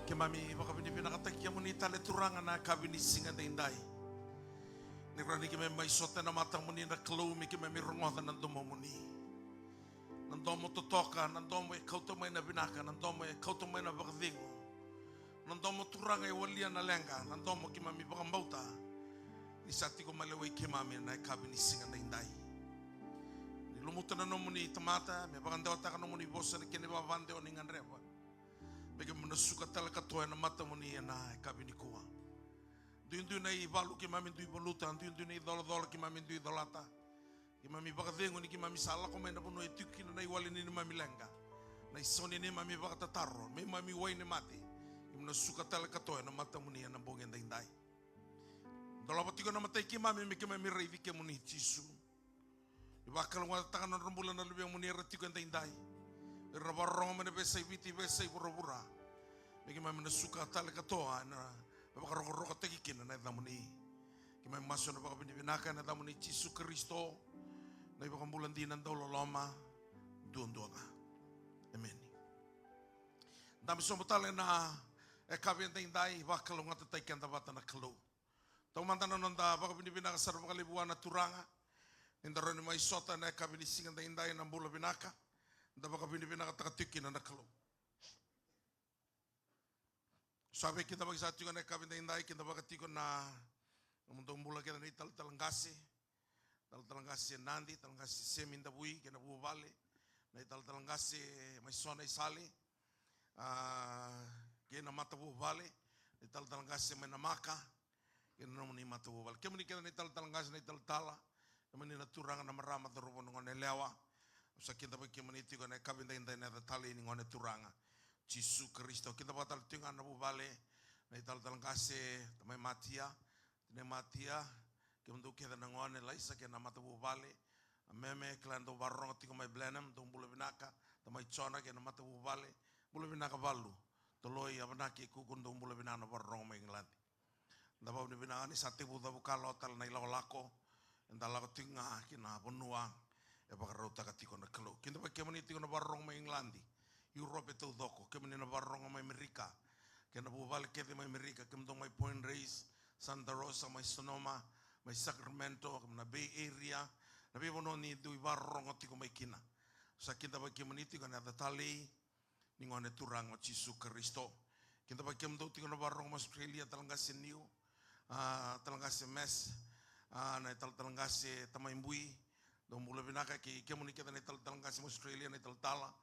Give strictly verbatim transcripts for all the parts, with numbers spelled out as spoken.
Keimami vakavinavinakataki kemuni tale Turaga na yakavi ni siga daidai. Ni rawa ni keimami mai sota ena matamuni na Kalou me keimami rogoca na domomuni. Na domo totoka, na domo e kauta mai na vinaka, na domo e kauta mai na vakacegu. Na domo Turaga e walia na leqa, na domo keimami vakabauta ni sa tiko mai lewai keimami na yakavi ni siga daidai. Ni lumuta na nomuni tamata, me vakadewataka nomuni vosa na kena ivavadewa ni gadreva. Me keimami na suka tale katoa ena matamuni ena yakavi nikua. Duidui na ivalu keimami dui valuta, duidui na icolacola keimami dui colata. Keimami vakacegu ni keimami sa lako mai na vanua e tiko kina na iwali ni neimami leqa, na isau ni neimami vakatataro, me keimami wai ni mate. Keimami na suka tale katoa ena matamuni ena bogi edaidai. Dolava tiko na matai keimami me keimami raici kemuni Jisu. Ni vakalougatataka na nodra bula na luvemuni era tiko edaidai. Era na vakarorogo mai na veiyasai Viti, veiyasai vuravura. Me keimami na suka tale katoa ena vakarokorokotaki kina na yacamuni. Keimami masu ena vakavinavinaka ena yacamuni Jisu Karisito, na iVakabula dina dauloloma duadua ga. Emeni. Dabe sobu tale na yakavi edaidai, vakalougatataki keda vata na Kalou. Taumada na noda vakavinavinaka sara vakalevu vua na Turaga ni da rawa ni mai sota ena yakavi ni siga daidai na bula vinaka da vakavinavinakataka tiko kina na Kalou. Sa vei kidavaki sa tiko na yakavi daidai, kidavaka tiko na nomudou bula kece na italatala qase, talatala qase Nadi, talatala qase Semi Davui kei na vuvale, na italatala qase mai Sona i Sale, a, kei na matavuvale, na italatala qase mai Namaka kei na nomuni matavuvale. Kemuni kece na italatala qase, na italatala, kemuni na turaga, na marama, cauravou, na gone yalewa. Au sa kidavaki kemuni tiko ena yakavi daidai ena yaca talei ni Gone Turaga Jisu Karisito. Kidavaka tale tiko ga na vuvale, na italatala qase tamai Matia, tinai Matia, kemudou kece na gone, Laisa kei na matavuvale, a meme, kila dou vakarorogo tiko mai Blenheim, dou bula vinaka, tamai Jona kei na matavuvale, bula vinaka Valu, Toloi, Avanaki, Kuku, dou bula vinaka na vakarorogo mai Igiladi. Da vakavinavinaka ni sa tekivu cavuka rawa tale na ilakolako, eda lako tiko ga ki na vanua e vakarautaka tiko na Kalou. Kidavaki kemuni tiko na vakarorogo mai Igiladi, Europe taucoko, kemuni na vakarorogo mai Amerika, kei na vuvale kece mai Amerika, kemudou mai Point Reyes, Santa Rosa, mai Sonoma, mai Sacramento, kei na Bay Area, na veivanua ni dui vakarorogo tiko mai kina. Sa kidavaki kemuni tiko ena yaca talei ni Gone Turaga o Jisu Karisito. Kidavaki kemudou tiko na vakarorogo mai Australia, talatala qase Niu, a, talatala qase Mes, a, na italatala qase tamai Bui. Dou bula vinaka kei kemuni kece na italatala qase mai Australia, na italatala.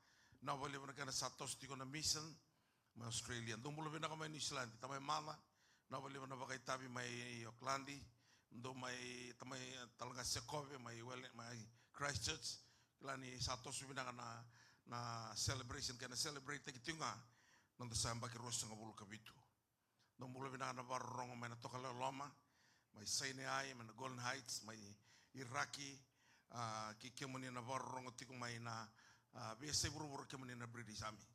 Vinaka vakalevu na kena sa toso tiko na mission mai Australia. Dou bula vinaka mai New Zealand, tamai Maca. Vinaka vakalevu na vakaitavi mai Auckland. Dou mai, tamai, talatala qase Sekove mai Wele-, mai Christchurch. Kila ni sa toso vinaka na, na celebration, kei na celebrate taki tiko ga na noda sa yabaki ruasagavulu ka vitu. Dou bula vinaka na vakarorogo mai na Tokalau e Loma, mai Sinai, mai na Golan Heights, mai Iraki, a, kei kemuni na vakarorogo tiko mai na, a, veiyasai vuravura, kemuni na British Army.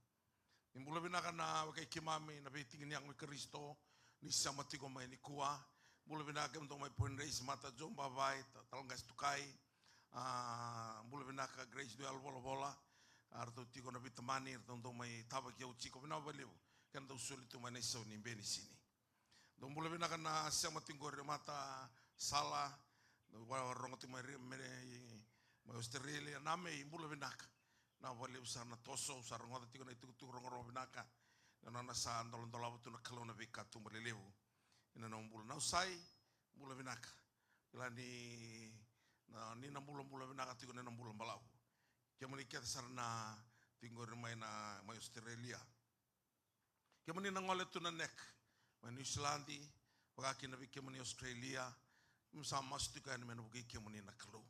Ni bula vinaka na wekai keimami na veitiki ni yago i Karisito ni sema tiko mai nikua. Bula vinaka kemudou mai Point Reyes, Mata Joe Bavai, ta-, talatala qase Tukai. A, bula vinaka Grace Duel Volavola. A, ratou tiko na veitamani, ratou dau mai tavaki au tiko, vinaka vakalevu. Kena dau soli tu mai na isau ni Benisini. Dou bula vinaka na sema tiko qori, Mata Sala, dou vakarorogo tiko mai Ri-, mai, mai Australia, na mei, bula vinaka. Vinaka vakalevu sara na toso, au sa rogoca tiko na itukutuku rogorogo vinaka. Na nona sa doladolava tu na Kalou na veikatuba lelevu ena nomu bula. Nausai, bula vinaka. Kila ni na, ni na bulabula vinaka tiko na, na bula balavu. Kemuni kece sara na tiko qori mai na, mai Australia. Kemuni na gole tu na neck mai New Zealand, vaka kina vei kemuni Australia, keimami sa masu tiko yani me na vukei kemuni na Kalou.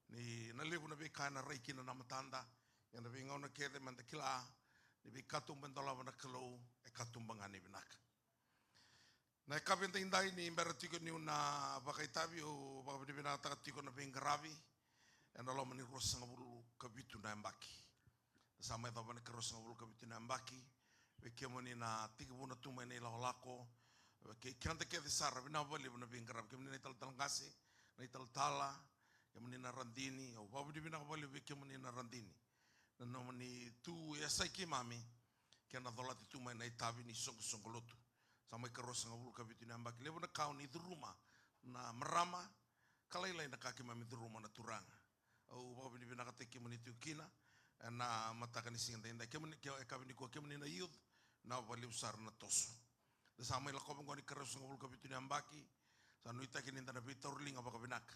Ni na levu na veika ena rai kina na matada, ia na veigauna kece meda kila ni veikatuba e dolava na Kalou e katuba ga ni vinaka. Na yakavi edaidai, ni bera tiko niu na vakaitavi, au vakavinavinakataka tiko na veiqaravi ena loma ni ruasagavulu ka vitu na yabaki. Da sa mai yacova na ika ruasagavulu ka vitu na yabaki. Vei kemuni na tekivuna tu mai na ilakolako, vei keda kece sara, vinaka vakalevu na veiqaravi. Kemuni na italatala qase, na italatala, kemuni na radini, au vakavinavinaka vakalevu vei kemuni na radini. Na nomuni tu e yasai keimami, kena colati tu mai na itavi ni soqosoqo lotu. Sa mai ka ruasagavulu ka vitu ni yabaki. Levu na ka o ni curuma na marama, ka lailai na ka keimami curuma na turaga. Au vakavinavinakataki kemuni tiko kina ena mataka ni siga daidai. Kemuni, ke, e ka vei nikua kemuni na youth, na vakalevu sara na toso. Da sa mai lakova oqo ni ka ruasagavulu ka vitu ni yabaki. Sa nuitaki ni da na veitauriliga vakavinaka.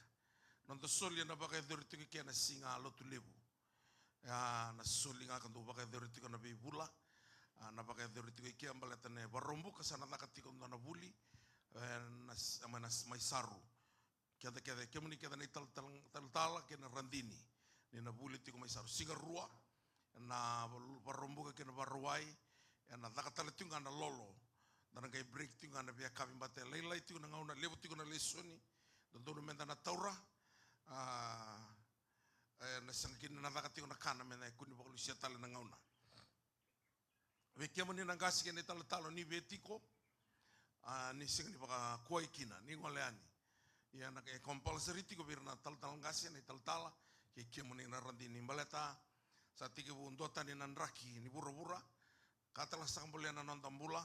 Noda soli ena vakayacori tiko i ke na siga Lotulevu. Ia, na soli ga ka dau vakayacori tiko na veivula. A, na vakayacori tiko i ke baleta na Vakaraubuka sa na caka tiko dua na vuli. E, na s-, mai na s-, mai Saru. Keda kece, kemuni kece na italatala, talatala kei na radini. Ni na vuli tiko mai Saru. Siga Rua, na Val-, Vakaraubuka kei na Vakarauwai, ena caka tale tiko ga na lolo. Da na qai break tiko ga na veiyakavi baleta e lailai tiko na gauna, levu tiko na lesoni. Dodonu meda na taura. A, e, na sega kina na caka tiko na kana, meda kua ni vakalusia tale na gauna. Vei kemuni na qase kei na italatala o ni via tiko, a, ni sega ni vakakuai kina, ni gole yani. Ia na, e compulsory tiko vei ira na talatala qase, na italatala, kei kemuni na radini baleta sa tekivu duatani na draki ni vuravura, ka tale ga sa bolea na noda bula,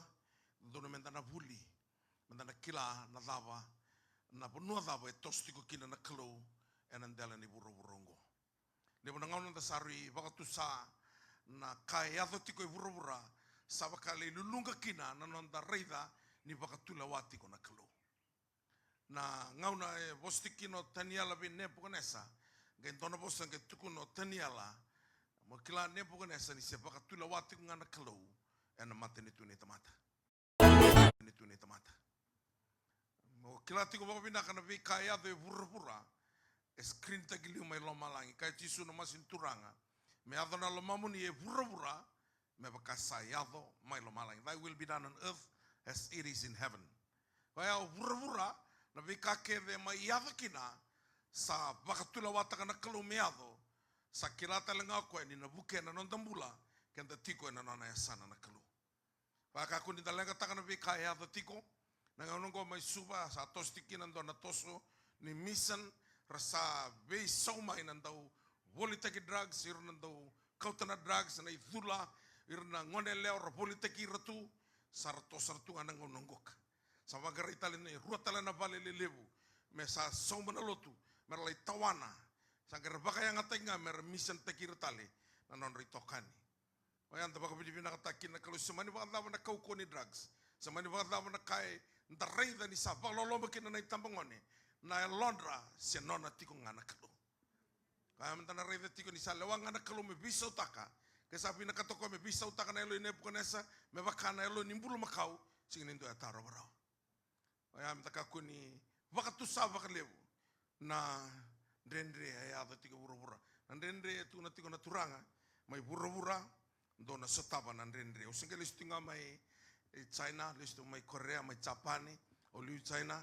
dodonu meda na vuli, meda na kila na cava, na vanua cava e toso tiko kina na Kalou ena dela ni vuravura oqo. Levu na gauna da sa rui vakatusa na ka e yaco tiko e vuravura, sa vaka e luluqa kina na noda raica ni vakatulewa tiko na Kalou. Na gauna e vosa tiko kina o Taniela vei Nepukanesa, qai dua na vosa qai tukuna o Taniela, mo kila Nepukanesa ni se vakatulewa tiko ga na Kalou ena matanitu ni tamata. Ni tu ni tamata. Mo kila tiko vakavinaka na veika e yaco e vuravura, e screentaki liu mai lomalagi. Kaya Jisu na masu ni Turaga, me yaco na lomamuni e vuravura, me vaka sa yaco mai lomalagi. Thy will be done on earth as it is in heaven. Koya o vuravura, na veika kece mai yaco kina, sa vakatulewataka na Kalou me yaco, sa kila tale ga o koya ni na vukea na noda bula, keda tiko ena nona yasana na Kalou. Vakakua ni da leqataka na veika e yaco tiko. Na gauna oqo mai Suva sa toso tiko kina dua na toso ni mission, ra sa veisau mai na dau volitaki drugs, ira na dau kauta na drugs, na icula, ira na gone yalewa ra volitaki ira tu, sa ra toso sara tu ga na gauna oqo ka. Sa vaqarai tale ni rua tale na vale lelevu, me sa sauma na lotu, me ra lai tawana, sa qai ra vakayagataki ga me ra mission taki ira tale na nodra itokani. Oya da vakavinavinakataka kina na Kalou, se mani vakacava na kaukauwa ni drugs, se mani vakacava na ka eda raica ni sa vakaloloma kina na itabagone, na yalodra se nona tiko ga na Kalou. Koya meda na raica tiko ni sa lewa ga na Kalou me veisautaka, ke sa vinakata o koya me veisautaka na yalo i Nepukanesa, me vaka na yalo ni bulumakau, sega ni dua e tarova rawa. Oya meda kakua ni vakatusa vakalevu na dredre e yaco tiko e vuravura. Na dredre e tukuna tiko na Turaga, mai vuravura dou na sotava na dredre. Au se qai lesu tiko ga mai China, lesu tiko mai Korea, mai Japani, au liu China,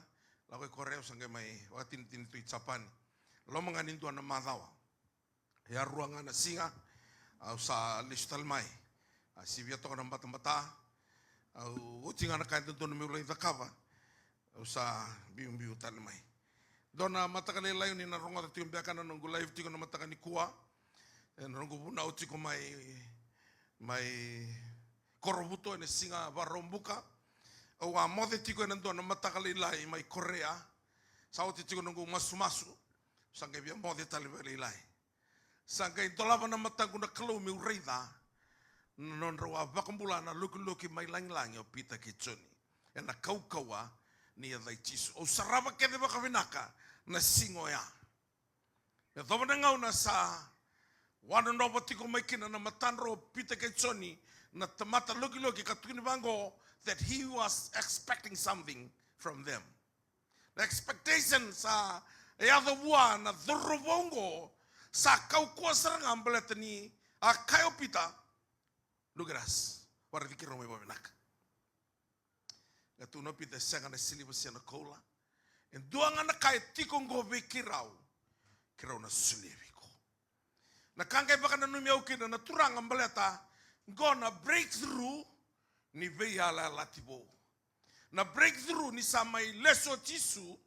lako i Korea, au se qai mai vakatinitini tu i Japani. Loma ga ni dua na macawa. E a rua ga na siga, au sa lesu tale mai. A sivia toka na batabata. Au oti ga na ka e dodonu meu lai cakava. Au sa biubiu tale mai. Dua na mataka lailai ni na rogoca tiko beka na noqu live tiko na mataka nikua. E na noqu vunau tiko mai, mai Korovuto ena siga Vakaraubuka. Au a moce tiko ena dua na mataka lailai mai Korea. Sa oti tiko noqu masumasu. Sa qai via moce tale vakalailai. Sa qai dolava na mataqu na Kalou meu raica na nodrau a vakabula na lokiloki mai lagilagi o Pita kei Joni. Ena kaukauwa ni yaca i Jisu. Au sarava kece vakavinaka na siga oya. Me yacova na gauna sa wanonova tiko mai kina na matadrau o Pita kei Joni, na tamata lokiloki ka tukuni vaqo, that he was expecting something from them. Na expectation sa yaco vua na cauravou oqo, sa kaukauwa sara ga baleta ni a kaya o Pita, look at us. Waraki keirau mai vakavinaka. Ka tukuna o Pita, e sega na siliva se na koula. E dua ga na ka e tiko oqo vei keirau, keirau na solia vei iko. Na ka qai vakananumi au kina na Turaga baleta oqo na breakthrough ni veiyalayalati vou. Na breakthrough ni sa mai lesu o Jisu,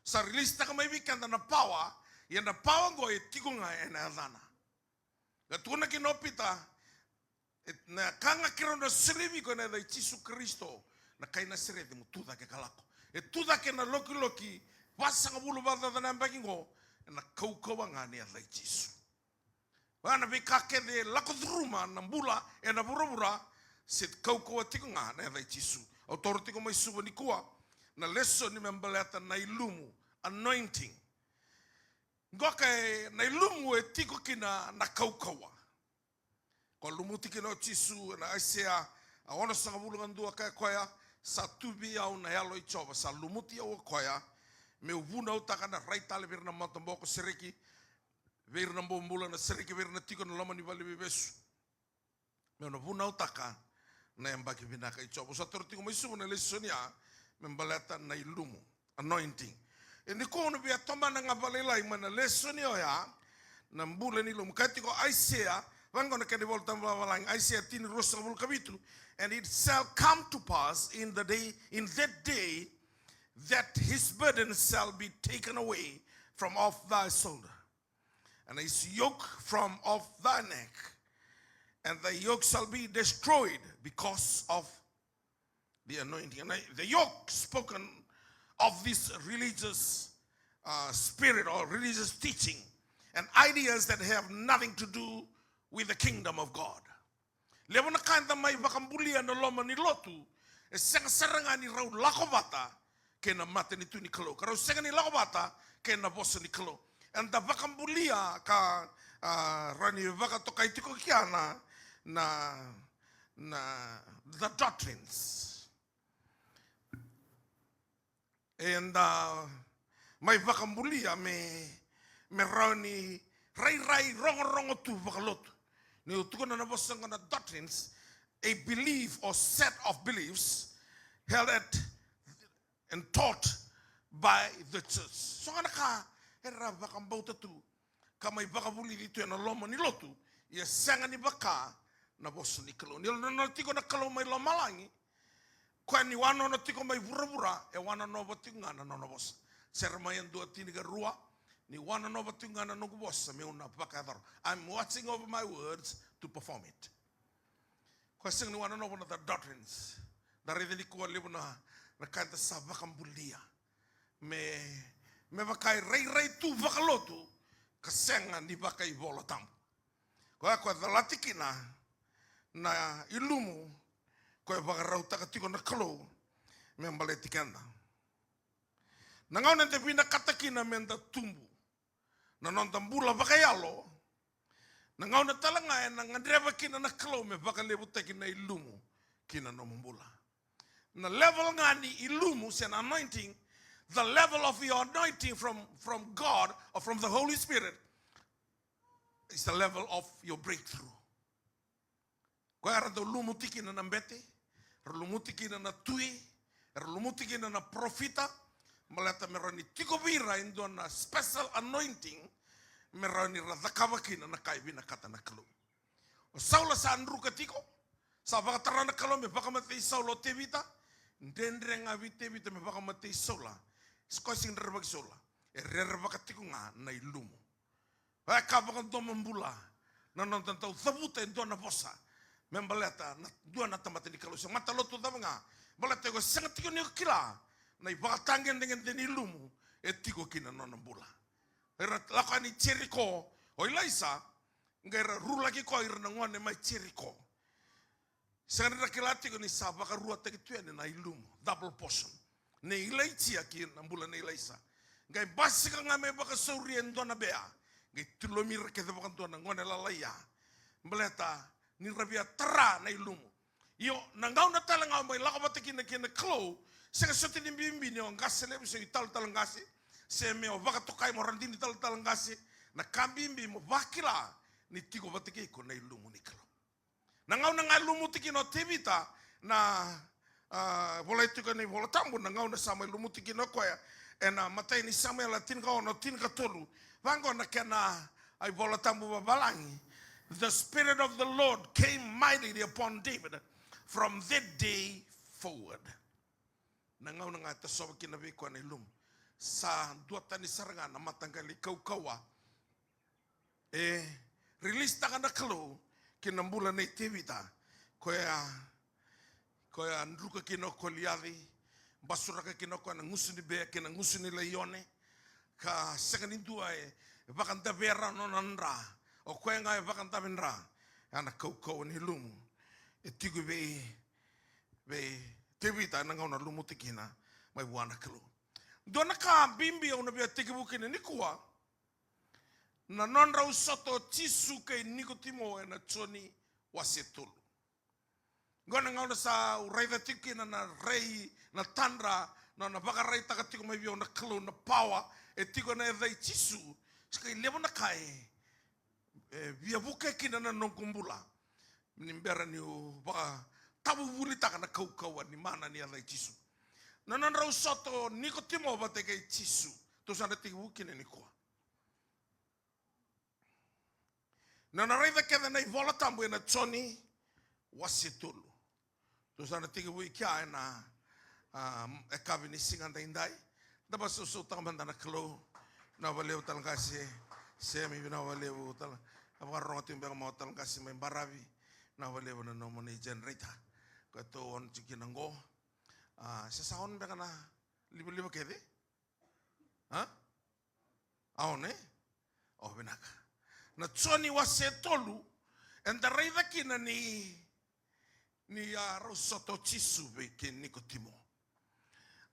sa release taka mai vei keda na power, ia na power oqo e tiko ga ena yacana. Ka tukuna kina o Pita, E, na ka ga keirau na solia vei iko ena yaca i Jisu Karisito, na kai Nasareci, mo tu cake ka lako. E tu cake na lokiloki vasagavulu vakacaca na yabaki qo, ena kaukauwa ga ni yaca i Jisu. Oya na veika kece e lako curuma na bula ena vuravura, se kaukauwa tiko ga na yaca i Jisu. Au taura tiko mai Suva nikua na lesoni me baleta na ilumu, anointing. Qo ka e, na ilumu e tiko kina na kaukauwa. Ko lumuti kina o Jisu ena Aisea, a, onosagavulu ka dua, kaya o koya, sa tu vei au na Yalo i Jiova, sa lumuti au o koya, meu vunautaka na rai tale vei ira na mataboko sereki, vei ira na bobula na sereki, vei ira na tiko ena loma ni vale ni veivesu. Meu na vunautaka na yabaki vinaka i Jiova. Au sa taura tiko mai Suva na lesoni ya, me baleta na ilumu, anointing. E nikua au na via tomana ga vakalailai mai na lesoni oya, na bula ni ilumu. Kaya tiko Aisea, vaqo na kena iVolatabu Vakavalagi, Aisea tini, ruasagavulu ka vitu, "And it shall come to pass in the day, in that day, that his burden shall be taken away from off thy shoulder, and his yoke from off thy neck, and thy yoke shall be destroyed because of the anointing." And I, the yoke spoken of this religious, uh, spirit or religious teaching and ideas that have nothing to do with the kingdom of God. Levu na ka eda mai vakabulia na loma ni lotu, e sega sara ga ni rau lako vata kei na matanitu ni Kalou, ka rau sega ni lako vata kei na vosa ni Kalou. Eda vakabulia ka, ah, rawa ni vakatokai tiko kina na, na, na, the doctrines. Eda mai vakabulia me, me rawa ni rairai rogorogo tu vakalotu. Niu tukuna na vosa qo na doctrines, a belief or set of beliefs held at and taught by the church. So ga na ka era vakabauta tu ka mai vakavulici tu ena loma ni lotu, ia sega ni vaka na vosa ni Kalou. Ni nona tiko na Kalou mai lomalagi, koya ni wanono tiko mai vuravura, e wanonova tiko ga na nona vosa. Seremaia dua tinikarua, ni wanonova tiko ga na noqu vosa meu na vakayacora. I'm watching over my words to perform it. Koya sega ni wanonova na the doctrines. Da raica nikua levu na, na ka eda sa vakabulia me, me vaka e rairai tu vakalotu, ka sega ni vakaivolatabu. Koya, koya calati kina na ilumu koya vakarautaka tiko na Kalou me baleti keda. Na gauna eda vinakata kina meda tubu na noda bula vakayalo, na gauna tale ga ena gadreva kina na Kalou me vakalevutaki na ilumu ki na nomu bula. Na level ga ni ilumu se na anointing, the level of your anointing from, from God or from the Holy Spirit is the level of your breakthrough. Koya era dau lumuti kina na bete, era lumuti kina na tui, era lumuti kina na parofita, baleta me rawa ni tiko vei ira e dua na special anointing, me rawa ni ra cakava kina na ka e vinakata na Kalou. O Saula sa druka tiko, sa vakatara na Kalou me vakamatei Saula o Tevita, dredre ga vei Tevita me vakamatei Saula, koya sega ni rerevaki Saula, e rerevaka tiko ga na ilumu. Oya ka vakadomobula na noda dau cavuta e dua na vosa me baleta na dua na tamata ni Kalou se matalotu cava ga. Baleta iko sega tiko ni o kila na ivakatagedegede ni ilumu e tiko kina nona bula. Era lako yani Jeriko o Ilaisa, qai ra rulaki koya ira na gone mai Jeriko. Sega ni ra kila tiko ni sa vakaruataki tu yani na ilumu, double portion, nei Ilaija ki na bula nei Ilaisa. Qai basika ga me vakasauri e dua na bea, qai tulomi ira kece vakadua na gone lalai ya. Baleta ni ra via tara na ilumu. Io, na gauna tale ga o mai lako vata kina kei na Kalou, sega soti ni bibi ni o qase levu se o italatala qase, se me o vakatokai mo radini talatala qase, na ka bibi mo vakila ni tiko vata kei iko na ilumu ni Kalou. Na gauna ga e lumuti kina o Tevita, na, ah, volai tiko ena iVola Tabu, na gauna sa mai lumuti kina o koya, ena imatai ni Samuela tinikaono, tinikatolu. Vaqo na kena, ah, iVola Tabu vavalagi. "The Spirit of the Lord came mightily upon David from that day forward." Na gauna ga e tasova kina vei koya na ilumu, sa duatani sara ga na mataqali kaukauwa e release taka na Kalou ki na bula nei Tevita, koya, koya druka kina o Koliaci, basuraka kina o koya na gusu ni bea kei na gusu ni laione, ka sega ni dua e vakadavea rawa na nona dra. O koya ga e vakadave dra. Ya na kaukauwa ni lumu e tiko vei, vei Tevita ena gauna lumuti kina mai vua na Kalou. Dua na ka bibi au na via tekivu kina nikua, na nodrau sota o Jisu kei Nikotimo ena Joni wase tolu. Qo na gauna sa au raica tiko kina na rai, na tadra, na, na vakaraitaka tiko mai vei au na Kalou na pawa e tiko ena yaca i Jisu. Sa qai levu na ka e, e via vukea kina na noqu bula. Ni bera niu vakatavuvulitaka na kaukauwa ni mana ni yaca i Jisu. Na nodrau sota o Nikotimo vata kei Jisu. Tou sa na tekivu kina nikua. Na, na raica kece na iVola Tabu ena Joni wase tolu. Tou sa na tekivu i kea ena, a, yakavi ni siga daidai. Da vakasausau taka mada na Kalou. Vinaka vakalevu tale qase. Semi, vinaka vakalevu tale. A vakarorogo tiko beka mai o tale qase mai Baravi. Vinaka vakalevu na nomuni generator. Ka tou on tiko kina qo. A, se sa on beka na livaliva kece? A? A on, e? O, vinaka. Na Joni wase tolu, eda raica kina ni, ni a rau sota o Jisu vei kei Nikotimo.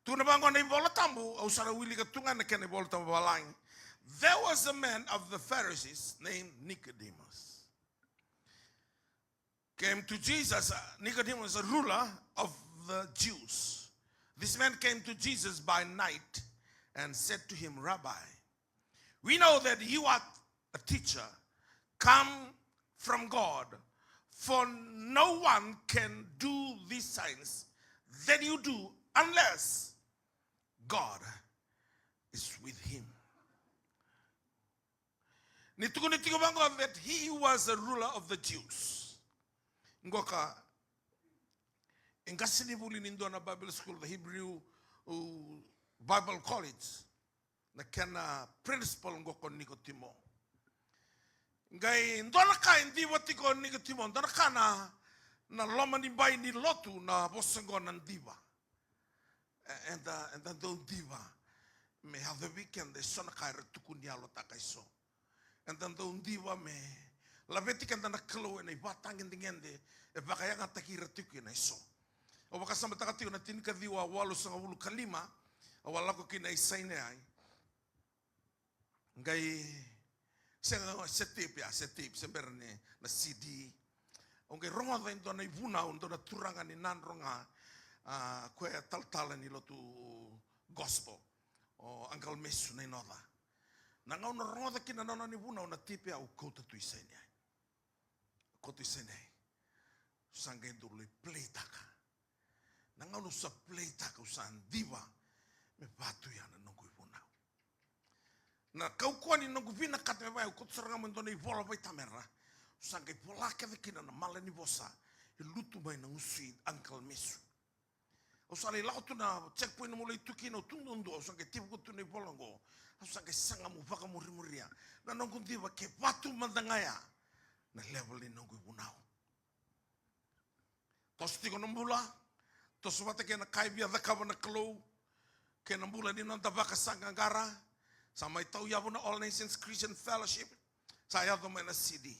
Tukuna vaqo na iVola Tabu, au sa na wilika tu ga na kena iVola Tabu vavalagi. There was a man of the Pharisees named Nicodemus. Came to Jesus, uh, Nicodemus, a ruler of the Jews. This man came to Jesus by night and said to him, "Rabbi, we know that you are a teacher come from God, for no one can do these signs that you do unless God is with him." Ni tukuni tiko vaqo that he was a ruler of the Jews. Qoka, e qasenivuli ni dua na Bible school, the Hebrew, uh, Bible College. Na kena principal qoka o Nikotimo. Qai dua na ka e diva tiko o Nikotimo, dua na ka na, na loma ni bai ni lotu na vosa qo na diva. E, eda, eda dau diva me yaco vei keda eso na ka era tukuni yalotaka eso. Eda dau diva me laveti keda na Kalou ena ivakatagedegede e vakayagataki ira tiko kina eso. Au vakasamataka tiko na tinikaciwa walusagavulu ka lima, au a lako kina i Sinai. Qai, se, se tape ya, se tape, se bera ni na C D. Au qai rogoca e dua na ivunau, dua na turaga ni Nadroga, a, koya talatala ni lotu gospel, o Uncle Mesu Nainoca. Na gauna rogoca kina na nona ivunau na tape ya, au kauta tu i Sinai. Kauta i Sinai. Sa qai dau lai play taka. Na gauna au sa play taka, au sa diva me vaka tu ya na noqu ivunau. Na kaukauwa ni noqu vinakata me vaka, au kauta sara ga mai dua na ivola vaitamera. Au sa qai vola kece kina na malanivosa e lutu mai na gusu i Uncle Mesu. Au sa lai lako tu na checkpoint meu lai tu kina, au tu duadua, au sa qai tevuka tu na ivola oqo. Au sa qai saga meu vakamurimuria na noqu diva ke vaka tu mada ga ya na level ni noqu ivunau. Toso tiko na bula, toso vata kei na ka e via cakava na Kalou, kei na bula ni noda vakasaqaqara, sa mai tauyavu na All Nations Christian Fellowship, sa yaco mai na C D.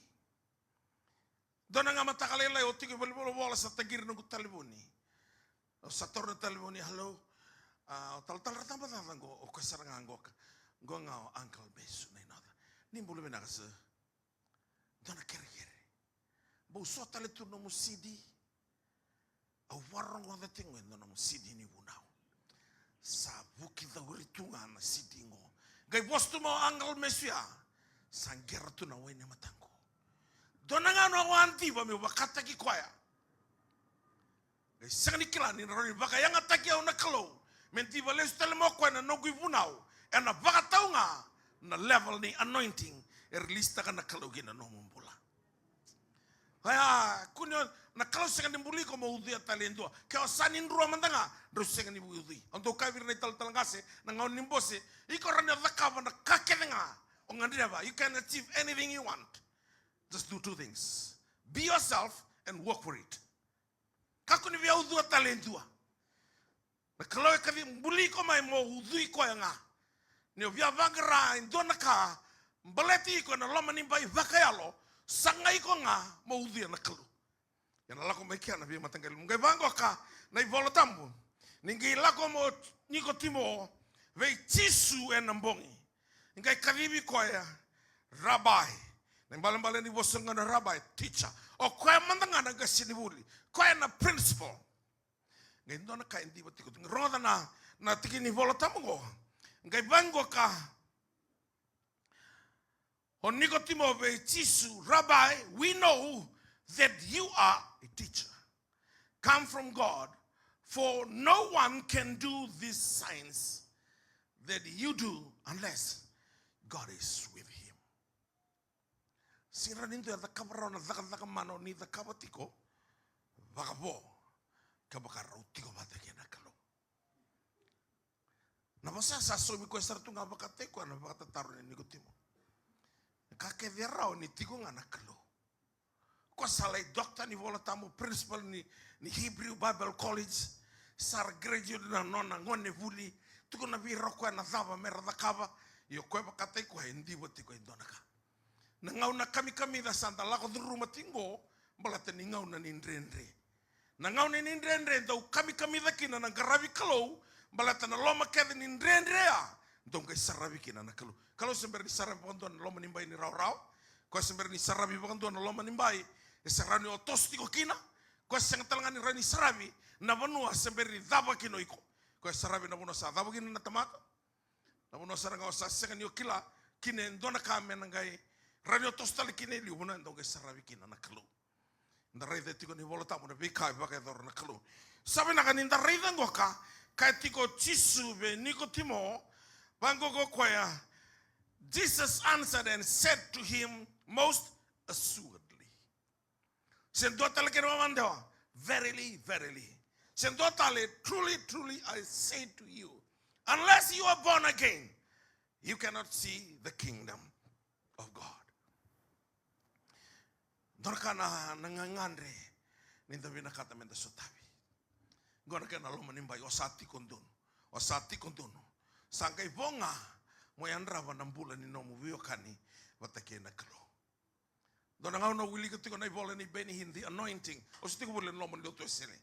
Dua na ga mataka lailai, au tiko i valenivolavola, sa taqiri noqu talevoni. Au sa taura na talevoni, "Hello, a, o talatala Ratabacaca qo, o koya sara ga qoka, qo ga o Uncle Mesu Nainoca. Ni bula vinaka sir." "Dua na kerekere. Bau so tale tu nomu C D?" Au vakarogoca tiko e dua nomu C D ni vunau. Sa vuki cauri tu ga na C D qo. Qai vosa tu mai o Uncle Mesu ya. Sa qera tu na wai ni mataqu. Dua na gauna au a diva meu vakataki koya. Qai sega ni kila ni na rawa ni vakayagataki au na Kalou me diva lesu tale mai o koya na noqu ivunau, ena vakatau ga na level ni anointing e release taka na Kalou ki na nomu bula. Oya, kua ni o, na Kalou sega ni buli iko mo ucuya tale e dua. Ke o sa ni drua mada ga, drau sega ni ucui. Au dau kaya vei ira na italatala qase, na gauna ni bose, iko rawa ni o cakava na ka kece ga o gadreva. You can achieve anything you want. Just do two things. Be yourself and work for it. Kakua ni via ucua tale e dua. Na Kalou e kaci buli iko mai mo ucui koya ga. Ni o via vaqara e dua na ka baleti iko ena loma ni bai vakayalo, sagai iko ga mo ucuya na Kalou. Ia na lako mai kea na veimataqali. Qai vaqo ka na iVola Tabu. Ni qai lako mo Nikotimo vei Jisu ena bogi. Ni qai kacivi koya, Rabai. Na ibalebale ni vosa ga na rabai, teacher. O koya mada ga na qasenivuli. Koya na principal. Qai dua na ka e diva tiko. Rogoca na, na tiki ni Vola Tabu qo. Qai vaqo ka o Nikotimo vei Jisu, Rabbi, we know that you are a teacher come from God, for no one can do these signs that you do unless God is with him. Sega ni dua e cakava rawa na cakacaka mana o ni cakava tiko vakavo kevaka rau tiko vata kei na Kalou. Na vosa sa saumi koya sara tu ga vakataki koya na vakatataro nei Nikotimo. Na ka kece e rawa ni tiko ga na Kalou. Koya sa lai doctor ni Vola Tabu, principal ni, ni Hebrew Bible College, sa ra graduate na nona gone vuli, tukuna vei ira o koya na cava me ra cakava, ia o koya vakataki koya e diva tiko e dua na ka. Na gauna kamikamica sa da lako curuma tiko qo, baleta ni gauna ni dredre. Na gauna ni dredre dau kamikamica kina na qaravi Kalou, baleta na loma kece ni dredre ya, dau qai saravi kina na Kalou. Kalou se bera ni saravi vakadua na loma ni bai ni rawarawa, koya se bera ni saravi vakadua na loma ni bai e se rawa ni o toso tiko kina, koya sega tale ga ni rawa ni saravi na vanua se bera ni cava kina o iko. Koya saravi na vanua sa cava kina na tamata, na vanua sara ga o sa sega ni o kila kina e dua na ka me na qai rawa ni o toso tale kina e liu, vanua e dau qai saravi kina na Kalou. Da raica tiko ni Vola Tabu na veika e vakayacora na Kalou. Sa vinaka ni da raica qoka, kaya tiko o Jisu vei Nikotimo, vaqo ko koya, Jesus answered and said to him, most assuredly. Se dua tale kena wakadewa, verily, verily. Se dua tale, truly, truly, I say to you, unless you are born again, you cannot see the kingdom of God. Dua na ka na, na gagadre ni da vinakata me da sotavi. Qo na kena loma ni bai, o sa tiko donu. O sa tiko donu. Sa qai vo ga mo yadrava na bula ni nomu veiwekani vata kei na Kalou. Dua na gauna au wilika tiko na ivola ni Benny Hinn, The Anointing. Au sa tiko voli ena loma ni lotu Wesele.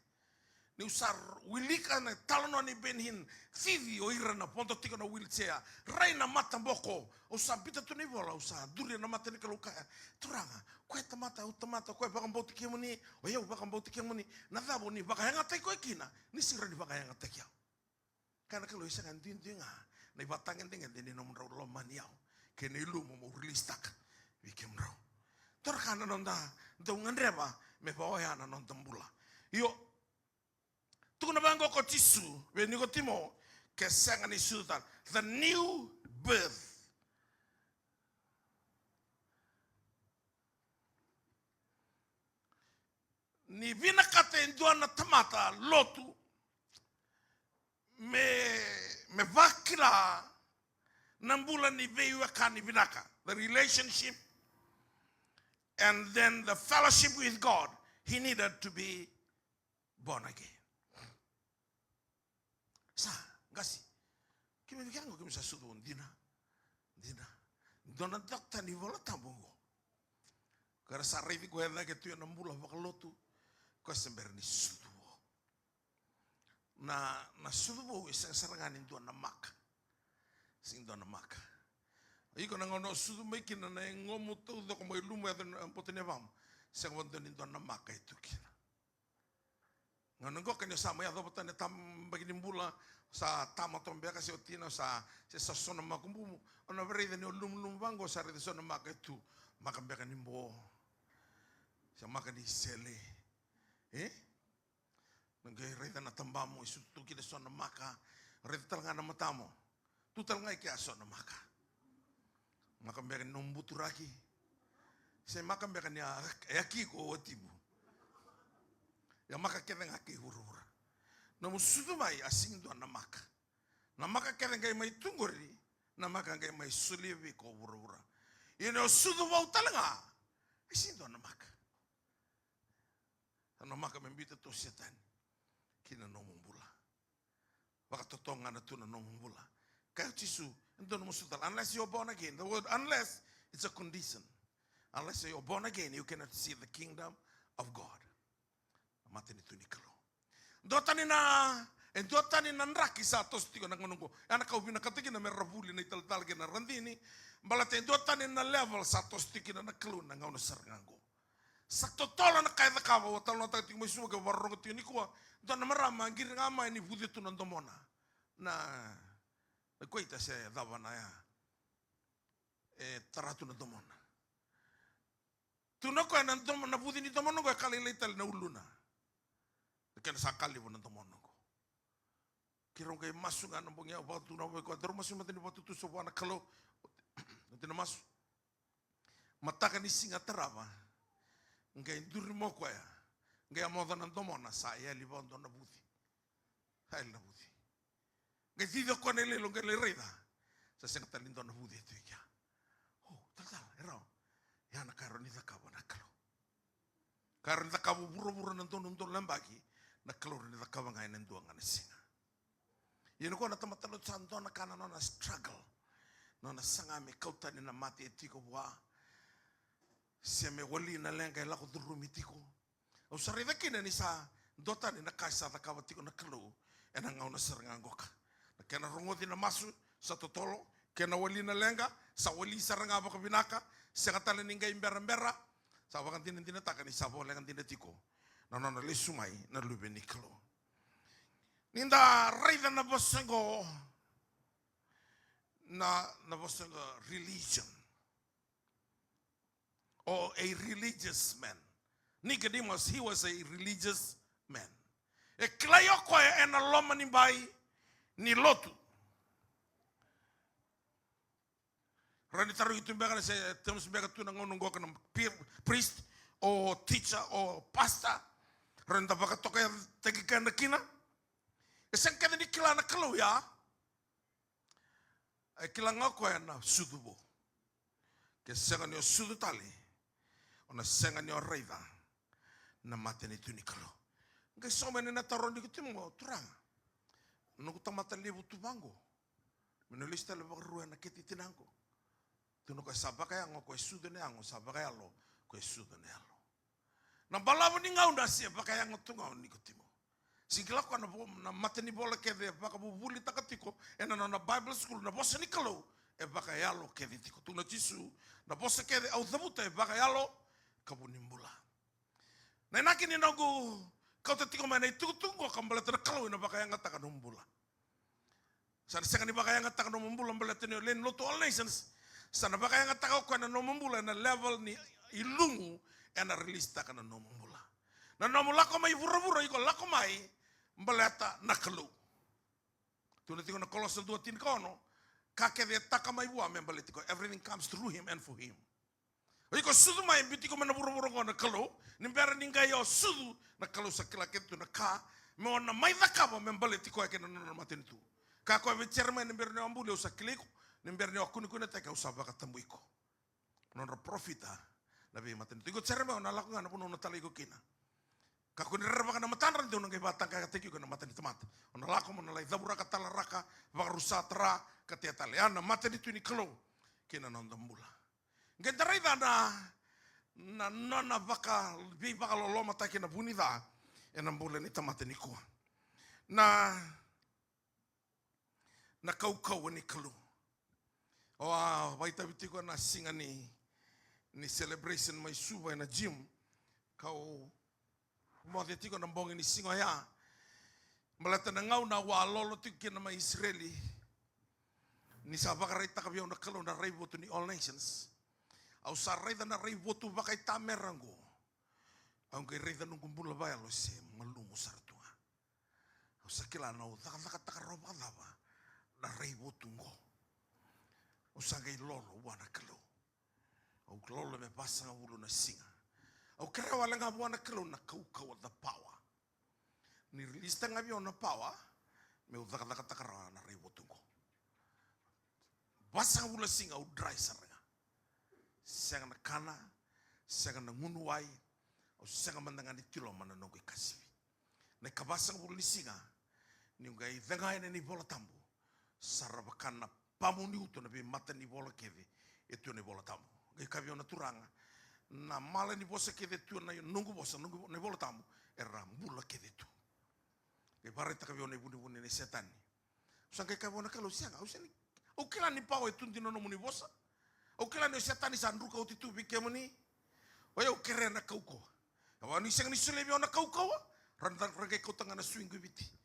Niu sa wilika na italanoa ni Benny Hinn, cici o ira na vodo tiko na wheelchair, rai na mataboko. Au sa biuta tu na ivola, au sa duria na mata ni Kalou, kaya, Turaga, koya tamata, au tamata, koya vakabauti kemuni, o yau vakabauti kemuni. Na cava o ni vakayagataki koya kina, ni sega ni vakayagataki au? Kaya na Kalou, e sega, duidui ga na ivakatagedegede ni nomudrau lomani au kei na ilumu meu rilisitaka vei kemudrau. Dua na ka na noda dau gadreva me vaka oya na noda bula. Io, tukuna vaqo ko Jisu vei Nikotimo, ke sega ni sucu tale. The new birth. Ni vinakata e dua na tamata lotu me, me vakila na bula ni veiwekani vinaka, the relationship and then the fellowship with God, he needed to be born again. Sa, qase, keimami kece qo keimami sa sucu vou dina. Dina. Dua na doctor ni Vola Tabu qo, ko era sa raici koya cake tu ena bula vakalotu, koya se bera ni sucu vou. Na, na sucu vou e sega sara ga ni dua na maka. Sega ni dua na maka. Iko na gauna o sucu mai kina, na yagomu taucoko mai lumu, yaco na boto ni yavamu, sega vakadua ni dua na maka e tu kina. Gauna qo ka ni o sa mai yacova tani na tabaki ni bula, o sa tama toka beka se o tina, o sa, se sa so na makubumu, o na raica ni o lumulumu vaqo, o sa raica so na maka e tu, maka beka ni bo, se maka ni sele. E? Na qai raica na tabamu e sutu tu kina so na maka, raica tale ga na matamu. Tu tale ga i kea so na maka. Maka beka ni nomu buturaki. Se maka beka ni a, e aki iko o watimu. Ia maka kece ga kei vuravura. Nomu sucu mai, a sega ni dua na maka. Na maka kece qai mai tu qori, na maka qai mai solia vei iko o vuravura. Ia ni o sucu vou tale ga, e sega ni dua na maka. Maka me biuta tu o Setani ki na nomu bula. Vakatotogana tu na nomu bula. Kaya o Jisu, e dua nomu sutala. Unless you're born again. The word unless, it's a condition. Unless you're born again, you cannot see the kingdom of God. Matanitu ni Kalou. Dua tani na, e dua tani na draki sa toso tiko na gauna oqo. Ya na ka au vinakata kina me ra vuli na italatala kei na radini. Baleta e dua tani na level sa toso tiko kina na Kalou na gauna sara ga oqo. Sa totolo na ka e cakava, au a talanoataka tiko mai Suva, ke vakarorogo tiko nikua. Dua na marama a qiri ga mai ni vuce tu na domona. Na, na kuaita se cava na ya. E tara tu na domona. Tu na koya na domo, na vuce ni domona oqo e ka lailai tale na uluna. Na kena sa ka levu na domona oqo. Keirau qai masu ga na bogi ya, au vakatutu na vei koya, daru masu mata ni vakatutusa vua na Kalou. Oti na masu. Mataka ni siga tarava. Qai duri mai o koya. Qai a moca na domona sa yali vakadua na vuce. Sa yali na vuce. Qai cici o koya na iloilo qai lai raica. Sa sega tale ni dua na vuce e tu i kea. O, talatala, e rawa. Ya na ka e rawa ni cakava na Kalou. Ka e rawa ni cakava o vuravura na dua na udolu na yabaki, na Kalou e rawa ni cakava ga ena dua ga na siga. Ia na koya na tamata lotu sa dua na ka na nona struggle. Nona saga me kau tani na mate e tiko vua. Se me wali na leqa e lako curumi tiko. Au sa raica kina ni sa dua tani na ka e sa cakava tiko na Kalou ena gauna sara ga qoka. Na kena rogoci na masu sa totolo, kena wali na leqa sa wali sara ga vakavinaka, sega tale ni qai berabera, sa vakadinadinataka ni sa voleka dina tiko na nona lesu mai na Luve ni Kalou. Ni da raica na vosa qo, na, na vosa qo religion. Or a religious man. Nicodemus, he was a religious man. E kilai o koya ena loma ni bai ni lotu. Rawa ni tarogi tu beka na se terms beka tu na gauna qoka na peer, priest, or teacher, or pastor. Rawa ni da vakatokayataki keda kina. E sega kece ni kila na Kalou ya. E kila ga o koya na sucu vou. Ke sega ni o sucu tale, o na sega ni o raica na matanitu ni Kalou. Qai sauma yani na taro o Nikotimo, Turaga, noqu tamata levu tu vaqo. Me na lesu tale vakarua ena kete i tinaqu. Tu na koya sa vakayago, koya e sucu ena yago, sa vakayalo, koya e sucu ena yalo. Na balavu ni gauna se vakayago tu ga o Nikotimo. Sega ni kila o koya na vo-, na matanivola kece e vakavuvulitaka tiko ena nona Bible school, na vosa ni Kalou e vakayalo kece tiko. Tukuna o Jisu, na vosa kece au cavuta e vakayalo ka vu ni bula. Na inaki ni noqu kauta tiko mai na itukutuku qo ka baleta na Kalou ena vakayagataka nomu bula. Sa na sega ni vakayagataka nomu bula baleta ni o lewe ni lotu All Nations. Sa na vakayagataka o koya na nomu bula ena level ni ilumu ena release taka na nomu bula. Na nomu lako mai vuravura, iko lako mai baleta na Kalou. Tukuna tiko na Kolosa dua tinikaono, ka kece e taka mai vua me baleti koya. Everything comes through him and for him. O iko sucu mai, biuti iko mai na vuravura oqo na Kalou, ni bera ni qai o sucu, na Kalou sa kila kece tu na ka me o na mai cakava me baleti koya kei na nona matanitu. Kaya o koya vei Jeremaia, ni bera ni o a buli au sa kilai iko, ni bera ni o a kunekunetaki au sa vakatabui iko. Nodra parofita na veimatanitu. Iko Jeremaia, o na lako ga na vanua au na talai iko kina. Kakua ni rerevaka na matadra, de au na qai vakataqayataki iko ena mata ni tamata. O na lako mo na lai cavuraka, talaraka, vakarusa, tara, katea tale. Ya na matanitu ni Kalou kei na noda bula. Qai da raica na, na, na, na vaka, veivakalolomataki na vu ni ca ena bula ni tamata nikua. Na, na kaukauwa ni Kalou. Au a vakaitavi tiko ena siga ni, ni celebration mai Suva ena gym. Kau moce tiko na bogi ni siga oya. Baleta na gauna au a lolo tiko kina mai Isireli. Ni sa vakaraitaka vei au na Kalou na raivotu ni All Nations. Au sa raica na raivotu vakaitamera oqo. Au qai raica noqu bula vakayalo se malumu sara tu ga. Au sa kila na au cakacakataka rawa vakacava na raivotu oqo. Au sa qai lolo vua na Kalou. Au lolo me vasagavulu na siga. Au kerea wale ga vua na Kalou na kaukauwa, the power. Ni release taka ga vei au na power, meu cakacakataka rawa na raivotu oqo. Vasagavulu na siga au dry sara ga. Sega na kana, sega na gunu wai, Au sega mada ga ni tiloma na noqu ikacivi. Na ikavasagavulu ni siga, niu qai cega yani na iVola Tabu, sa ra vaka na pamu ni uto na veimatanivola kece e tu ena iVola Tabu. Qai kaya vei au na Turaga, na mala ni vosa kece e tu ena noqu vosa, noqu, na iVola Tabu, era bula kece tu. Qai vakaraitaka vei au na ivunivuni nei Setani. Au sa qai kaya vua na Kalou, sega, au sega ni, au kila ni pawa e tu dina na nomuni vosa. Au kila ni o Setani sa druka oti tu vei kemuni. O yau kerea na kaukauwa. Kevaka ni sega ni solia vei au na kaukauwa, ra, ra, ra qai kauta ga na suiqu i Viti.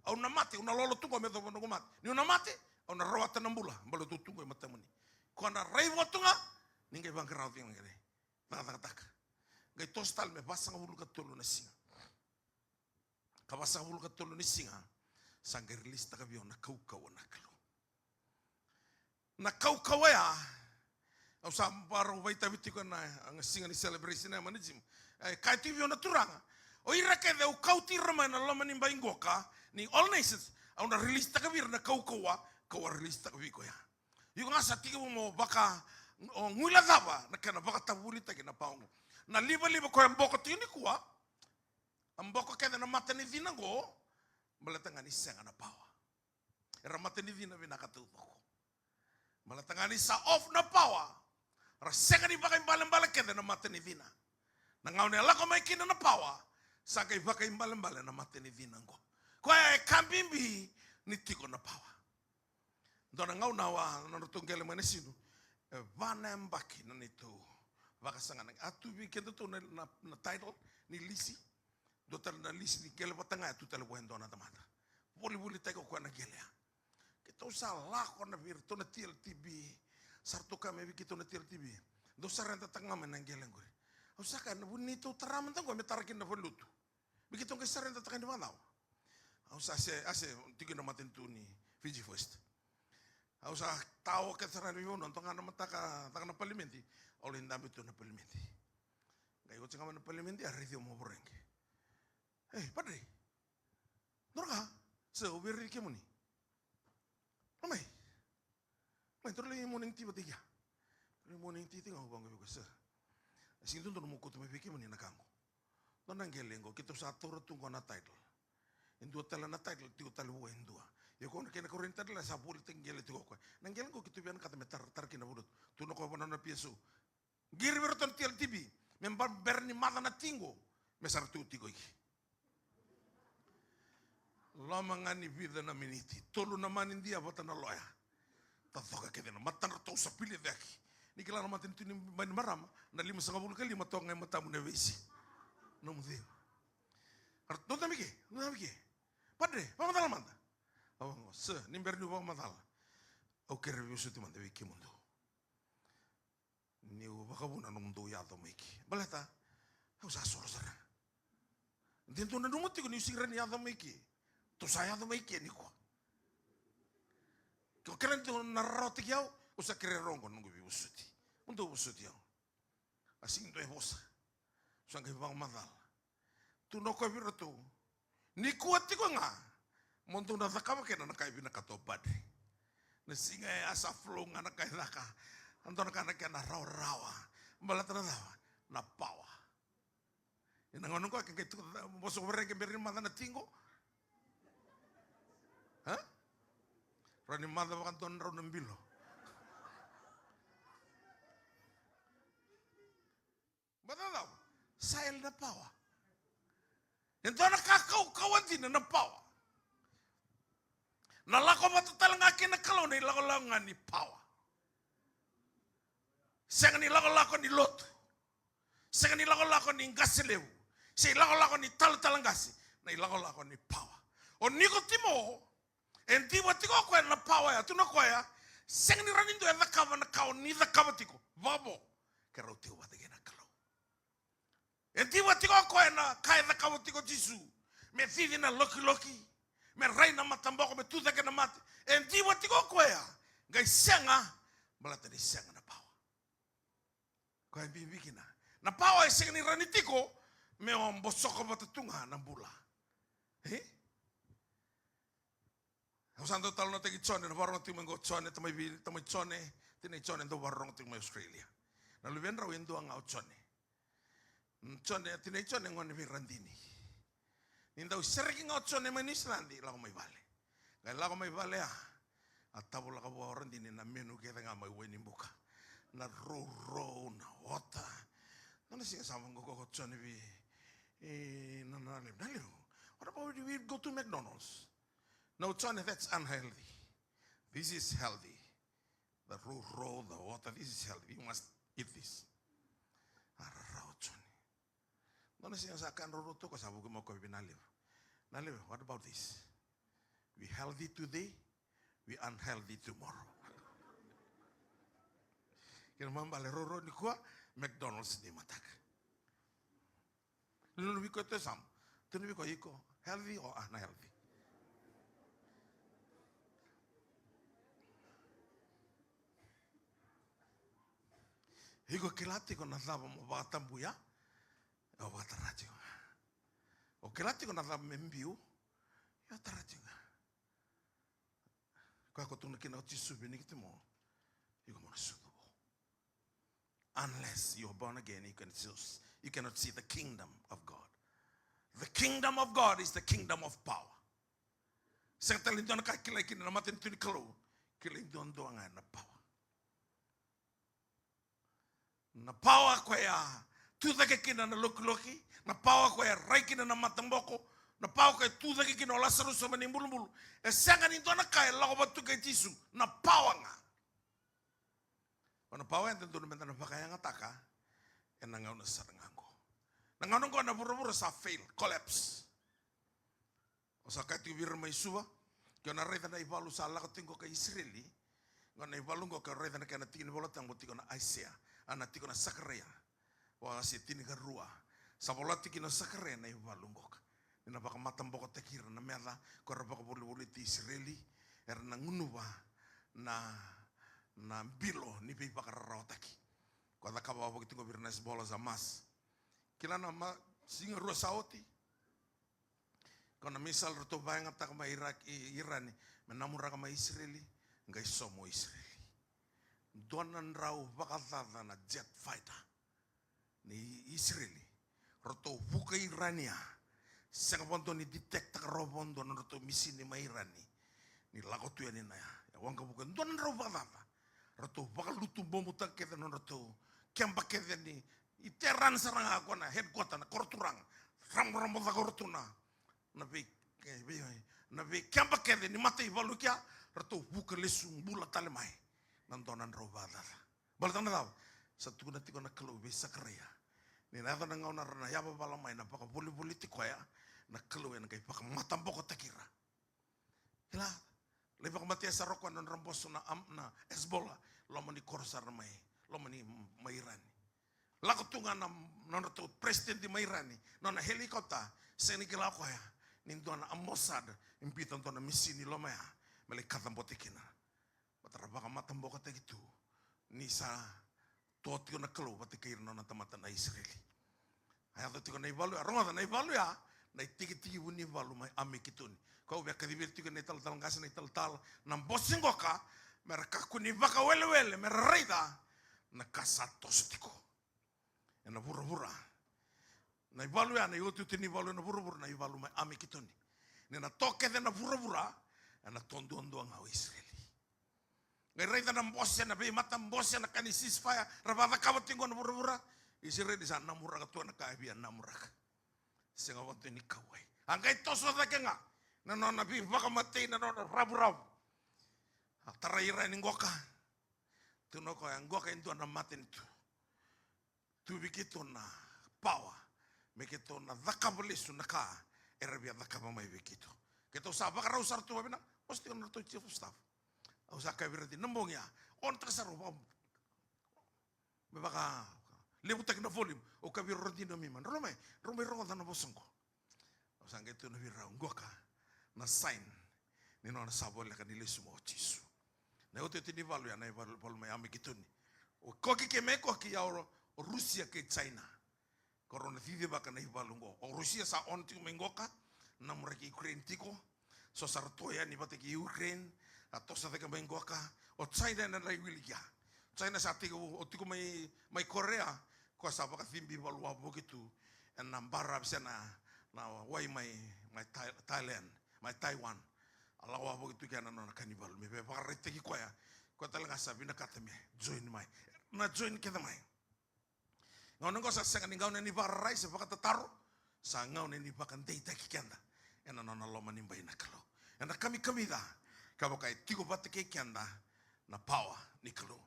Au na mate, au na lolo tu qo me yacova noqu mate. Niu na mate, au na rawata na bula, baleta au tu qo e matamuni. Koya na raivotu ga, ni qai vaqara, au qai cakacakataka. Qai toso tale me vasagavulu ka tolu na siga. Ka vasagavulu ka tolu ni siga, sa qai release taka vei au na kaukauwa na Kalou. Na kaukauwa ya, au sa varau vakaitavi tiko ena, a, siga ni celebration ya mai na gym. E kaya tiko vei au na Turaga, o ira kece au kauti ira mai na loma ni bai qoka ni All Nations, au na release taka vei ira na kaukauwa kau a release taka vei iko ya. Iko ga sa tekivu mo vaka, o guilecava na kena vakatavulitaki na pawa oqo. Na livaliva koya e boko tiko nikua, a boko kece na matanicina oqo, baleta ga ni sega na pawa. Era matanicina vinaka taucoko. Baleta ga ni sa off na pawa, ra sega ni vakaibalebale kece na matanicina. Na gauna e lako mai kina na pawa, sa qai vakaibalebale na matanicina oqo. Koya e ka bibi ni tiko na pawa. Dua na gauna au a, na nodratou qele mai na sinu, e va na yabaki na neitou vakasaqara. A tu vei kedatou na, na, na title ni lisi. Dua tale na lisi ni qele vata ga, e tu tale vua e dua na tamata. Volivolitaki o koya na qele ya. Keitou sa lako na vei iratou na T L T B. Sa ratou kaya mai vei keitou na T L T B, dou sa redataka ga mai na qele qori. Au sa kaya, na vu ni neitou tara mada qo me tara kina na valenilotu. Me keitou qai sa redataka ni vakacava? Au sa se, a se tiko na matanitu ni Fiji First. Au sa tao kece sara na veivanua, dua ga na mataka caka na palimedi, au lai dabe tu na palimedi. Qai oti ga mai na palimedi, a raici au mai Voreqe. "Ei, padre, dua na ka, sa au via raici kemuni. Mai, mai, daru lai morning tea vata i kea." Lai morning tea tiko ga, au vaqo vei koya, "Sir, e sega ni dodonu meu kauta mai vei kemuni na ka qo. Dua na qele qo, keitou sa taura tu qo na title. E dua tale na title tiko tale vua e dua. Ia o koya na kena karua ni title, e sa volitaki qele tiko o koya. Na qele qo keitou vinakata me tara, tara kina na valenilotu." Tukuna o koya vua na nona P S O, "Qiri vei iratou na T L T B me ba-, bera ni maca na ti qo, me sa ratou tiko i ke." Loma ga ni vica na miniti, tolu na manidia vata na loya. Tacoka kece na matadratou, sa pili cake. Ni kila na matanitu ni Bainimarama, na limasagavulu ka lima toka ga e matamu na veisi. Nomu cegu. Ratou, "Dou dabe i ke, dou dabe i ke. Padre, vakamacala mada." Au vaqo, "Sir, ni bera niu vakamacala, au kerea veivosoti mada vei kemudou. Niu vakavuna nomudou yaco mai ke. Baleta au sa soro sara. De dou nanuma tiko niu sega ni rawa ni yaco mai ke. Tou sa yaco mai ke nikua. Ke o kila ni dou na rarawataki au, au sa kerea rawa qo na noqu veivosoti. Mo dou vosoti au." A sega ni dua e vosa. Au sa qai vakamacala. Tukuna o koya vei iratou, "Nikua tiko ga mo dou na cakava kina na ka e vinakata o padre." Na siga ya sa flow ga na ka e caka. A dua na ka na kena rawarawa. Baleta na cava? Na pawa. Ena gauna qo ke qai tu, vosa Voreqe, bera ni maca na ti qo. Ha? Rawa ni maca vakadua na drau na bilo. Baleta na cava? Sa yali na pawa. E dua na ka kaukauwa dina na pawa. Na lako vata tale ga kei na Kalou na ilakolako ga ni pawa. Sega ni lakolako ni lotu. Sega ni lakolako ni qase levu. Se ilakolako ni talatala qase. Na ilakolako ni pawa. O Nikotimo, e diva tiko o koya na pawa ya, tukuna o koya, sega ni rawa ni dua e cakava na ka o ni cakava tiko. Vavo, ke rau tiko vata kei na Kalou. E diva tiko o koya na ka e cakava tiko o Jisu. Me cici na lokiloki, me rai na mataboko, me tucake na mate. E diva tiko o koya, qai sega, baleta ni sega na pawa. Koya e bibi kina. Na pawa e sega ni rawa ni tiko me o bosoko vata tu ga na bula. E? Au sa dau talanoataki Jone, na vakarorogo tiko mai qo Jone, tamai Vili, tamai Jone, tinai Jone, dau vakarorogo tiko mai Australia. Na luvedrau e dua ga o Jone. Jone, a tinai Jone gone vei Radini. Ni dau sereki ga o Jone mai Niusiladi, lako mai vale. Qai lako mai vale ya, a tavulaka vua o Radini na menu kece ga mai Wainibuka. Na rourou, na ota. Dua na siga sa vaqo o Jone vei, e, na, na levu, na levu. What about we go to McDonald's? No, Jone, that's unhealthy. This is healthy. The rourou, the water, this is healthy. You must eat this. A rarawa o Jone. Dua na siga sa kaya na rourou tu, ko sa vuki mai o koya vei na levu. Na levu, what about this? We healthy today, we unhealthy tomorrow. Kena ibalebale, rourou nikua, McDonald's ni mataka. Lulu vei koya tu e yasamu. Tukuna vei koya, iko healthy or unhealthy? Iko kila tiko na cava mo vakatabuya, o vakatara tiko ga. O kila tiko na cava me biu, o tara tiko ga. Koya ko tukuna kina o Jisu vei Nikotimo, iko mo na sucu vou. Unless you are born again, you can see, you cannot see the kingdom of God. The kingdom of God is the kingdom of power. Sega tale ni dua na ka kilai kina na matanitu ni Kalou, kilai duadua ga na power. Na power koya tu cake kina na lokiloki, na power koya rai kina na mataboko, na power koya tu cake kina o Lasarusa mai na ibulubulu. E sega ni dua na ka e lako vata tu kei Jisu, na power ga. O na power e dodonu meda na vakayagataka ena gauna sara ga oqo. Na gauna oqo na vuravura sa fail, collapse. O sa kaya tiko vei ira mai Suva, ke o na raica na ivalu sa lako tiko qo ka Isireli, qo na ivalu qo ke o raica na kena tiki ni Vola Tabu tiko na Aisea, a na tiko na Sakaraia, wase tinikarua. Sa vola tiko kina o Sakaraia na ivalu qo ka ni na vakamatabokotaki ira na meca, ko era vakavolivoliti Isireli, era na gunuva na, na bilo ni veivakararawataki. Ko a cakava wavoki tiko vei ira na Hezbollah, Hamas. Kila na ma-, siga rua sa oti, ko na missile ratou vakayagataka mai Iraq, i, Irani, me namuraka mai Isireli, qai somo Isireli. Dua na drau vakacaca na jet fighter ni Isireli. Ratou vuka Irani ya. Sega vakadua ni detect-taka rawa vakadua na nodratou misini mai Irani. Ni lako tu yani na ya. Ya waqavuka e dua na drau vakacaca. Ratou vakalutu bomutaka kece na nodratou keba kece ni, i Tehran sara ga ko na headquarter, na koroturaga. Ramoramo caka o ratou na, na vei, e, vei, na vei keba kece ni mataivalu kea, ratou vuka lesu bula tale mai. Na dua na drau vakacaca. Baleta na cava? Sa tukuna tiko na Kalou vei Sakaraia, ni na yaco na gauna ra na yavavala mai na vakavolivoliti koya, na Kalou ena qai vakamatabokotaki ira. Kila, lai vakamatea sara o koya na nodra boso na Am-, na Hezbollah, loma ni koro sara mai, loma ni, mai Irani. Lako tu ga na, na nodratou president mai Irani, nona helicopter, sega ni kila o koya ni dua na Mossad e biuta dua na misini loma ya me lai kacabote kina. Baleta ra vakamatabokotaki tu ni sa to tiko na Kalou vata kei ira na nona tamata na Isireli. A yaco tiko na ivalu ya, rogoca na ivalu ya, na itikitikivu ni valu mai Amekitoni. Ko au via kacivi ira tiko na italatala qase, na italatala na bose qoka, me ra kakua ni vakawelewele, me ra raica na ka sa toso tiko ena vuravura. Na ivalu ya, na iotioti ni valu ena vuravura, na ivalu mai Amekitoni. Ni na to kece na vuravura, ena to duadua ga o Isireli. Qai raica na bose, na veimatabose, na ka ni ceasefire ra vakacakava tiko na vuravura. Isireli sa namuraka tu na ka e via namuraka. Sega vakadua ni kauwai. A qai toso cake ga na nona veivakamatei, na nona ravuravu. A tarai Irani qoka. Tukuna o koya, qoka e dua na matanitu. Tu vei keitou na power me keitou na cakava lesu na ka era via cakava mai vei keitou. Keitou sa vakarau sara tu vakavinaka, vosa tiko na nodratou chief of staff. Au sa kaya vei Radini na bogi ya, o na taka sara, au vaka, me vakalevutaki na volume. Au kaya vei Radini, o Mima, drau mai, drau mai rogoca na vosa oqo. Au sa qai tukuna vei rau, qoka na sign ni nona sa voleka ni lesu mai o Jisu. Na iotioti ni valu ya, na ivalu, valu mai Amekitoni. O Koki kei, mai Koki ya o, o Rusia kei China. Ko rau na cicivaka na ivalu oqo. O Rusia sa on tiko mai qoka, namuraki Ukraine tiko. So sa ra to yani vata kei Ukraine, a toso cake mai qoka. O China ena lai wiliki ya. China sa tiko, o tiko mai, mai Korea, Koya sa vakacibi valu wavoki tu ena baravi se na, na wai mai, mai Thai-, Thailand, mai Taiwan. A lako wavoki tu kina na nona ka ni valu me vakaraitaki koya. Koya tale ga sa vinakata me join mai. Na join kece mai. Gauna oqo sa sega ni gauna ni vakararai se vakatataro, sa gauna ni vakadeitaki keda ena nona loma ni bai na Kalou. Ena kamikamica, ka vaka e tiko vata kei keda na pawa ni Kalou.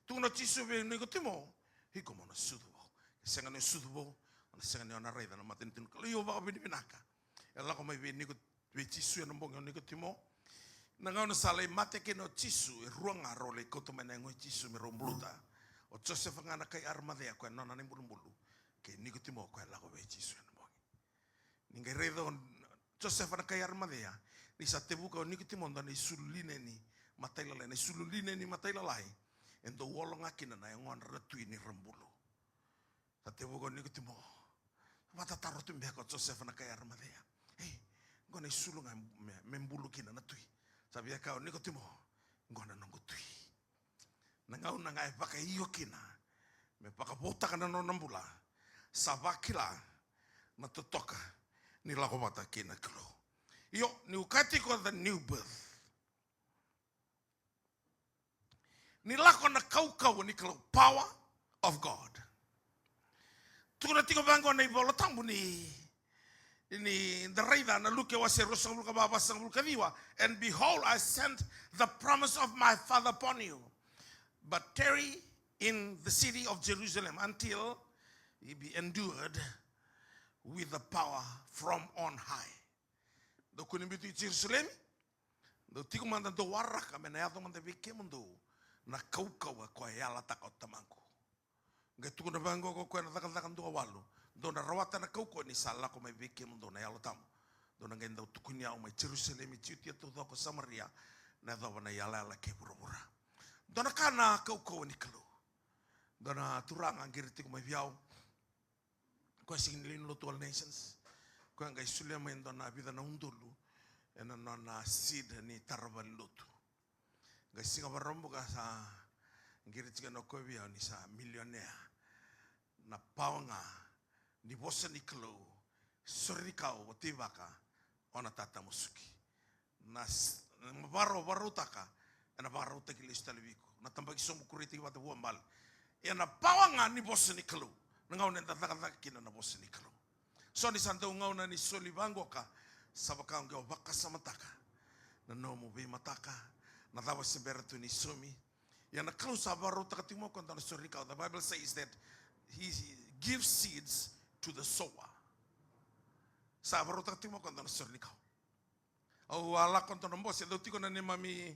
Tukuna o Jisu vei Nikotimo, iko mo na sucu vou. Ke sega ni o sucu vou, o na sega ni o na raica na matanitu ni Kalou. Io, vakavinavinaka. E lako mai vei Niko-, vei Jisu ena bogi o Nikotimo. Na gauna sa lai mate kina o Jisu, e rua ga rau lai kauta mai na yago i Jisu me rau buluta. O Josefa ga na kai Arimacea, koya nona na ibulubulu. Kei Nikotimo, koya lako vei Jisu ena bogi. Ni qai raica o Josefa na kai Arimacea, ni sa tevuka o Nikotimo dua na isulu lineni matailalai, na isulu lineni matailalai e dau olo ga kina na yagodra na tui ni ra bulu. Sa tevuka o Nikotimo. Vakatataro tu beka o Josefa na kai Arimacea. Ei, qo na isulu ga me, me bulu kina na tui. Sa via kaya o Nikotimo, qo na noqu tui. Na gauna ga e vakaio kina me vakavoutaka na nona bula, sa vakila na totoka ni lako vata kei na Kalou. Io, niu kaya tiko the new birth. Ni lako na kaukauwa ni Kalou, power of God. Tukuna tiko vaqo na iVola Tabu ni, ni da raica na Luke wase ruasagavulu ka va, vasagavulu ka ciwa. And behold, I sent the promise of my Father upon you, but tarry in the city of Jerusalem until ye be endued with the power from on high. Dou kua ni biuti Jerusalemi, dou tiko mada dou waraka me na yaco mada vei kemudou na kaukauwa koya e yalataka o Tamaqu. Qai tukuna vaqo ko koya na Cakacaka dua walu, dou na rawata na kaukauwa ni sa lako mai vei kemudou na Yalo Tabu. Dou na qai dau tukuni au mai Jerusalemi, Jutia taucoko, Samaria, na yacova na iyalayala kei vuravura. Dua na ka na kaukauwa ni Kalou. Dua na turaga qiri tiko mai vei au. Koya sega ni lewe ni lotu All Nations. Koya qai solia mai e dua na vica na udolu ena nona seed ni tara valenilotu. Qai siga Vakaraubuka sa qiri tiko na koya vei au ni sa milionea. Na pawa ga ni vosa ni Kalou, sore ni kau, vakateivaka, o na tatamusuki. Na s-, na vakarau, vakarautaka, ena vakarautaki lesu tale vei iko. Na tabaki sobu, kureitaki vata, vuabale. Ia na pawa ga ni vosa ni Kalou. Na gauna eda cakacaka kina na vosa ni Kalou. So ni sa dau gauna ni soli vaqoka, sa vaka oqo o vakasamataka na nomu veimataka, na cava se bera tu ni saumi. Ia na Kalou sa vakarautaka tiko mai o koya dua na sore ni kau. The Bible says that he gives seeds to the sower. Sa vakarautaka tiko mai o koya dua na sore ni kau. Au a lako dua na bose, dau tiko na neimami,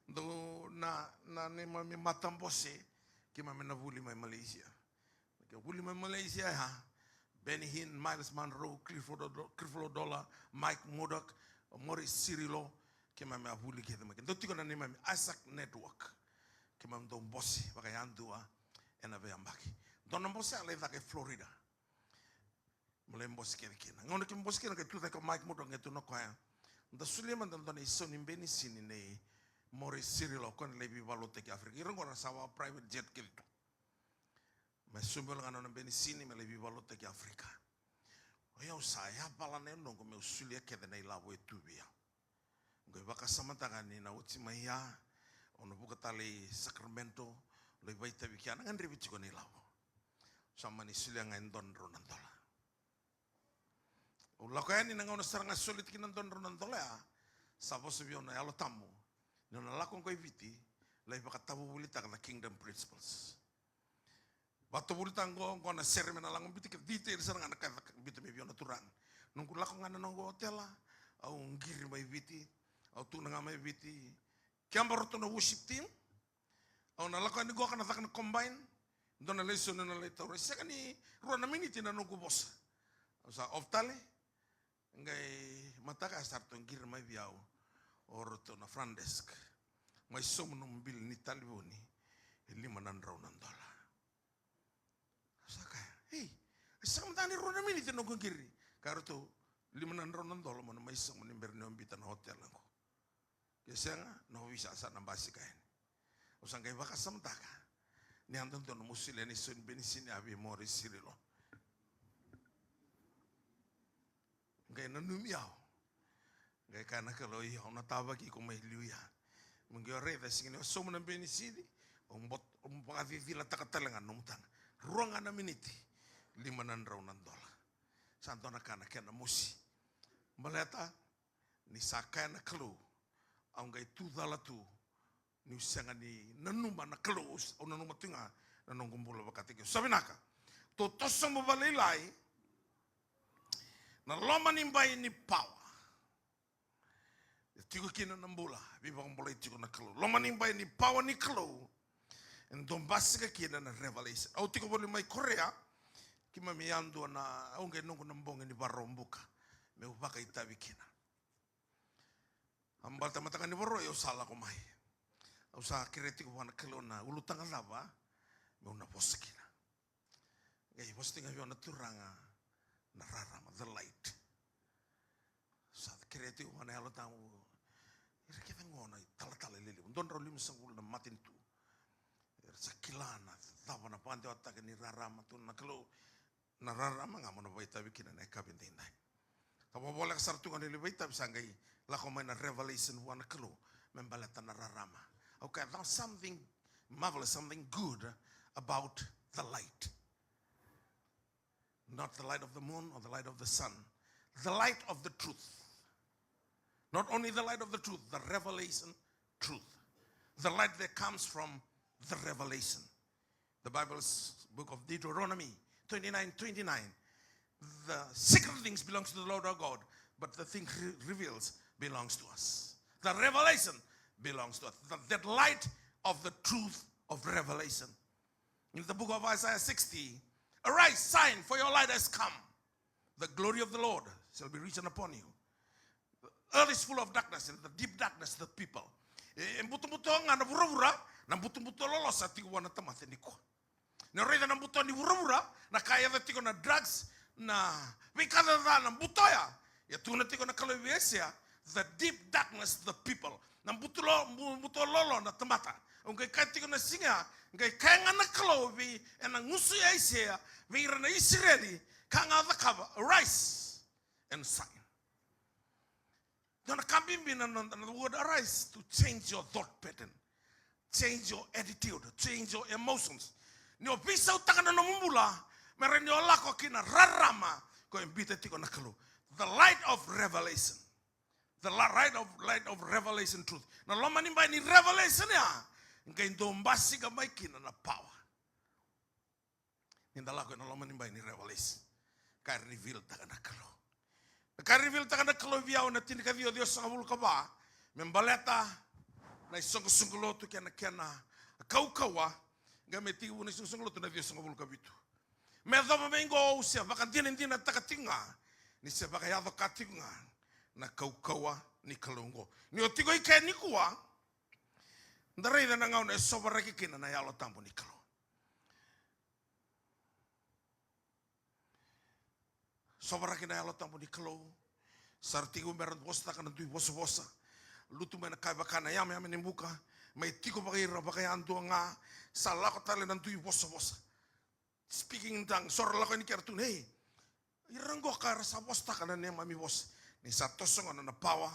dau na, na neimami matabose, keimami na vuli mai Malaysia. Ke vuli mai Malaysia ya, Benny Hinn, Myles Munroe, Creflo Dollar, Creflo Dollar, Mike Murdock, Morris Cirillo, keimami a vuli kece mai. Dau tiko na neimami Isaac Network. Keimami dau bose vakayadua ena veiyabaki. Dua na bose a lai caka e Florida. Mo lai bose kece kina. Gauna keimami bose kina, qai tucake o Mike Murdock, qai tukuna o koya, da solia mada dua na isau ni benisini nei Morris Cirillo, o koya na lai veivakalotutaki Africa. Ira qo ra sa vaka private jet kece tu. Me sobu ga na nona benisini me lai veivakalotutaki Africa. O yau sa yavala na yaloqu meu solia kece na ilavo e tu vei au. Qai vakasamataka ni na oti mai ya, au na vuka tale i Sacramento, lai vakaitavi kea, na gadrevi tiko na ilavo. Sa mani solia ga e dua na drau na dola. Au lako yani, na gauna sara ga soli tiko na dua na drau na dola ya, sa vosa vei au na Yalo Tabu ni au na lako qo i Viti, lai vakatavuvulitaka the Kingdom Principles. Vakatavuvulitaka qo, qo na sere me na lako biuta, kei detail sara ga na ka e biuta mai vei au na turaga. Noqu lako ga na noqu otela, au qiri mai Viti, au tukuna ga mai Viti, keba o ratou na worship team, au na lako yani qo ka na caka na combine, dua na lesoni au na lai taura. E sega ni rua na miniti na noqu vosa, au sa off tale. Qai mataka sa ratou qiri mai vei au o ratou na front desk, mai sauma nomu bill ni talevoni e lima na drau na dola. Au sa kaya, ei, e sega mada ni rua na miniti na noqu qiri. Kaya o ratou, lima na drau na dola mo na mai sauma ni bera ni o biuta na hotel qo. Ke sega, na ovisa sa na basika yani. Au sa qai vakasamataka Ni a dodonu mo solia na isau ni benisini ya vei Mauri Cirillo. Qai nanumi au. Qai kaya na Kalou, io, au na tavaki iko mai liu ya. Mo qai o raica, sega ni o sauma na benisini, au bot-, au vakacicilataka tale ga na nomu taga. Rua ga na miniti, lima na drau na dola. Sa dua na ka na kena mosi. Baleta ni sa kaya na Kalou, au qai tu cala tu, niu sega ni nanuma na Kalou, au s-, au nanuma tu ga na noqu bula vakataki au. Sa vinaka. Tou toso sobu vakalailai na loma ni bai ni pawa. E tiko kina na bula, veivakabulai tiko na Kalou. Loma ni bai ni pawa ni Kalou. E dua basika kina na revelation. Au tiko voli mai Korea, keimami yadua na, au qai noqu na bogi ni Vakaraubuka. Meu vakaitavi kina. A baleta mataka ni Vakarauwai au sa lako mai. Au sa kerea tiko vua na Kalou na ulutaga cava meu na vosa kina. Qai vosa tiko ga vei au na Turaga na rarama, the light. Sa kerea tiko vua na Yalo Tabu. Ira kece qo na italatala lelevu. Dua na drau limasagavulu na matanitu. Era sa kila na cava na vakadewataka ni rarama tu na Kalou. Na rarama ga mo na vakaitavi kina na yakavi daidai. Sa voleka sara tu ga ni lai vakaitavi sa qai lako mai na revelation vua na Kalou me baleta na rarama. Okay, there's something marvelous, something good about the light. Not the light of the moon or the light of the sun. The light of the truth. Not only the light of the truth, the revelation truth. The light that comes from the revelation. The Bible's book of Deuteronomy twenty-nine twenty-nine. The secret things belongs to the Lord our God, but the thing re-, reveals belongs to us. The revelation belongs to us. The, that light of the truth of revelation. In the book of Isaiah sixty, "Arise, shine, for your light has come. The glory of the Lord shall be risen upon you." The earth is full of darkness, and the deep darkness the people. E, e butobuto ga na vuravura, na butobuto lolosa tiko vua na tamata nikua. Ni o raica na buto ni vuravura, na ka e yaco tiko na drugs, na veika caca na buto ya. Ia tukuna tiko na Kalou vei Aisea, the deep darkness the people. Na buto lo-, bu-, buto lolo na tamata. Au qai kaya tiko na siga, qai kaya ga na Kalou vei, ena gusu i Aisea, vei ira na Isireli, ka ga cakava, arise and shine. Dua na ka bibi na, na, na word arise to change your thought pattern, change your attitude, change your emotions. Ni o veisautaka na nomu bula, me rawa ni o lako ki na rarama ko e biuta tiko na Kalou. The light of revelation. The la-, light of, light of revelation truth. Na loma ni bai ni revelation ya, qai dau basika mai kina na power. Ni da lako ena loma ni bai ni revelation. Ka e reveal taka na Kalou. Na ka e reveal taka na Kalou vei au ena tinikaciwa ciwasagavulu ka va. Me baleta na isoqosoqo lotu kei na kena kaukauwa. Qai me tekivu na isoqosoqo lotu na ciwasagavulu ka vitu. Me yacova mai qo au se vakadinadinataka tiko ga. Ni se vakayaco ka tiko ga. Na kaukauwa ni Kalou qo. Ni o tiko i ke nikua. Da raica na gauna e sovaraki kina na Yalo Tabu ni Kalou. Sovaraki na Yalo Tabu ni Kalou. Sa ra tekivu me ra vosataka na dui vosavosa. Lutu mai na ka e vaka na yameyame ni buka. Mai tiko vakaira vakayadua ga. Sa lako tale na dui vosavosa. Speaking in tongues. So ra lako yani kera tu, ei. Ira qo ka ra sa vosataka na neimami vosa. Ni sa toso gona na pawa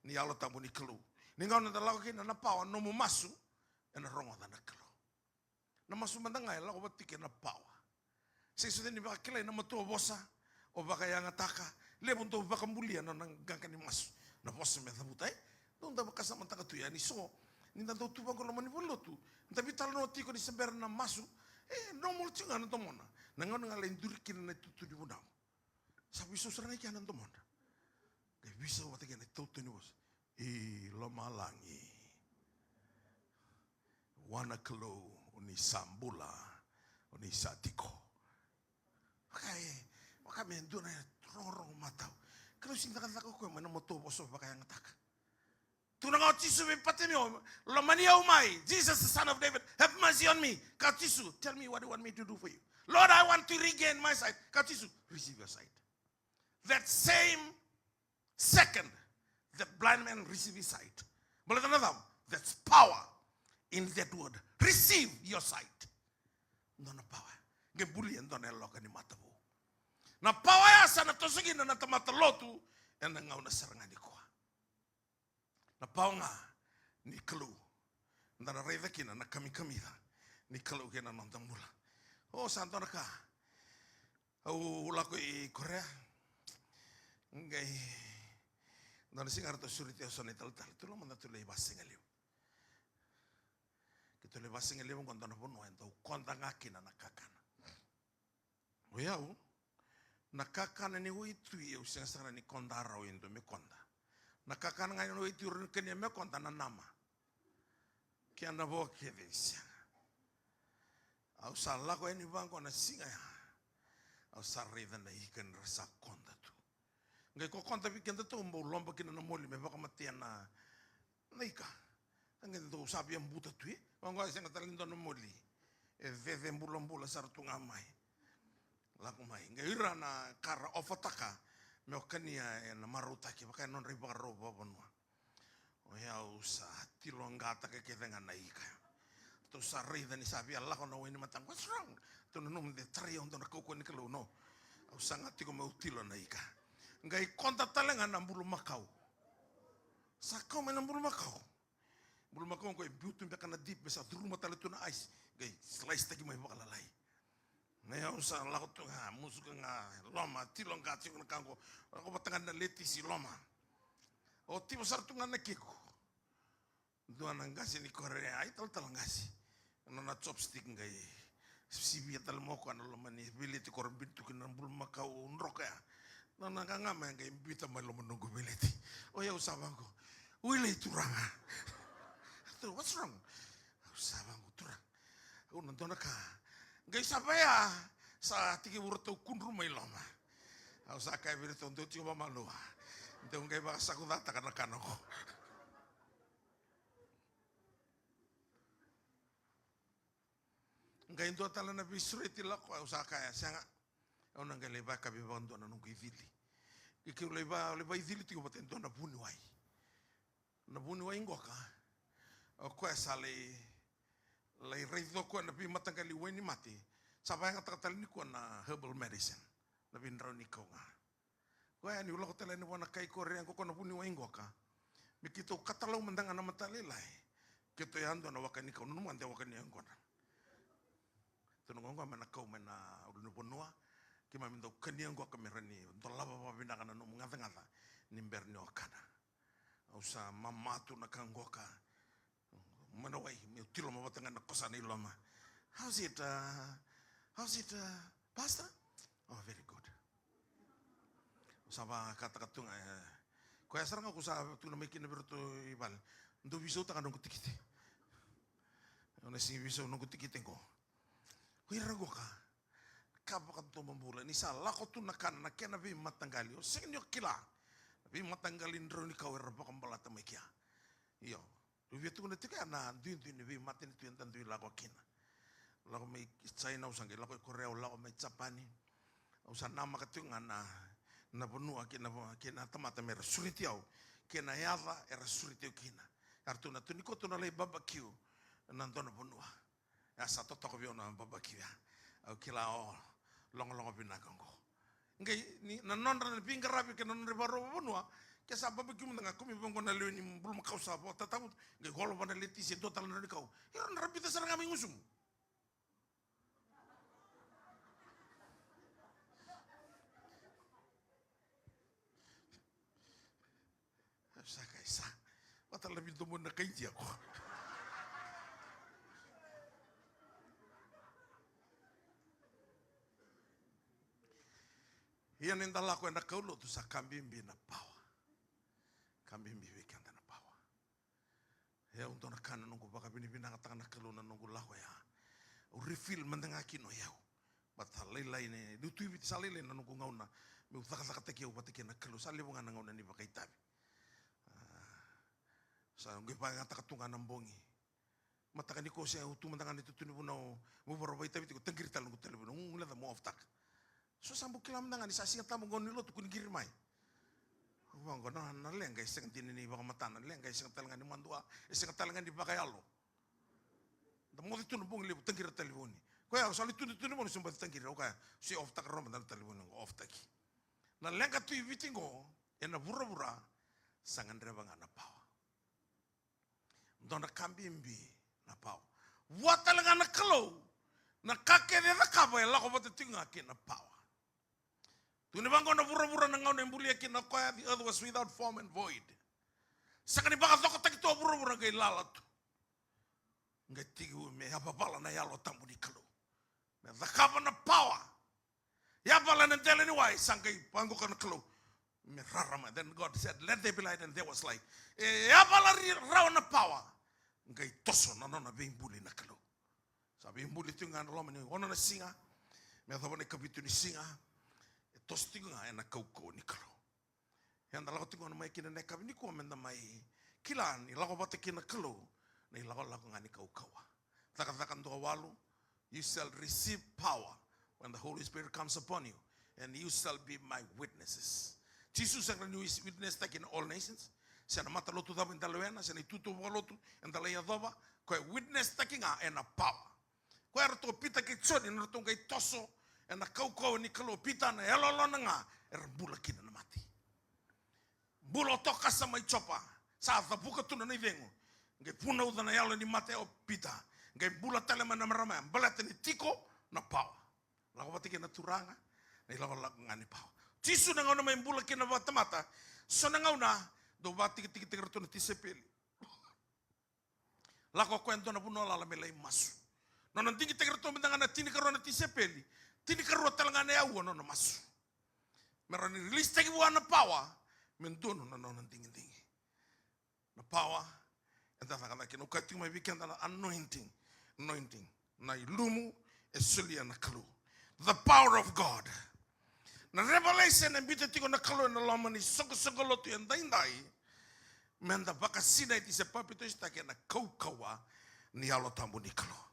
ni Yalo Tabu ni Kalou. Ni gauna da lako kina na pawa, nomu masu, ena rogoca na Kalou. Na masu mada ga e lako vata tiko na pawa. Sega soti ni vakakilai na matua vosa, o vakayagataka, levu dau vakabulia na nona qaqa ni masu. Na vosa me cavuta, e? Dau da vakasamataka tu yani so. Ni da dau tu vaqo loma ni valenilotu, da veitalanoa tiko ni se bera na masu. E, normal tiko ga na domona. Na gauna ga lai duri kina na itutu ni vunau. Sa veisau sara ga i kea na domona. Qai veisau vata kei na itautau ni vosa. I lomalagi. Vua na Kalou, o ni sa bula, o ni sa tiko. Vaka e, vaka me dua na rogorogo matau. Kalou sega ni cakacaka o koya mai na matua vosa vakayagataka. Tukuna ga o Jisu vei Patimeo, lomani au mai, Jesus, the son of David, have mercy on me. Kaya o Jisu, tell me what you want me to do for you. Lord, I want to regain my sight. Kaya o Jisu, receive your sight. That same second, the blind man receive his sight. Baleta na cava? That's power in that word. Receive your sight. Dua na pawa. Qai bulia e dua na yaloka ni matavou. Na pawa ya sa na toso kina na tamata lotu ena gauna sara ga nikua. Na pawa ga ni Kalou. Da na raica kina na kamikamica ni Kalou kei na noda bula. O, sa dua na ka. Au lako i Korea. Qai dua na siga ratou sureti au so na italatala. Tu loma da tu lai vasigalevu. Keitou lai vasigalevu qo dua na vanua e dau koda ga kina na kakana. O yau, na kakana ni waitui au sega sara ni koda rawa e dua me koda. Na kakana ga ni waitui rawa ni kania me koda na nama. Kena vo kece e sega. Au sa lako yani vaqo na siga ya. Au sa raica na ika ni ra sa koda tu. Qai kokoda vei keda tou bau loba kina na moli me vakamatea na, na ika. A qai dou sa via buta tu, e? Vaqo e sega tale ni dua na moli. E cece bulabula sara tu ga mai. Lako mai. Qai ira na ka ra ofataka me o kania ena marautaki, vaka e nodra ivakarau vakavanua. O yau sa tiloqataka kece ga na ika. Tou sa raica ni sa via lako na wainimata. What's wrong? Tou nanuma de tarai au dua na kaukauwa ni Kalou, no. Au sa ga tiko meu tilo na ika. Qai koda tale ga na bulumakau. Sa kau mai na bulumakau. Bulumakau qo e biu tu beka na dip, me sa curuma tale tu na ice. Qai slice taki mai vakalalai. Na yau sa lako tu ga, musuka ga, loma, tiloqa tiko na ka qo. Lako vata ga na letisi, loma. O tiva sara tu ga na kiko. Dua na qase ni Korea, ai talatala qase. Nona chopstick qai sivia tale mai o koya na loma ni veleti ko ra biu tu kina na bulumakau droka ya. Nona qaqama ya qai biuta mai loma noqu veleti. O yau sa vaqo, wili turaga. What's wrong? Au sa vaqo, turaga. Au na dua na ka. Qai sa vaya, sa tekivu ratou kudru mai loma. Au sa kaya vei iratou, dou tiko vakamalua. Dou qai vakasakucataka na ka noqo. Qai dua tale na veisureti lako, au sa kaya, sega. Au na qai lai vakayakavi vakadua na noqu icili. Qai keu lai va, lai vaicili tiko vata e dua na vuniwai. Na vuniwai qoka, o koya sa lai, lai raica o koya na veimataqali wainimate. Sa vakayagataka tale nikua na herbal medicine, na veidraunikau ga. Koya niu lako tale yani vua na kai Korea qoka, na vuniwai qoka. Me keitou katalau mada ga na matalailai. Keitou yadua na waka ni kau, nanuma de waka ni yaqona. Tou na qoqa me na kau mai na ulunivanua. Keimami dau kania qoka me rawa ni dolava vakavinaka na nomu gacagaca ni bera ni o kana. Au sa mama tu na ka qoka. Mai na wai, meu tiloma vata ga na kosa na iloma. How's it, uh, how's it, uh, Pastor? Oh, very good. Au sa vakataka tu ga, e, koya sara ga ko sa tukuna mai kina vei iratou i vale. Dou veisautaka noqu tikite. Au na sega ni veisau noqu tikite qo. O ira qoka, ka vakadomobula, ni sa lako tu na kana, na kena veimataqali, o sega ni o kila. Na veimataqali drau ni kau era vakabalata mai kea. Io. Au via tukuna tiko ya na duidui ni veimatanitu eda dui lako kina. Lako mai China, au sa qai lako i Korea, au lako mai Japani. Au sa namaka tiko ga na, na vanua kei na va-, kei na tamata me ra sureti au. Kei na yaca era sureti au kina. Eratou na tukuna, tou na lai barbecue na dua na vanua. Ya sa totoka vei au na barbecue ya. Au kila o logologo vinaka oqo. Qai ni na nodra na veiqaravi kei na nodra ivakarau vakavanua, ke sa barbecue mada ga, kumi vaqo na lewe ni bulumakau sa vakatatavutu, qai holo vua na letisi e dua tale na drau ni kau. Ira na rabita sara ga mai gusumu. Sa kai sa. Vata la vidomoni na kai Idia ko. Ia ni da lako ena kaulotu sa ka bibi na pawa. Ka bibi vei keda na pawa. E au dua na ka na noqu vakavinavinakataka na Kalou na noqu lako ya. Au refill mada ga kina o yau. Baleta lailai ni, niu tu i Viti sa lailai na noqu gauna meu cakacakataki au vata kei na Kalou, sa levu ga na gauna ni vakaitavi. A, sa qai vakayagataka tu ga na bogi. Mataka nikua se au tu mada ga na itutu ni vunau, meu vakarau vakaitavi tiko, taqiri tale noqu talevoni, guguleca meu off-taka. So sa bau kila mada ga ni sa Siga Tabu qo ni lotu ko ni qiri mai. Vaqo na, na leqa e sega dina ni vakamatana, leqa e sega tale ga ni madua, e sega tale ga ni vakayalo. Da moce tu na bogi levu, taqiri talevoni. Koya au sa lai tudutuni vou ni se bau taqiri, au kaya se off taka roma na talevoni qo, off taki. Na leqa tu i Viti qo, ena vuravura sa gadreva ga na pawa. Dua na ka bibi na pawa. Vua tale ga na Kalou, na ka kece e cakava e lako vata tiko ga kei na pawa. Tukuni vaqo na vuravura na gauna e bulia kina o koya, the earth was without form and void. Sega ni vakacokotaki tu o vuravura, qai lala tu. Qai tekivu me yavavala na Yalo Tabu ni Kalou. Me cakava na pawa. Yavala ena dela ni wai, sa qai vaqoka na Kalou me rarama. Then God said, "Let there be light," and there was light. E yavala ri-, rawa na pawa, qai toso na nona veibuli na Kalou. Sa veibuli tiko ga ena loma ni ono na siga me yacova na ikavitu ni siga. E toso tiko ga ena kaukauwa ni Kalou. Eda lako tiko ga mai kina na yakavi nikua meda mai kila ni lako vata kei na Kalou na ilakolako ga ni kaukauwa. Cakacaka dua walu, "You shall receive power when the Holy Spirit comes upon you, and you shall be my witnesses." Jisu sega ni witness taki na all nations, se na matalotu cava eda lewena, se na itutu vakalotu eda lai yacova, koya witness taki ga ena pawa. Koya eratou o Pita kei Joni, na ratou qai toso ena kaukauwa ni Kalou. Pita, na yaloyalona ga era bula kina na mate. Bula o Tokasa mai Jopa, sa cavuka tu na nona icegu. Qai vunauca na yalo ni mate o Pita. Qai bula tale mai na marama ya, baleta ni tiko na pawa. Lako vata kei na Turaga na ilakolako ga ni pawa. Jisu na gauna mai bula kina vakatamata, so na gauna dau vakatikitikitaki ratou na tisaipeli. Lako o koya e dua na vanua lala me lai masu. Nona digitaki ratou mada ga na tinikarua na tisaipeli, tinikarua tale ga na aua nona masu. Me rawa ni release taki vua na pawa, me donu na nona digidigi. Na pawa eda cakacaka kina. Au kaya tiko mai vei keda na anointing, anointing. Na ilumu e solia na Kalou. The power of God. Na revelation e biuta tiko na Kalou ena loma ni soqosoqo lotu edaidai, meda vakasinaiti se papitaisotaki ena kaukauwa ni Yalo Tabu ni Kalou.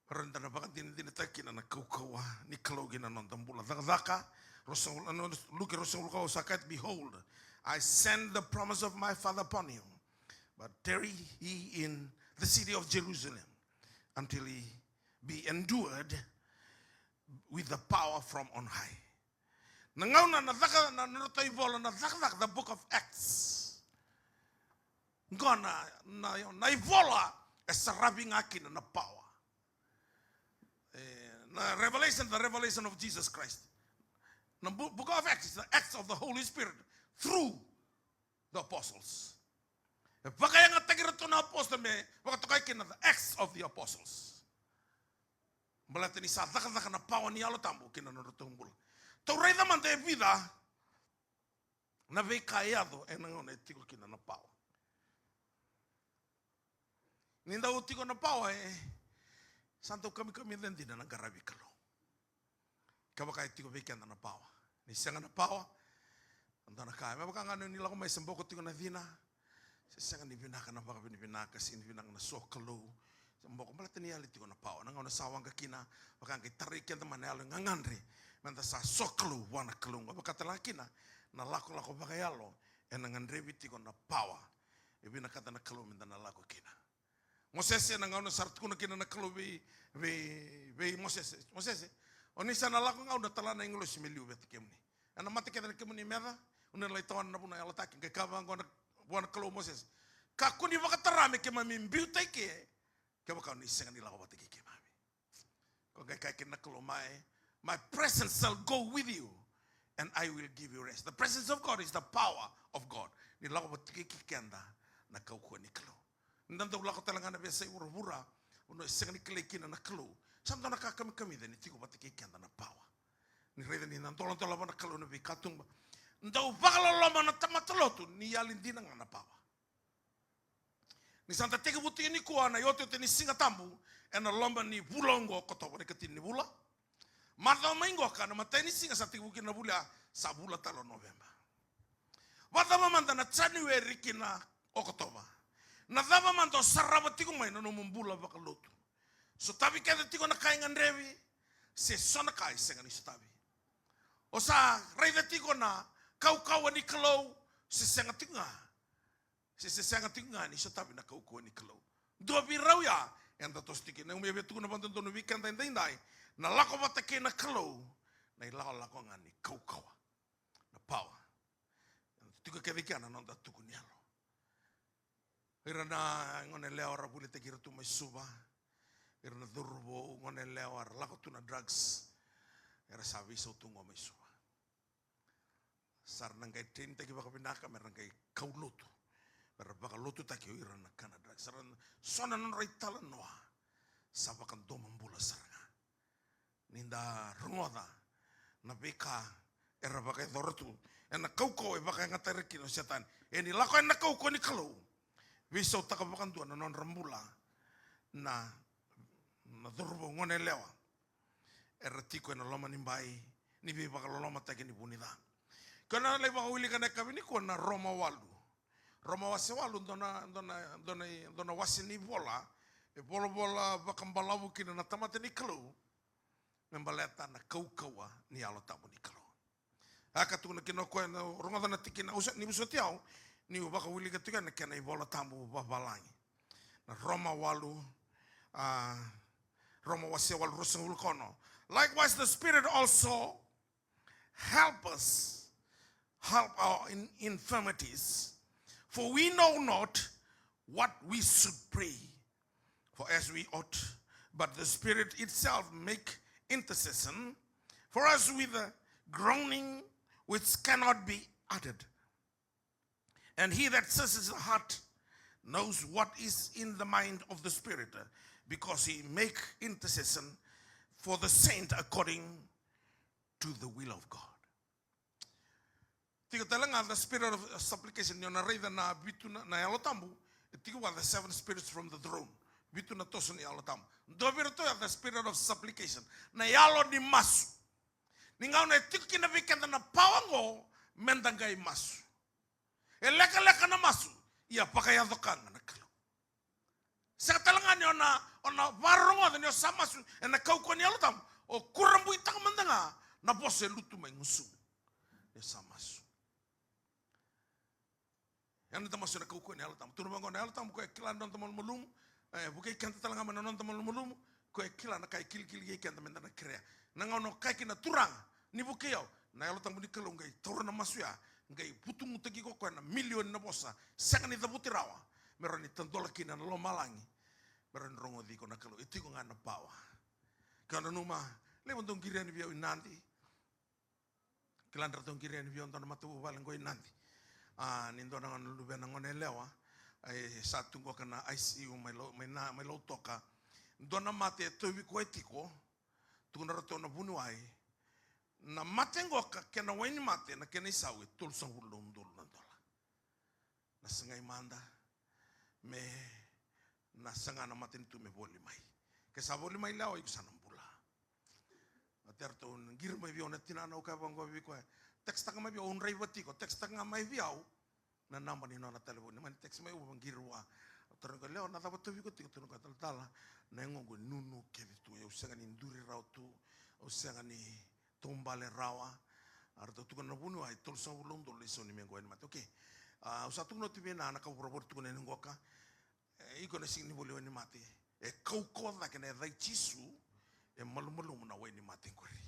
Reda na vakadinadinataka kina na kaukauwa ni Kalou ki na noda bula. Cakacaka ruasagavulu, no, Luke ruasagavulu ka walu sa kaya, "Behold, I send the promise of my Father upon him, but tarry ye in the city of Jerusalem until he be endued with the power from on high." Na gauna na caka, na, na nodratou ivola na Cakacaka, the book of Acts. Qo na, na, na ivola e saravi ga kina na pawa. E, na Revelation, the revelation of Jesus Christ. Na bu-, book of Acts is the Acts of the Holy Spirit through the apostles. E vakayagataki iratou na apostle me vakatokai kina the Acts of the Apostles. Baleta ni sa cakacaka na pawa ni Yalo Tabu kina nodratou bula. Tou raica mada e vica na veika e yaco ena gauna e tiko kina na pawa. Ni dau tiko na pawa, e sa dau kamikamica dina na qaravi Kalou. Kevaka e tiko vei keda na pawa. Ni sega na pawa, dua na ka, me vaka ga ni lako mai se boko tiko na cina, se sega ni vinaka na vakavinavinaka, sega ni vinaka na sokalou, se boko, baleta ni yali tiko na pawa. Na gauna sa waqa kina, vaka qai tarai keda mai na yalo e gagadre, meda sa sokalou vua na Kalou. Qo vaka tale ga kina na lakolako vakayalo, ena gadrevi tiko na pawa. E vinakata na Kalou meda na lako kina. Mosese, na gauna sa ra tukuna kina na Kalou vei, vei, vei Mosese, "Mosese, o ni sa na lako ga, au na tala na agilosi me liu vata kemuni. Ena mata kece na kemuni meca, o ni na lai tawana na vanua yalataki." Qai kaya vaqo na, vua na Kalou, "Mosese, kakua ni vakatara me keimami biuta i ke, kevaka o ni sega ni lako vata kei keimami." Ko qai kaya kina na Kalou, "My, my presence shall go with you, and I will give you rest." The presence of God is the power of God. Ni lako vata kei keda na kaukauwa ni Kalou. Ni da dau lako tale ga na veiyasai vuravura, vanua e sega ni kilai kina na Kalou, sa dua na ka kamikamica ni tiko vata kei keda na pawa. Ni raica ni na doladola vua na Kalou na veika tuba. Dau vakaloloma na tamata lotu ni yali dina ga na pawa. Ni sa da tekivu tiko nikua na iotioti ni Siga Tabu ena loma ni vula oqo, Okotova, na ikatini ni vula. Macawa mai qoka na imatai ni siga sa tekivu kina na vula ya, sa vula tale o Noveba. Vakacava mada na January ki na Okotova? Na cava mada o sarava tiko mai na nomu bula vakalotu? Sotavi kece tiko na ka e gadrevi, se so na ka e sega ni sotavi? O sa raica tiko na kaukauwa ni Kalou, se sega tiko ga? Se, se sega tiko ga ni sotavi na kaukauwa ni Kalou? Dua vei rau ya Eda toso tiko kina. Au via tukuna vakadodonu vei keda edaidai, na lako vata kei na Kalou, na ilakolako ga ni kaukauwa, na power. Eda tiko kece i kea na noda tuku ni yalo. Ira na gone yalewa era volitaki ira tu mai Suva, ira na cauravou, gone yalewa era lako tu na drugs, era sa veisau tu qo mai Suva. Sa ra na qai trainitaki vakavinaka me ra qai kaulotu, me ra vakalotutaki o ira na kana drugs. Sa ra, so na nodra italanoa sa vakadomobula sara ga. Ni da rogoca na veika era vakayacora tu, ena kaukauwa e vakayagataki ira kina o Setani. E ni lako yani na kaukauwa ni Kalou, veisautaka vakadua na nodra bula na, na cauravou, gone yalewa era tiko ena loma ni bai ni veivakalolomataki ni vu ni ca. Ke o na lai vakawilika na yakavi nikua na Roma walu. Roma wase walu, dua na, dua na, dua na, dua na wase ni vola e volavola vakabalavu kina na tamata ni Kalou me baleta na kaukauwa ni Yalo Tabu ni Kalou. A ka tukuna kina o koya, na rogoca na tikina, au sa, ni vosoti au, niu vakawilika tiko na kena iVola Tabu vavalagi. Na Roma walu, a, Roma wase walu, ruasagavulu ka ono. Likewise, the Spirit also help us, help our in-, infirmities, for we know not what we should pray for as we ought, but the Spirit itself make intercession for us with a groaning which cannot be uttered. And he that searches the heart knows what is in the mind of the Spirit, because he make intercession for the saint according to the will of God. Tiko tale ga the spirit of supplication, ni o na raica na vitu na, na Yalo Tabu, e tiko vua the seven spirits from the throne. Vitu na toso ni Yalo Tabu. Dua vei iratou ya the spirit of supplication. Na yalo ni masu. Ni gauna e tiko kina vei keda na power qo, meda qai masu. E lekaleka na masu, ia vakayaco ka ga na Kalou. Sega tale ga ni o na, o na vakarogoca ni o sa masu ena kaukauwa ni Yalo Tabu, o kurabuitaka mada ga na vosa e lutu mai gusumu. Ni o sa masu. Ia ni da masu ena kaukauwa ni Yalo Tabu. Tukuna vaqo na Yalo Tabu, koya e kila na noda malumalumu, e vukei keda tale ga mai na noda malumalumu, koya e kila na ka e kilikili kei keda meda na kerea. Na gauna o kaya kina na Turaga, ni vukei au, na Yalo Tabu ni Kalou qai taura na masu ya, qai vutugutaki iko koya na milioni na vosa, sega ni cavuti rawa, me rawa ni tadola kina na lomalagi, me rawa ni rogoci iko na Kalou. E tiko ga na power. Ke o nanuma, levu dau qiri yani vei au i Nadi. Kila ni ratou qiri yani vei au dua na matavuvale qo i Nadi. A, ni dua na gone, luvena gone yalewa. E sa tu qoka na I C U mai Lau-, mai na, mai Lautoka. Dua na mate e tauvi koya tiko. Tukuna ratou na vuniwai. Na mate qoka, kena wainimate, na kena isau e tolusagavulu na udolu na dola. Na sagai mada me na saga na matanitu me voli mai. Ke sa voli mai lewa, iko sa na bula. Oti eratou na qiri mai vei au na tinana, au kaya vaqo vei koya, text taka mai vei au, au draiva tiko, text taka ga mai vei au na naba ni nona talevoni, mani text mai, au vaqiri vua. Au taroga, lewa, na cava tauvi iko tiko? Tukuna o koya, talatala, na yagoqu e nunu kece tu, au sega ni duri rawa tu, au sega ni taubale rawa. A, ratou tukuna na vuniwai, tolusagavulu na udolu na isau ni mequ wainimate. Okay. A, au sa tukuna oti vei na, na ka vuravura tukuna yani qoka. E, iko na sega ni voli wainimate. E kaukauwa cake na yaca i Jisu, e malumalumu na wainimate qori.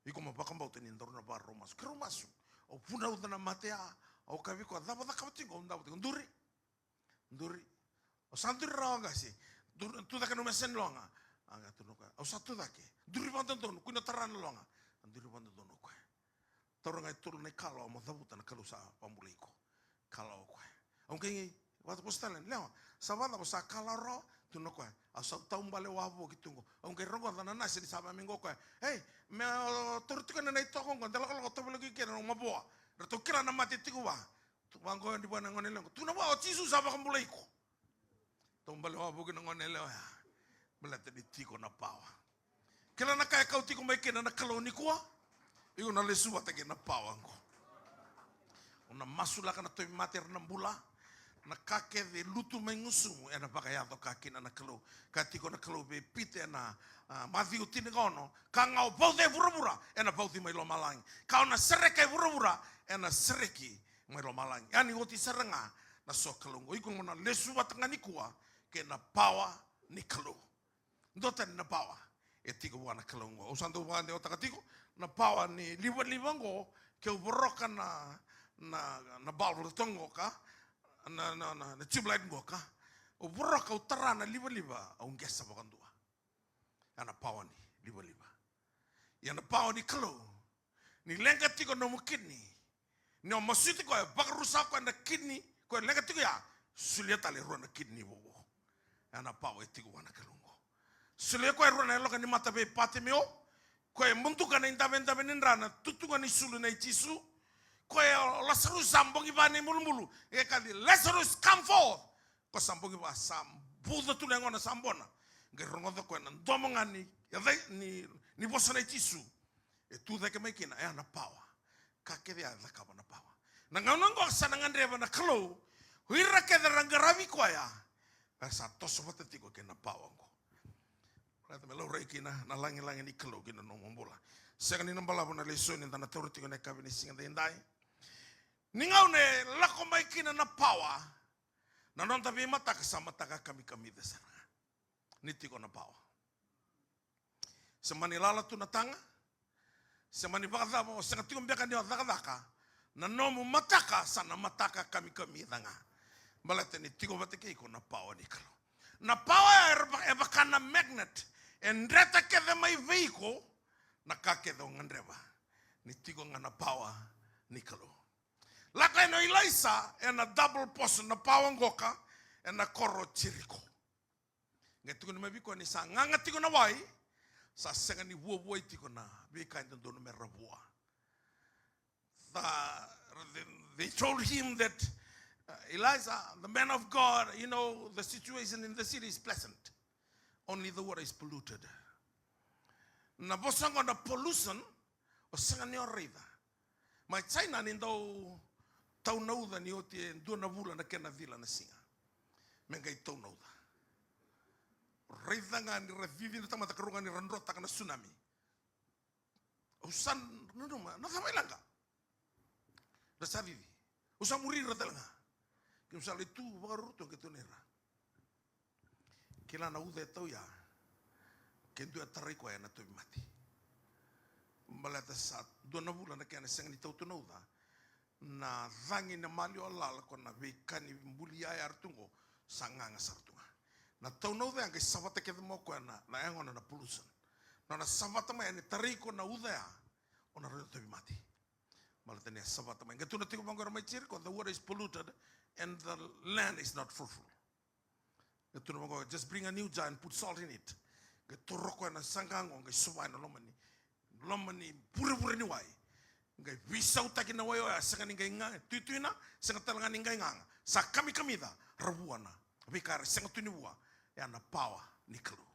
Iko mo vakabauta ni daru na vakarau masu. Keirau masu. Au vunauca na mate ya, au kaya vei koya, cava cakava tiko, au davo tiko, duri. Duri. O sa duri rawa qase. Duri, tucake na nomu yasa ni loga. A qai tukuna o koya, au sa tucake. Duri vakadodonu, kua ni tara na loga. A duri vakadodonu o koya. Taura ga e tolu na ikalawa mo cavuta, na Kalou sa vakabulai iko. Kalawa o koya. Au qai vakavosa tale, lewa, sa vakacava, sa kalawa rawa? Tukuna o koya, au sa taubale wavoki tu qo. Au qai rogoca na nasi ni sa vaka mai qo o koya. Ei, me o taura tiko na, na itoko qo, de lakolako, tovolea iko kina na mavoa. Ratou kila na mate tiko vua. Tu vaqo yani vua na gone yalewa qo. Tukuna vua, o Jisu sa vakabulai iko. Taubale wavoki na gone yalewa ya. Baleta ni tiko na power. Kila na ka e kauti iko mai kina na Kalou nikua. Iko na lesu vata kei na power qo. O na masulaka na tauvimate, era na bula. Na ka kece e lutu mai gusumu, ena vakayaco ka kina na Kalou. Ka tiko na Kalou vei Pita ena, a, Maciu tinikaono, ka ga o vauca e vuravura, ena vauci mai lomalagi. Ka o na sereka e vuravura, ena sereki mai lomalagi. Ia ni oti sara ga na sokalou qo. Iko mo na lesu vata ga nikua kei na power ni Kalou. Dua tani na pawa e tiko vua na Kalou oqo. Au sa dau vakadewataka tiko na pawa ni livaliva oqo, keu voroka na, na, na bulb toka oqo ka, na, na, na, na tube light oqo ka. Au voroka, au tara na livaliva, au qesa vakadua. Ya na pawa ni livaliva. Ia na pawa ni Kalou, ni leqa tiko nomu kidney, ni o masuti koya, vakarusa koya na kidney, koya leqa tiko ya, solia tale e rua na kidney vovo. Ya na pawa e tiko vua na Kalou oqo. Solia koya e rua na yaloka ni mata vei Patimeo, koya e muduka na idavedave ni dra na tutuga ni sulu nei Jisu, koya o Lasarusi sa bogi va na ibulubulu, e kaci, "Lazarus, come forth." Ko sa bogi va, sa buca tu na yagona, sa bona. Qai rogoca koya na domo ga ni, ni, ni vosa nei Jisu. E tu cake mai kina, e a na pawa. Ka kece ya e cakava na pawa. Na gauna oqo sa na gadreva na Kalou, o ira kece ra qaravi koya, era sa toso vata tiko kei na pawa oqo. Raica me laurai kina na lagilagi ni Kalou kina nomu bula. Sega ni na balavu na lesoni da na taura tiko na yakavi ni siga daidai. Ni gauna e lako mai kina na pawa, na noda veimataka sa mataka kamikamica sara ga. Ni tiko na pawa. Se mani lala tu na taga, se mani vakacava, o sega tiko beka ni o cakacaka, na nomu mataka sa na mataka kamikamica ga. Baleta ni tiko vata kei iko na pawa ni Kalou. Na pawa e va-, e vaka na magnet, e dreta kece mai vei iko na ka kece o gadreva. Ni tiko ga na pawa ni Kalou. Lako yani o Ilaisa ena double portion na pawa qoka ena koro o Jeriko. Qai tukuni mai vei koya ni sa gaga tiko na wai, sa sega ni vuavuai tiko na veika e dodonu me ra vua. The, they, they told him that, uh, "Eliza, the man of God, you know, the situation in the city is pleasant. Only the water is polluted." Na vosa qo na pollution, o sega ni o raica. Mai China ni dau tau na uca ni oti e dua na vula na kena cila na siga. Me qai tau na uca. Raica ga ni ra cici na tamata, karua ga ni ra drotaka na tsunami. Au sa nanuma, na cava e leqa? Ra sa cici. Au sa muri ira tale ga. Keimami sa lai tu vakaruru tu qai tukuna ira, kila na uca e tau ya, ke dua e tarai koya ena tauvimate. Baleta sa dua na vula na kena sega ni tau tu na uca. Na cagi na maliwa lala, ko na veika ni buli yaya era tu qo, sa gaga sara tu ga. Na tau na uca ya qai savata kece mai o koya na, na yagona na pollution. Na nona savata mai yani, tarai iko na uca ya, o na rauta tauvimate. Baleta ni a savata mai. Qai tukuna tiko vaqo era mai Jeriko, the water is polluted and the land is not fruitful. Qai tukuna vaqo, just bring a new jar and put salt in it. Qai toro koya na saqa qo, qai suva ena loma ni, loma ni vurevure ni wai. Qai veisautaki na wai oya, sega ni qai ga, tuituina, sega tale ga ni qai gaga. Sa kamikamica, ra vua na veika era sega tu ni vua, ya na pawa ni Kalou.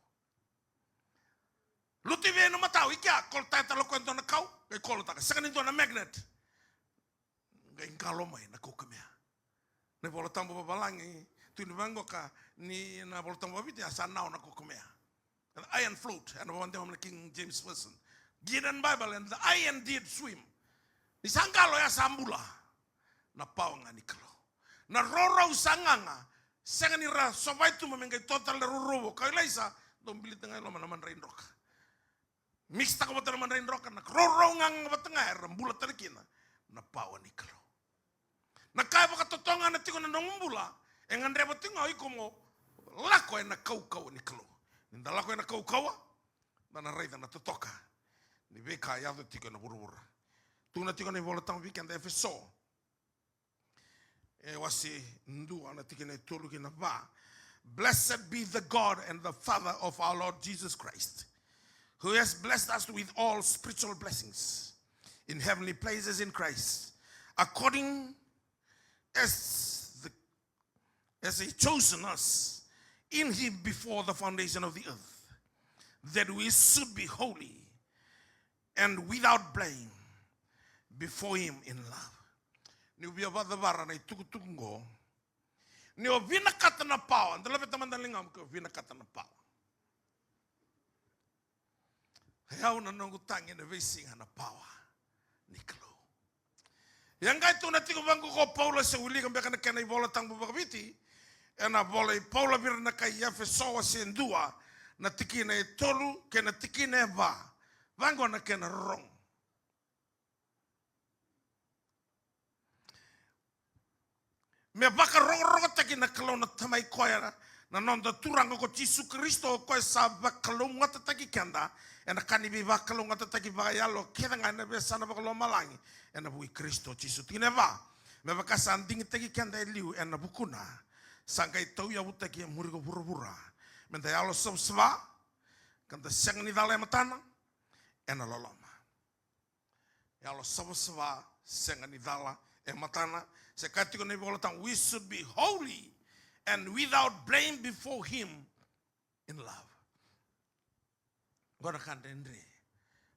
Lutu i vei na matau, i kea, kolotaka tale o koya e dua na kau, qai kolotaka, sega ni dua na magnet. Qai qalo mai na kaukamea. Na iVola Tabu vavalagi, tukuni vaqoka, ni na iVola Tabu vaviti, a sa nao na kaukamea. The iron float, ena vakadewa mai na King James Version. Gideon Bible, and the iron did swim. Ni sa qalo ya sa bula. Na pawa ga ni Kalou. Na rourou sa gaga, sega ni ra sovai tuba me qai totala na rourou, ka o Ilaisa, dau bilita ga i loma na madrai droka. Mix taka vata na madrai droka, na rourou gaga vata ga era bula tale kina na pawa ni Kalou. Na ka e vakatotogana tiko na nomu bula, e gadreva tiko ga o iko mo lako ena kaukauwa ni Kalou. Ni da lako ena kaukauwa, da na raica na totoka ni veika e yaco tiko ena vuravura. Tukuna tiko na iVola Tabu vei keda Efeso. E wase dua na tikina e tolu ki na va. Blessed be the God and the Father of our Lord Jesus Christ, who has blessed us with all spiritual blessings in heavenly places in Christ, according as the, as he chosen us in him before the foundation of the earth, that we should be holy and without blame before him in love. Niu via vakacavara na itukutuku qo, ni o vinakata na pawa, da laveta mada na ligamu ke o vinakata na pawa. E au na noqu tagi ena veisiga na pawa ni Kalou. Ia qai tukuna tiko vaqo ko Paula, se wilika beka na kena iVola Tabu vakaviti, ena vola i Paula vei ira na kai Efeso, wase dua, na tikina e tolu kei na tikina e va. Vaqo na kena rorogo. Me vakarogorogotaki na Kalou na Tamai, koya na noda Turaga ko Jisu Karisito, o koya sa vakalougatataki keda ena ka ni veivakalougatataki vakayalo kece ga ena veiyasana vakalomalagi, ena vuku i Karisito Jisu. Tikina e va. Me vaka sa digitaki keda e liu ena vukuna, sa qai tauyavutaki e muri ko vuravura, me da yalo savasava, ka da sega ni cala e matana, ena loloma. Yalo savasava, sega ni cala e matana. Se kaya tiko na iVola Tabu, we should be holy and without blame before him in love. Qo na ka dredre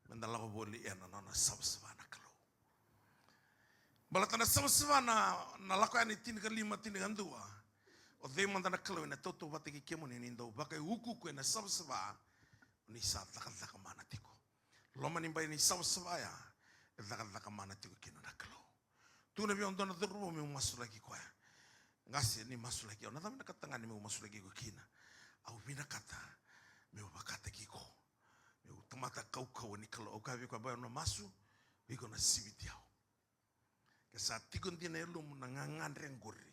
me da lako voli ena nona savasava na Kalou. Baleta na savasava na, na Lako Yani tinikalima, tinikadua. O cei mada na Kalou ena tautauvatataki kemuni, ni dau vakaiukuuku ena savasava, ni sa cakacaka mana tiko. Loma ni bai ni savasava ya, e cakacaka mana tiko kina na Kalou. Tukuna vei au dua na cauravou meu masulaki koya. Qase, ni masulaki au. Na cava vinakata ga ni meu masulaki iko kina? Au vinakata meu vakataki iko, meu tamata kaukauwa ni Kalou. Au kaya vei koya, bau na masu, iko na siviti au. Ke sa tiko dina e lomamu na gagadre qori,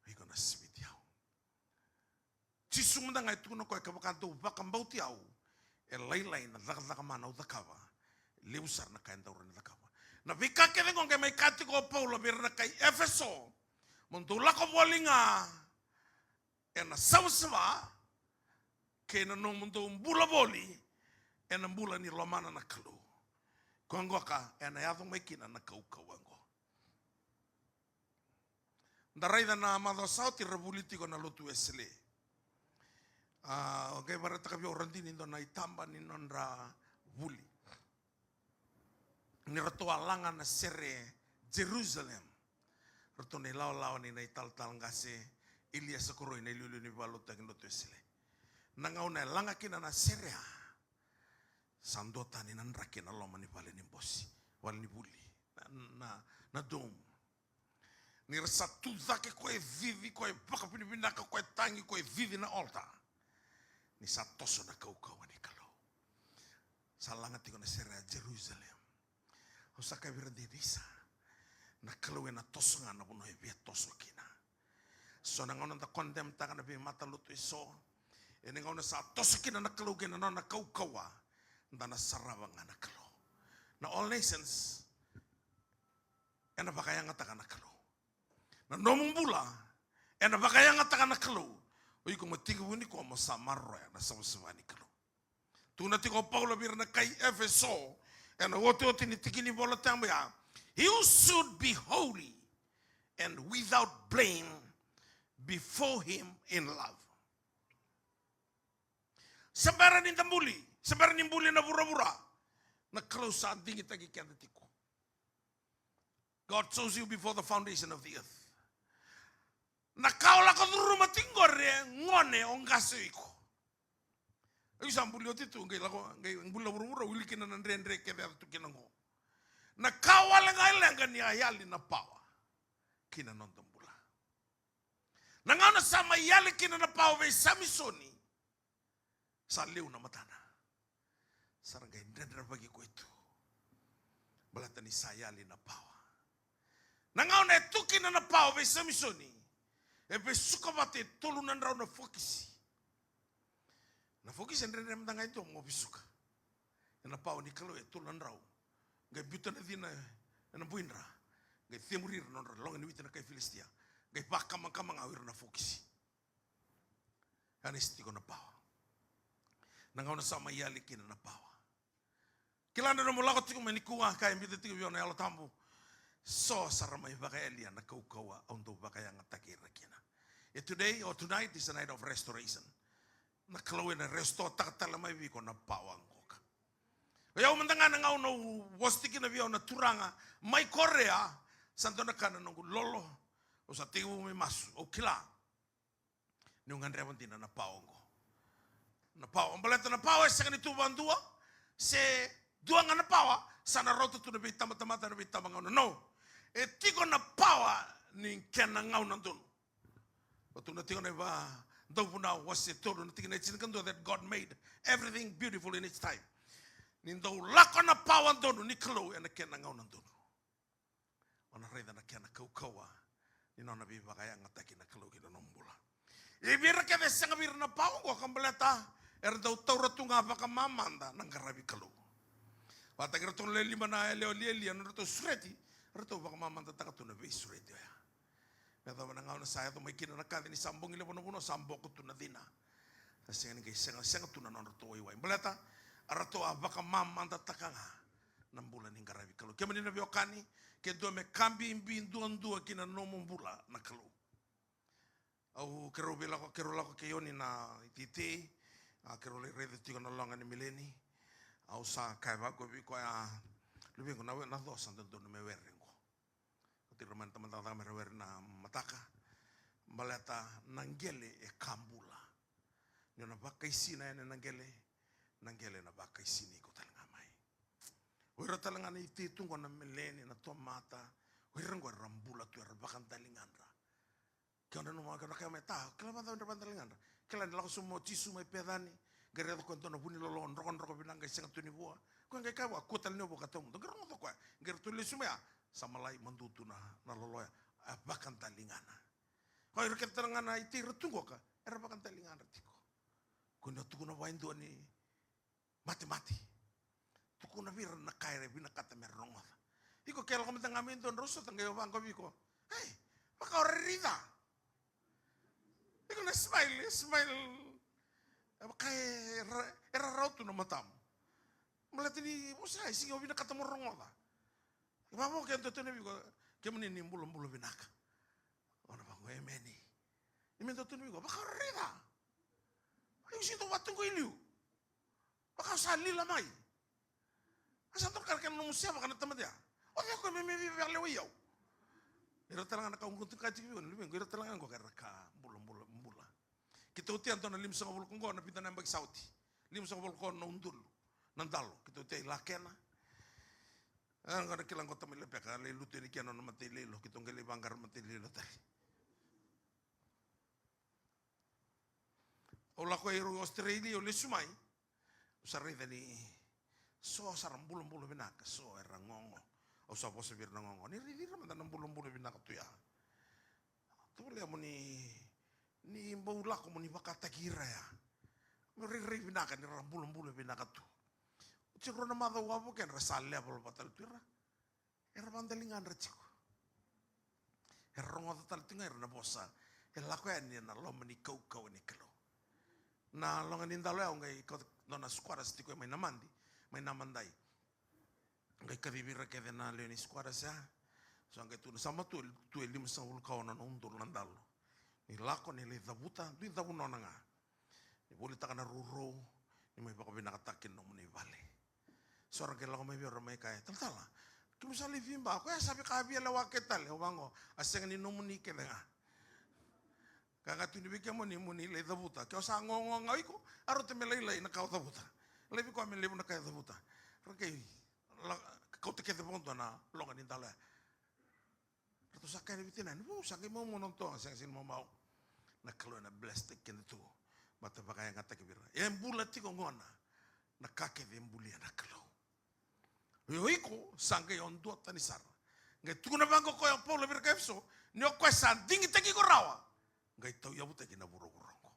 iko na siviti au. Jisu mada ga e tukuna o koya, kevaka dou vakabauti au, e lailai na cakacaka mana au cakava, e levu sara na ka e dau rawa ni cakava. Na veika kece qo qai mai kaya tiko o Paula vei ira na kai Efeso, mo dou lako voli ga ena savasava, kei na nomudou bula voli ena bula ni lomana na Kalou. Koya qoka ena yaco mai kina na kaukauwa qo. Da raica na macawa sa oti ra vuli tiko na lotu Wesele. A, o qai vakaraitaka vei au Radini e dua na itaba ni nodra vuli. Ni ratou a laga na sere Jerusalem. Ratou na ilawalawa ni na italatala qase Iliesa Koroi, na iliuliu ni veivakalotutaki ni lotu Wesele. Na gauna e laga kina na sere ya, sa duatani na draki ena loma ni vale ni bose, vale ni vuli, na, na, na dome. Ni ra sa tu cake, koya e cici, koya e vakavinavinaka, koya e tagi, koya e cici na altar. Ni sa toso na kaukauwa ni Kalou. Sa laga tiko na sere ya Jerusalem. Au sa kaya vei ira, dina sa, na Kalou ena toso ga na vanua e via toso kina. So na gauna da condemn-taka na veimatalotu eso, ena gauna sa toso kina na Kalou kei na nona kaukauwa, da na sarava ga na Kalou. Na All Nations, ena vakayagataka na Kalou. Na nomu bula, ena vakayagataka na Kalou. O iko mo tekivu nikua mo sa maroroya na savasava ni Kalou. Tukuna tiko o Paula vei ira na kai Efeso, ena iotioti ni tiki ni Vola Tabu ya, you should be holy and without blame before him in love. Se bera ni da buli, se bera ni buli na vuravura, na Kalou sa digitaki keda tiko. God chose you before the foundation of the earth. Na ka o lako curuma tiko qori, e gone, o qase o iko. Au sa buli oti tu, qai lako, qai buli na vuravura, wili kina na dredre kece e yaco tu kina qo. Na ka wale ga e leqa ni a yali na pawa ki na noda bula. Na gauna sa mai yali kina na pawa vei Samisoni, sa liu na matana. Sa ra qai dredrevaki koya tu. Baleta ni sa yali na pawa. Na gauna e tu kina na pawa vei Samisoni, e vesuka vata e tolu na drau na fokisi. Na fokisi e dredre mada ga e dua mo vesuka. Ia na pawa ni Kalou e tolu na drau. Qai biuta na cina ena buidra. Qai cemuri ira na nodra loga ni witi na kai Filisitia. Qai vakamakama ga o ira na fokisi. Anesi tiko na pawa. Na gauna sa mai yali kina na pawa. Kila na nomu lako tiko mai nikua, ka e biuta tiko vei au na Yalo Tabu. So sa ra mai vakayalia na kaukauwa au dau vakayagataki ira kina. E today or tonight is a night of restoration. Na Kalou ena restore-taka tale mai vei iko na pawa qoka. O yau mada ga na gauna au vosa tiko kina vei au na turaga mai Korea, sa dua na ka na noqu lolo, au sa tekivu mai masu, au kila. Niu gadreva dina na pawa oqo. Na pawa, baleta na pawa e sega ni tu vakadua, se dua ga na pawa, sa na rauta tu na veitabatamata, na veitabagauna. No. E tiko na pawa ni kena gauna donu. Au tukuna tiko na iva Dauvunau wase tolu na tikina e tinikadua, that God made everything beautiful in its time. Ni dau lako na pawa donu ni Kalou ena kena gauna donu. O na raica na kena kaukauwa ni nona veivakayagataki na Kalou ki na nomu bula. Ia vei ira kece e sega vei ira na pawa oqo ka baleta era dau taura tu ga vakamamada na qaravi Kalou. Vakataki iratou na le lima na yalewa lialia na nodratou sureti, eratou vakamamadataka tu na veisureti oya. Me yacova na gauna sa yaco mai kina na kaci ni sa bogi levu na vanua, sa boko tu na cina. Na sega ni qai sega, sega tu na nodratou waiwai. Baleta, eratou a vakamamadataka ga na bula ni qaravi Kalou. Kemuni na veiwekani, ke dua me ka bibi duadua ki na nomu bula na Kalou. Au keirau veilako, keirau lako kei Oni na iteitei, a keirau lai raica tiko na loga ni Meleni. Au sa kaya vaqo vei koya, luvequ, na, na co sa dodonu me were qo. Ko tira mai na tamata cakacaka me ra were na mataka. Baleta na qele e ka bula. Ni o na vakaisina yani na qele, na qele na vakaisini iko tale ga mai. O ira tale ga na iteitei tu qo na Meleni, na tomata, o ira qo era bula tu, era vakadaligadra. Ke o nanuma, ke o na kaya mai, ta, kila vacava era vakadaligadra. Kila ni lako sobu o Jisu mai Pecani, qai raica koya e dua na vunilolo drokadroka vinaka qai sega tu ni vua. Koya qai kaya vua, kua tale ni o vua ka tawamudu. Qai rogoca koya, qai ratou lesu mai ya, sa malai madu tu na, na lolo ya, a vakadaligana. O ira kece tale ga na iteitei ra tu qoka, era vakadaligadra tiko. Kua ni o tukuna vua e dua ni matemate. Tukuna vei ira na ka era vinakata me ra rogoca. Iko ke lako mada ga mai e dua drau sota qai o vaqo vei iko. Ei, vaka o raica. Iko na smile, smile. E vaka e ra-, e rarawa tu na matamu. Baleta ni vosa e sega o vinakata mo rogoca. Vavo ke dua tu na vei iko, kemuni ni bulabula vinaka. O na vaqo, emeni. Ni me dua tu na vei iko, vaka o raica. Iko sega ni dau vatuqo i liu. Vaka o sa lila mai. A sa dua na ka na kena nomu sevaka na tamata ya. O cei koya me, me veivakalewai au? Ira tale ga na ka au qai tukuna tiko vei iko, luvequ, ira tale ga qo ka era ka bulabula, bula. Keitou tea dua na limasagavulu ka qo na vica na yabaki sa oti. Limasagavulu ka qo na udolu na dalo. Keitou tea i Lakena. A, qo na kila qo tamai Lepeka, lai lutu yani kina na nona matailoilo, keitou qai lai vaqara matailoilo tale. Au lako i Australia, au lesu mai. Au sa raica ni so sa ra bulabula vinaka, so era gogo. Au sa vosa vei ira na gogo. Ni raici ira mada na bulabula vinaka tu ya. Tovolea mo ni, ni bau lako mo ni vakataki ira ya. Mo rairai vinaka ni ra bulabula vinaka tu. Oti rua na macawa au a vukea ra sa level vata tale tu ira. Era vakadaligadra tiko. Era rogoca tale tiko ga ira na vosa e lako yani ena loma ni kaukauwa ni Kalou. Na loga ni dalo ya au qai kauta dua na squatters tiko mai Namadi, mai Namadai. Qai kacivi ira kece na lewe ni squatters ya. Sa qai tukuna sa matua, tu e limasagavulu ka ono na udolu na dalo. Ni lako ni lai cavuta, dui cavu nona ga. Ni volitaka na rourou, ni mai vakavinakataka kina nomuni vale. So ra qai lako mai vei au ra mai kaya, talatala, keimami sa lai viba, koya sa via ka via lewa kece tale, au vaqo, a sega ni nomuni kece ga. Ka ga tu ni vei kemuni, moni lai cavuta, ke o sa gogo ga o iko, a rauta me lailai na ka o cavuta. Laivi koya me levu na ka e cavuta. Ra qai la-, kauta kece vakadua na loga ni dalo ya. Ratou sa kaya na vitina, ni vou sa qai maumau na toga, sega, sega ni maumau. Na Kalou ena bless-taki keda tu. Baleta vakayagataki vei ira. E bula tiko gona na ka kece e bulia na Kalou. Io iko sa qai o duatani sara. Qai tukuna vaqo o koya o Paula vei ira kai Efeso, ni o koya sa digitaki iko rawa, qai tauyavutaki na vuravura oqo.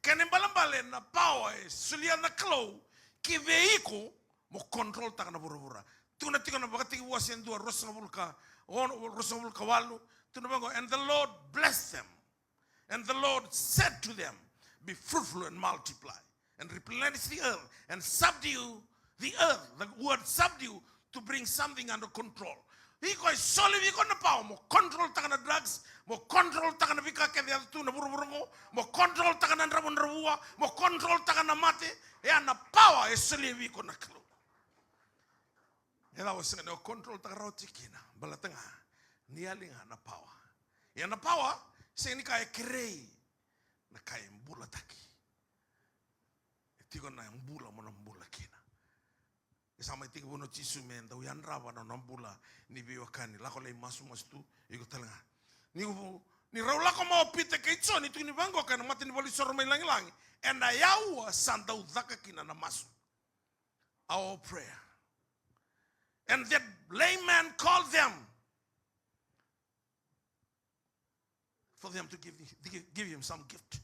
Kena ibalebale na power e solia na Kalou ki vei iko mo control-taka na vuravura. Tukuna tiko na Vakatekivu wase dua ruasagavulu ka ono, ruasagavulu ka walu. Tukuna vaqo, and the Lord blessed them. And the Lord said to them, be fruitful and multiply, and replenish the earth, and subdue the earth. The word subdue, to bring something under control. Iko e soli vei iko na power mo control-taka na drugs, mo control-taka na veika kece e yaco tu na vuravura oqo, mo control-taka na dravudravua, mo control-taka na mate. Ia na power e solia vei iko na Kalou. E cava o sega ni o control-taka rawa tiko kina? Baleta ga ni yali ga na power. Ia na power sega ni ka e kerei, na ka e bulataki. E tiko na bula mo na bula kina. E sa mai tekivu o Jisu me dau yadrava na nona bula ni veiwekani, lako lai masumasu tu, iko tale ga. Ni vu, Ni rau lako mai o Pita kei Joni, tukuni vaqo, ka na mata ni valenisoro mai lagilagi, ena yaua sa dau caka kina na masu. Our prayer. And that layman called them for them to give, give, give him some gift.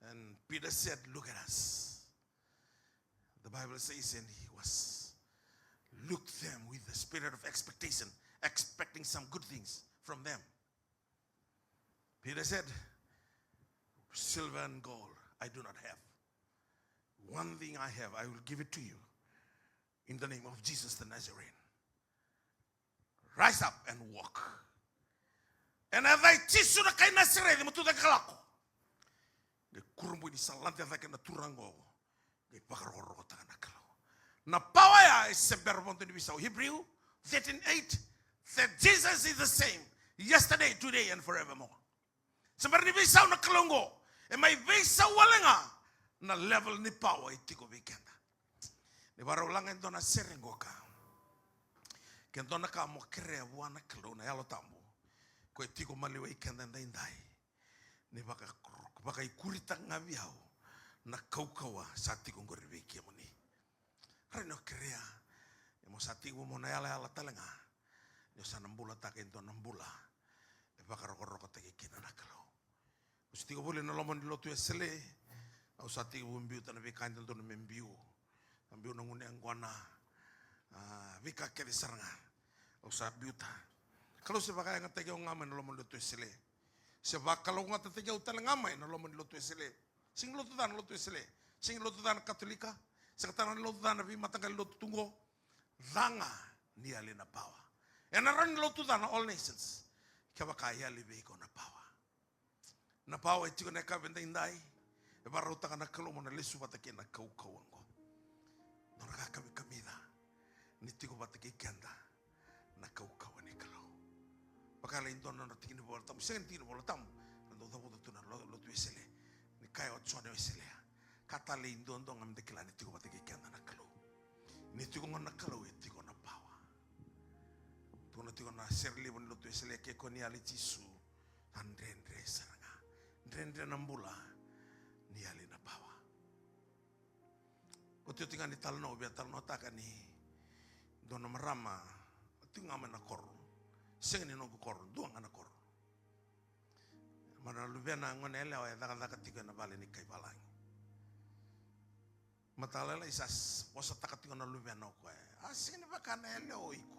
And Peter said, "Look at us." The Bible says, and he was looked them with the spirit of expectation, expecting some good things from them. Peter said, "Silver and gold I do not have. One thing I have, I will give it to you in the name of Jesus the Nazarene. Rise up and walk." Ena yaca i Jisu na kai Nasareci, mo tucake ka lako. Qai kurabui ni sa lade cake na turaga oqo, qai vakarokorokotaka na Kalou. Na pawa ya e se bera vodo ni veisau. Hebrew thirteen eight, that Jesus is the same yesterday, today and forevermore. Se bera ni veisau na Kalou oqo, e mai veisau wale ga na level ni pawa e tiko vei keda. Ni vakarau laga e dua na sere qoka, ke dua na ka mo kerea vua na Kalou na Yalo Tabu, ko e tiko maliwai keda edaidai, ni vaka, vakaikuritaka ga vei au na kaukauwa sa tiko qori vei kemuni. Rai ni o kerea, e mo sa tekivu mo na yalayala tale ga, ni o sa na bulataka e dua na bula e vakarokorokotaki kina na Kalou. Au sa tiko voli na loma ni lotu Wesele, au sa tekivu biuta na veika e dodonu me biu. Sa biu na gunu yaqona, a, veika kece sara ga au sa biuta. Kalou se vakayagataki au ga mai na loma ni lotu Wesele. Se vakalougatataki au tale ga mai na loma ni lotu Wesele. Sega ni lotu ca na lotu Wesele. Sega ni lotu ca na Katolika. Sega tale ga ni lotu ca na veimataqali lotu tu qo. Ca ga ni yali na pawa. Ena rawa ni lotu ca na All Nations, kevaka e yali vei iko na pawa. Na pawa e tiko ena yakavi edaidai, e vakarautaka na Kalou mo na lesu vata kei na kaukauwa oqo. Nona ka kamikamica ni tiko vata kei keda na kaukauwa ni Kalou. Vaka e lai dua na nodra tiki ni Vola Tabu, sega ni tiki ni Vola Tabu, na dau cavuta tu na lo-, lotu Wesele. Ni kaya o Jone Wesele, ka talei duadua ga meda kila ni tiko vata kei keda na Kalou. Ni tiko ga na Kalou, e tiko na pawa. Tukuna tiko na sere levu ni lotu Wesele, ke ko ni yali Jisu, sa dredre sara ga. Dredre na bula ni yali na pawa. Otioti ga ni talanoa, via talanoataka ni dua na marama, tiko ga mai na koro. Sega ni noqu koro, dua ga na koro. Marama luvena, gone yalewa, e cakacaka tiko ena vale ni kai valagi. Mataka lailai sa s-, vosataka tiko na luvena o koya. A, sega ni vaka na yalewa o iko.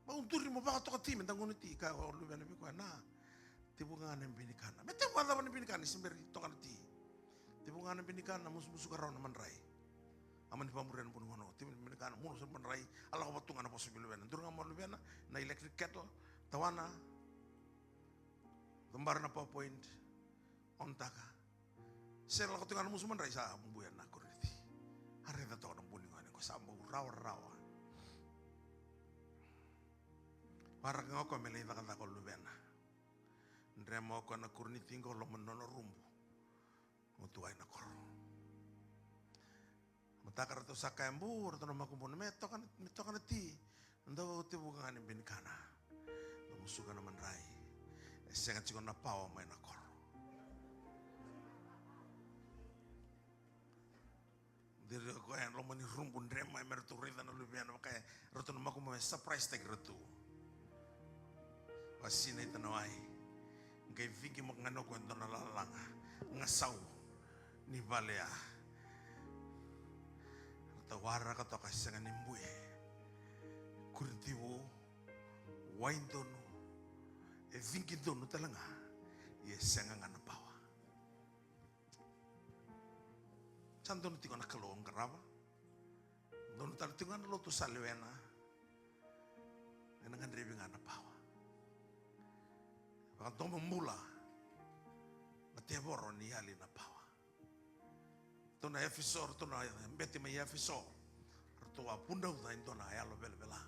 Bau duri mo vakatokati meda gunu ti, kaya o luvena vei koya, na. Tevuka ga na binikana. Me tevuka cava na binikana, ni se bera ni toka na ti. Tevuka ga na binikana, musumusuka rawa na madrai. A mani vakamuria na buni gono. Tevuka na binikana, musumusuka na madrai. A lako vata tu ga na vosa vei luvena. Duri ga mai o luvena, na electric kettle, tawana. Cabora na power point. On-taka. Se lako tiko ga na musu madrai sa buya na koroniti. A raica toka na buni gone qo sa bau rawarawa. Waraka ga o koya me lai cakacaka o luvena. Drema o koya na koroniti qo loma ni nona rubu. Mo tu wai na koro. Mataka ratou sa kaya, bu, ratou na makubuna, me toka na, me toka na ti. Dau tevuka ga ni binikana. Dau musuka na madrai. E sega tiko na pawa mai na koro. Diri o koya e loma ni rubu, drema, me ratou raica na luvena, vaka e ratou na makubuna, e surprise taki ratou. Vakasinaita na wai. Qai viki maka ga ni o koya e dua na lalaga. Gasau ni vale ya. Ratou waraka toka, e sega ni buye. Kuritivu, wai donu, e viki donu tale ga. Ia e sega ga na pawa. Sa donu tiko na Kalou au qarava. Donu tale tiko ga na lotu sa lewena. Ena gadrevi ga na pawa. Vakadomobula na tevoro ni yali na pawa. Ratou na Efeso, ratou na bete mai Efeso, ratou a vunauca e dua na yalo velavela.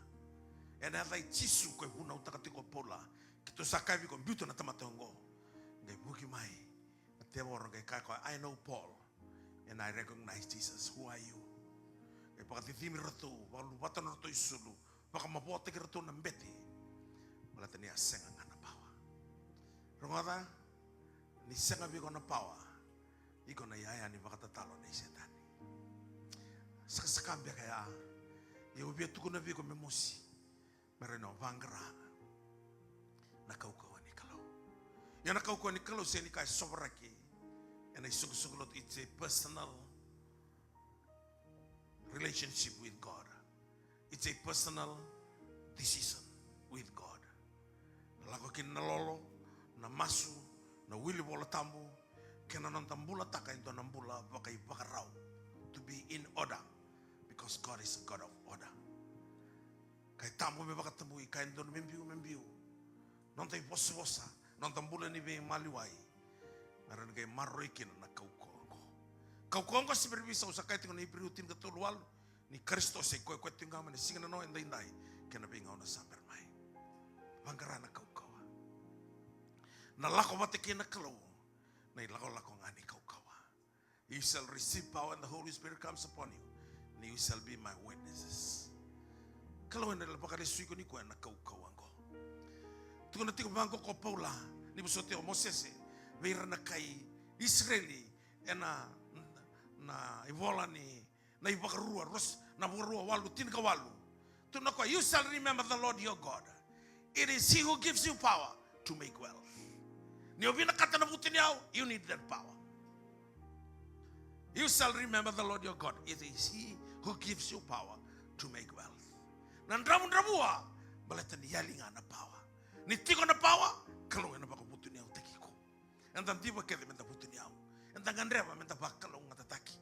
Ena yaca i Jisu ko e vunautaka tiko o Paula, keitou sa kaya vei iko, biuta na tamata oqo. Qai vuki mai na tevoro, qai kaya o koya, "I know Paul, and I recognize Jesus. Who are you?" Qai vakacicimi ratou, vakaluvata na nodratou isulu, vakamavotaki ratou na bete. Ma Baleta ni a sega ga na pawa. Rogoca, ni sega vei iko na pawa, iko na iyaya ni vakatatalo nei Setani. Sakasaka beka ya, ia au via tukuna vei iko me mosi, me rawa ni o vaqara na kaukauwa ni Kalou. Ia na kaukauwa ni Kalou sega ni ka e sovaraki ena isoqosoqo lotu. It's a personal relationship with God. It's a personal decision with God. Na lako kina na lolo, na masu, na wili Vola Tabu, kei na noda bulataka e dua na bula vakaivakarau. To be in order, because God is a God of order. Ka e tabu me vakatabui, ka e dodonu me biu, me biu. Noda ivosavosa, noda bula ni veimaliwai, me rawa ni qai maroroi kina na kaukauwa oqo. Kaukauwa oqo se bera ni veisau, sa kaya tiko na Iperiu tinikatolu walu, ni Karisito sa i koya, koya tiko ga mai na siga, na noa, edaidai kei na veigauna sa bera mai. Vaqara na kaukauwa. Na lako vata kei na Kalou, na ilakolako ga ni kaukauwa. You shall receive power when the Holy Spirit comes upon you, and you shall be my witnesses. Kalou ena vakalesui iko nikua ena kaukauwa oqo. Tukuna tiko vaqo ko Paula, ni vosoti o Mosese vei ira na kai Isireli ena, na ivola ni, na iVakarua, ros-, na Vakarua walu, tinikawalu. Tukuna o koya, you shall remember the Lord your God. It is he who gives you power to make wealth. Ni o vinakata na vutuniyau, you need that power. You shall remember the Lord your God. It is he who gives you power to make wealth. Na dravudravua, baleta ni yali ga na pawa. Ni tiko na pawa, Kalou ena vakavutuniyautaki iko. Eda diva kece meda vutuniyau. Eda gadreva meda vakalougatataki.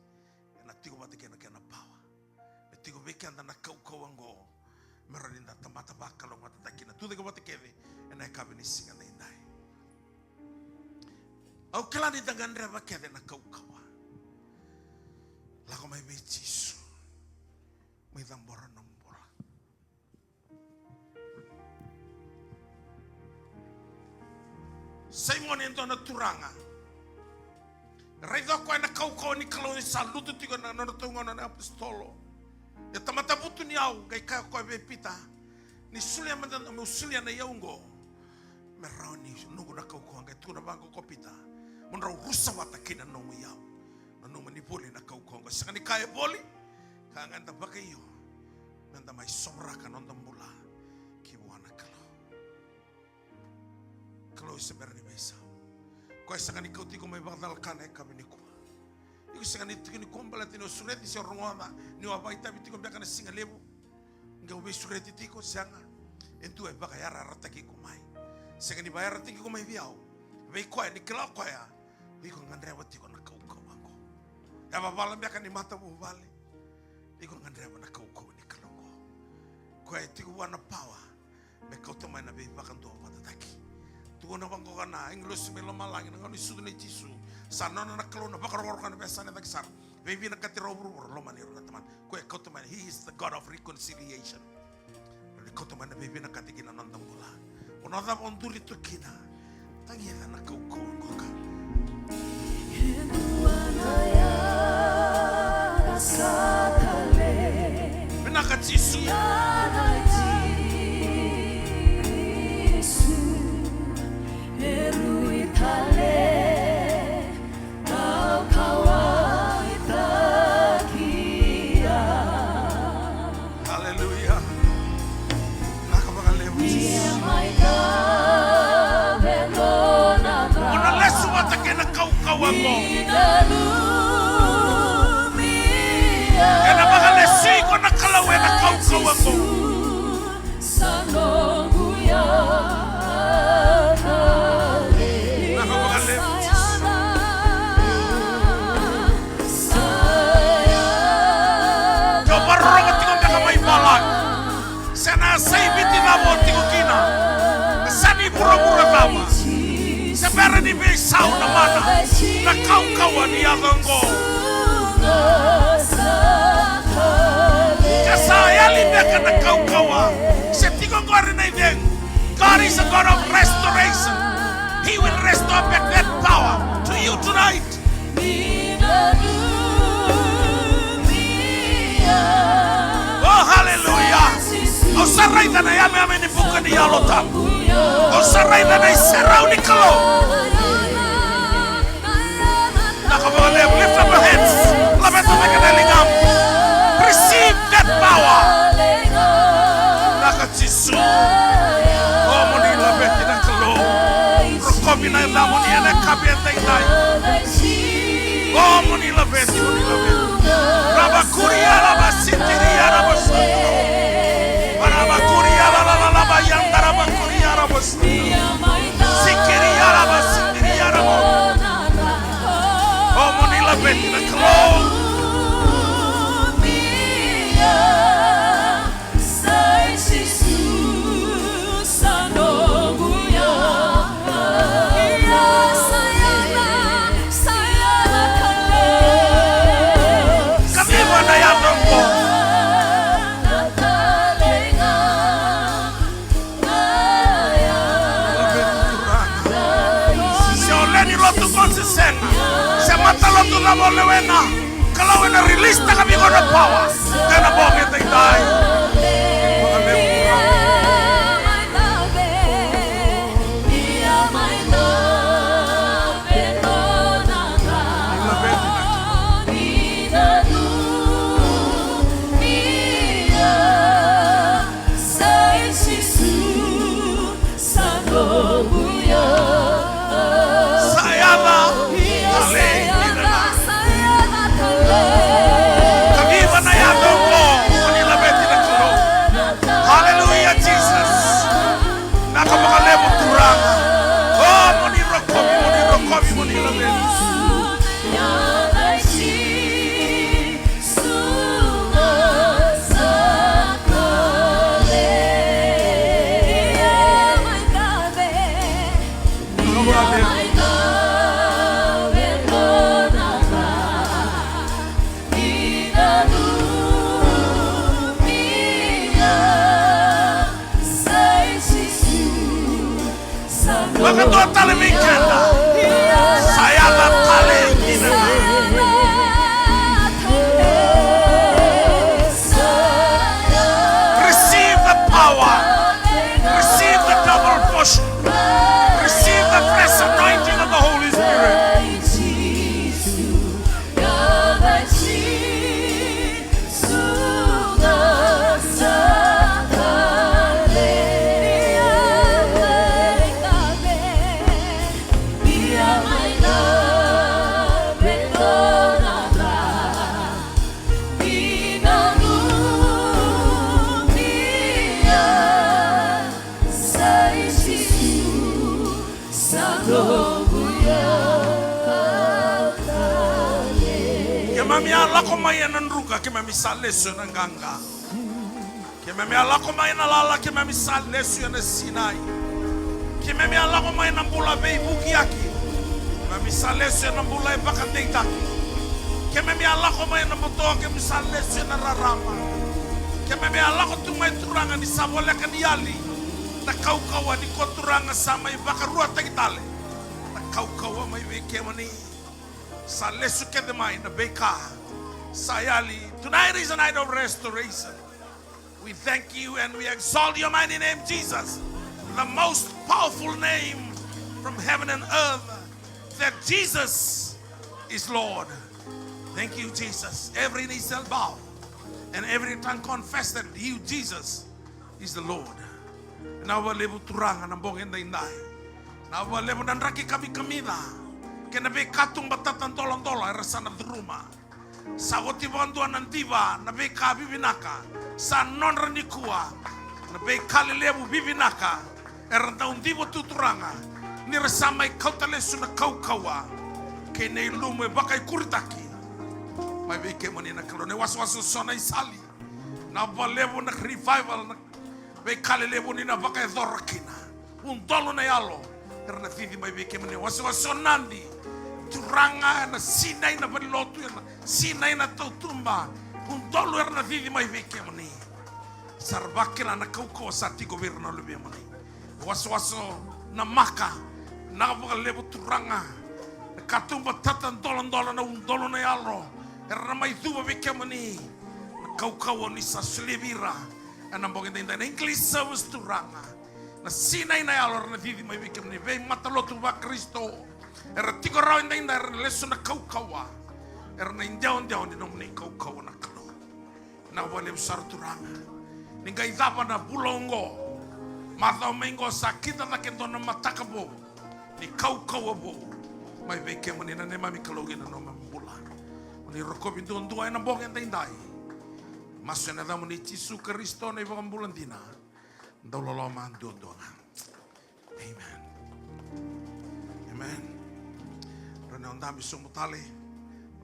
Ena tiko vata kei na kena pawa. Me tiko vei keda na kaukauwa oqo, me rawa ni da tamata vakalougatataki kina. Tucake vata kece ena yakavi ni siga edaidai. Au kila ni da gadreva kece na kaukauwa. Lako mai vei Jisu. Mai cabora na bula. Saimoni e dua na turaga. Raica o koya na kaukauwa ni Kalou ni sa lutu tiko ena nona taugauna na apositolo. E tamata vutuniyau, qai kaya o koya vei Pita, ni solia mada, meu solia na iyau oqo, me rawa ni noqu na kaukauwa. Qai tukuna vaqo ko Pita, mo drau rusa vata kei na nomu iyau. Nanuma ni voli na kaukauwa oqo. Sega ni ka e voli, ka ga eda vakaio, meda mai sovaraka noda bula ki vua na Kalou. Kalou e se bera ni veisau. Koya e sega ni kauti iko mai vakacalaka na yakavi nikua. Iko sega ni tiko nikua baleta ni o sureti se o rogoca ni o a vakaitavi tiko beka na siga levu. Qai o veisureti tiko, sega. E dua e vakayarayarataki iko mai. Sega ni vakayarayarataki iko mai vei au. Vei koya ni kila o koya, iko gadreva tiko na kaukauwa oqo. E vavala beka ni matavuvale, iko gadreva na kaukauwa ni Kalou oqo. Koya e tiko vua na pawa me kauta mai na veivakaduavatataki. Tukuna vaqo na agilosi mai lomalagi, na gauna ni sucu nei Jisu, sa nona na Kalou na vakarokoroko ena veiyasana e cake sara. Veivinakati rau vuravura, lomani rau na Tamana. Koya e kauta mai, he is the God of reconciliation. Ni kauta mai na veivinakati ki na noda bula. Vanua cava o duri tu kina, tagica na kaukauwa oqo ka. Vinaka Jisu. Haleluya. Vinaka vakalevu Jisu. O na lesu vata kei na kaukauwa oqo. Ena vakalesui iko na Kalou ena kaukauwa oqo. Vinaka vakalevu Jisu. Ke o vakarorogo tiko beka mai Vola, se na yasa i Viti cava o tiko kina, yasa ni vuravura cava, se bera ni veisau na mana, na kaukauwa ni yaco oqo. Ka sa yali beka na kaukauwa, se tiko qori na icegu. God is a God of restoration. He will restore back that power to you tonight. Oh, hallelujah. O Au sa raica na yameyame ni vuka ni Yalo Tabu. Au sa raica na iserau ni Kalou. Vinaka vakalevu, lift up your hands. Laveta cake na ligamu. Receive that power. Vinaka Jisu. O mo ni laveti na Kalou. Rokovi na yacamuni ena yakavi edaidai. O mo ni laveti, mo ni laveti. Rabakuri araba sitiri araba sotro. Rabakuri araba yanda rabakuri araba sotro. Sikiri araba sitiri araba. O mo ni laveti na Kalou. Kaciva na yaca oqo. Se o lewe ni lotu ko se sega, se matalotu cava o lewena, Kalou ena release taka vei iko na power. Ena bogi edaidai. Sa yaca tale kina na. Kaciva na yaca oqo, mo ni laveti na Kalou. Hallelujah, Jesus. Vinaka vakalevu Turaga. O, mo ni rokovi, mo ni rokovi, mo ni laveti. Vakadua tale vei keda. Sa yaca tale kina. Receive the power. Receive the double portion. Receive the fresh anointing of the Holy Spirit. Keimami a lako mai ena druka, keimami sa lesu ena qaqa. Keimami a lako mai ena lala, keimami sa lesu ena sinai. Keimami a lako mai ena bula veivukiyaki, keimami sa lesu ena bula e vakadeitaki. Keimami a lako mai ena buto, keimami sa lesu ena rarama. Keimami a lako tu mai Turaga ni sa voleka ni yali na kaukauwa ni ko Turaga sa mai vakaruataki tale na kaukauwa mai vei kemuni. Sa lesu kece mai na veika sa yali. Tonight is a night of restoration. We thank you and we exalt your mighty name, Jesus, the most powerful name from heaven and earth, that Jesus is Lord. Thank you, Jesus. Every knee shall bow and every tongue confess that you, Jesus, is the Lord. Vinaka vakalevu Turaga na bogi edaidai. Vinaka vakalevu na draki kamikamica kei na veikatuba tata doladola era sa na curuma. Sa oti vakadua na diva na veika vivinaka sa nodra nikua. Na veika lelevu vivinaka era dau diva tu Turaga, ni ra sa mai kauta lesu na kaukauwa kei na ilumu e vakaikuritaki mai vei kemuni na Kalou. Na iwasewase so na isali. Vinaka vakalevu na revival, na veika lelevu ni na vakayacora kina. Udolu na yalo era na cici mai vei kemuni. Wasewase o Nadi, Turaga, ena sinai na valenilotu, ena sinai na tautuba. Udolu era na cici mai vei kemuni. Sa ra vakila na kaukauwa sa tiko vei ira na luvemuni. Wasewase o Namaka, vinaka vakalevu Turaga. Na katuba tata doladola, na udolu na yalo era na mai cuva vei kemuni. Na kaukauwa ni sa solia vei ira. Ena bogi edaidai na English service, Turaga. Na sinai na yalo era na cici mai vei kemuni, veimatalotu vaKarisito. Era tiko rawa edaidai, era na lesu na kaukauwa. Era na idewadewa ni nomuni kaukauwa na Kalou. Vinaka vakalevu sara Turaga. Ni qai cava na vula oqo. Macawa mai oqo sa kida cake e dua na mataka vou. Ni kaukauwa vou. Mai vei kemuni na neimami Kalou kei na neimami bula. Mo ni rokovi duadua ena bogi edaidai. Masu ena yacamuni Jisu Karisito na iVakabula dina. Dau loloma duadua ga. Amen. Amen. Drau ni o dabe sobu tale.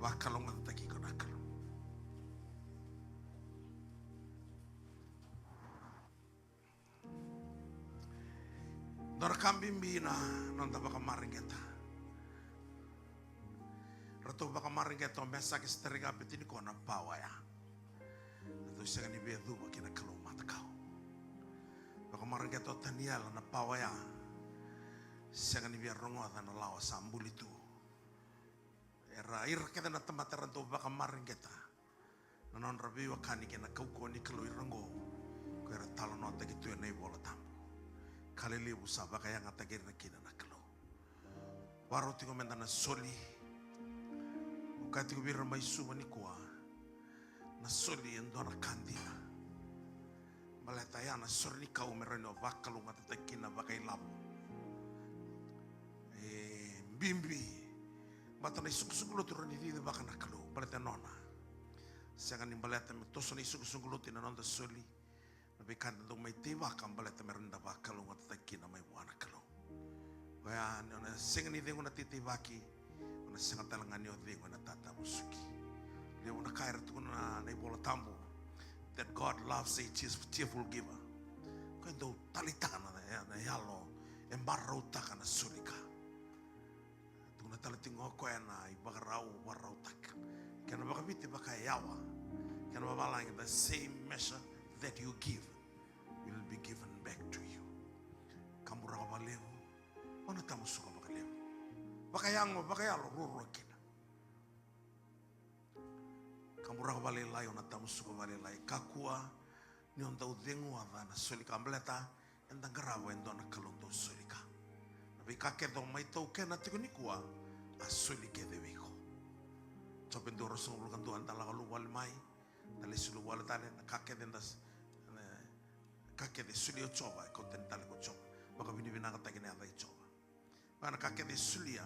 Vakalougatataki iko na Kalou. Dua na ka bibi na noda vakamareqeta. Ratou vakamareqeta o Mesake, Setarika, Petiniko na pawa ya. Ratou sega ni via cuva kei na Kalou matakau. Vakamareqeta o Taniela na pawa ya. Sega ni via rogoca na lawa sa buli tu. Era ira kece na tamata era dau vakamareqeta na nodra veiwekani kei na kaukauwa ni Kalou ira oqo. Ko era talanoataki tu ena iVola Tabu. Ka lelevu sa vakayagataki ira kina na Kalou. Vakarau tiko meda na soli. Au kaya tiko vei ira mai Suva nikua, na soli e dua na ka dina. Baleta ya na sore ni kau me rawa ni o vakalougatataki kina vakailavo. E bibi. Baleta na isukusuku lotu rawa ni cicivaka na Kalou baleta e nona. Sega ni baleta me toso na isukusuku lotu ena noda soli. Na veika eda dau mai teivaka baleta me rawa ni da vakalougatataki kina mai vua na Kalou. Oya ni o na sega ni cegu ena teiteivaki, o na sega tale ga ni o cegu ena tatamusuki. Levu na ka era tukuna na iVola Tabu, that God loves a cheerf-, cheerful giver. Ko e dau taleitaka na, na yalo e marautaka na soli ka. Tukuna tale tiko o koya na ivakarau, vakarautaka. Kena vakaviti vakayawa. Kena vavalagi, the same measure that you give will be given back to you. Kaburaka vakalevu, o na tamusuka vakalevu. Vakayago, vakayalo, ruarua kina. Kaburaka vakalailai, o na tamusuka vakalailai. Kakua ni o dau cegu oca na soli ka baleta eda qarava e dua na Kalou dau soli ka. Na veika kece o mai taukena tiko nikua, a soli kece vei iko. Jope dua ruasagavulu ka dua, eda lako luvale mai, da lesu luvale tale, na ka kece eda s-, na ka kece solia o Jiova, e kau tani tale ko Jiova. Vakavinavinakataki na yaca i Jiova. Oya na ka kece e solia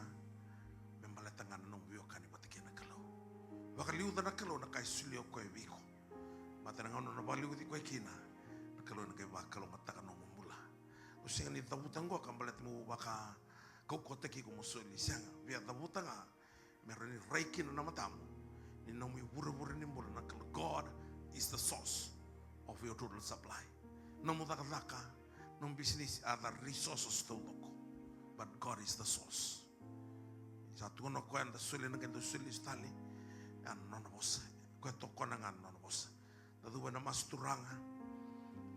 me baleta ga na nomu veiwekani vata kei na Kalou. Vakaliuca na Kalou na ka e solia o koya vei iko. Baleta na gauna o na vakaliuci koya kina, na Kalou ena qai vakalougatataka na nomu bula. Au sega ni cavuta oqo ka baleta meu vakaukauwataki iko mo soli, sega, via cavuta ga me rawa ni rai kina na matamu ni nomu ivurevure ni bula na Kalou. God is the source of your total supply. Nomu cakacaka, nomu bisinisi, a the resources taucoko. But God is the source. Sa tukuna o koya eda soli, ena qai dau soli lesu tale. Ya na nona vosa. Koya tokona ga na nona vosa. Da cuva ena masu, Turaga.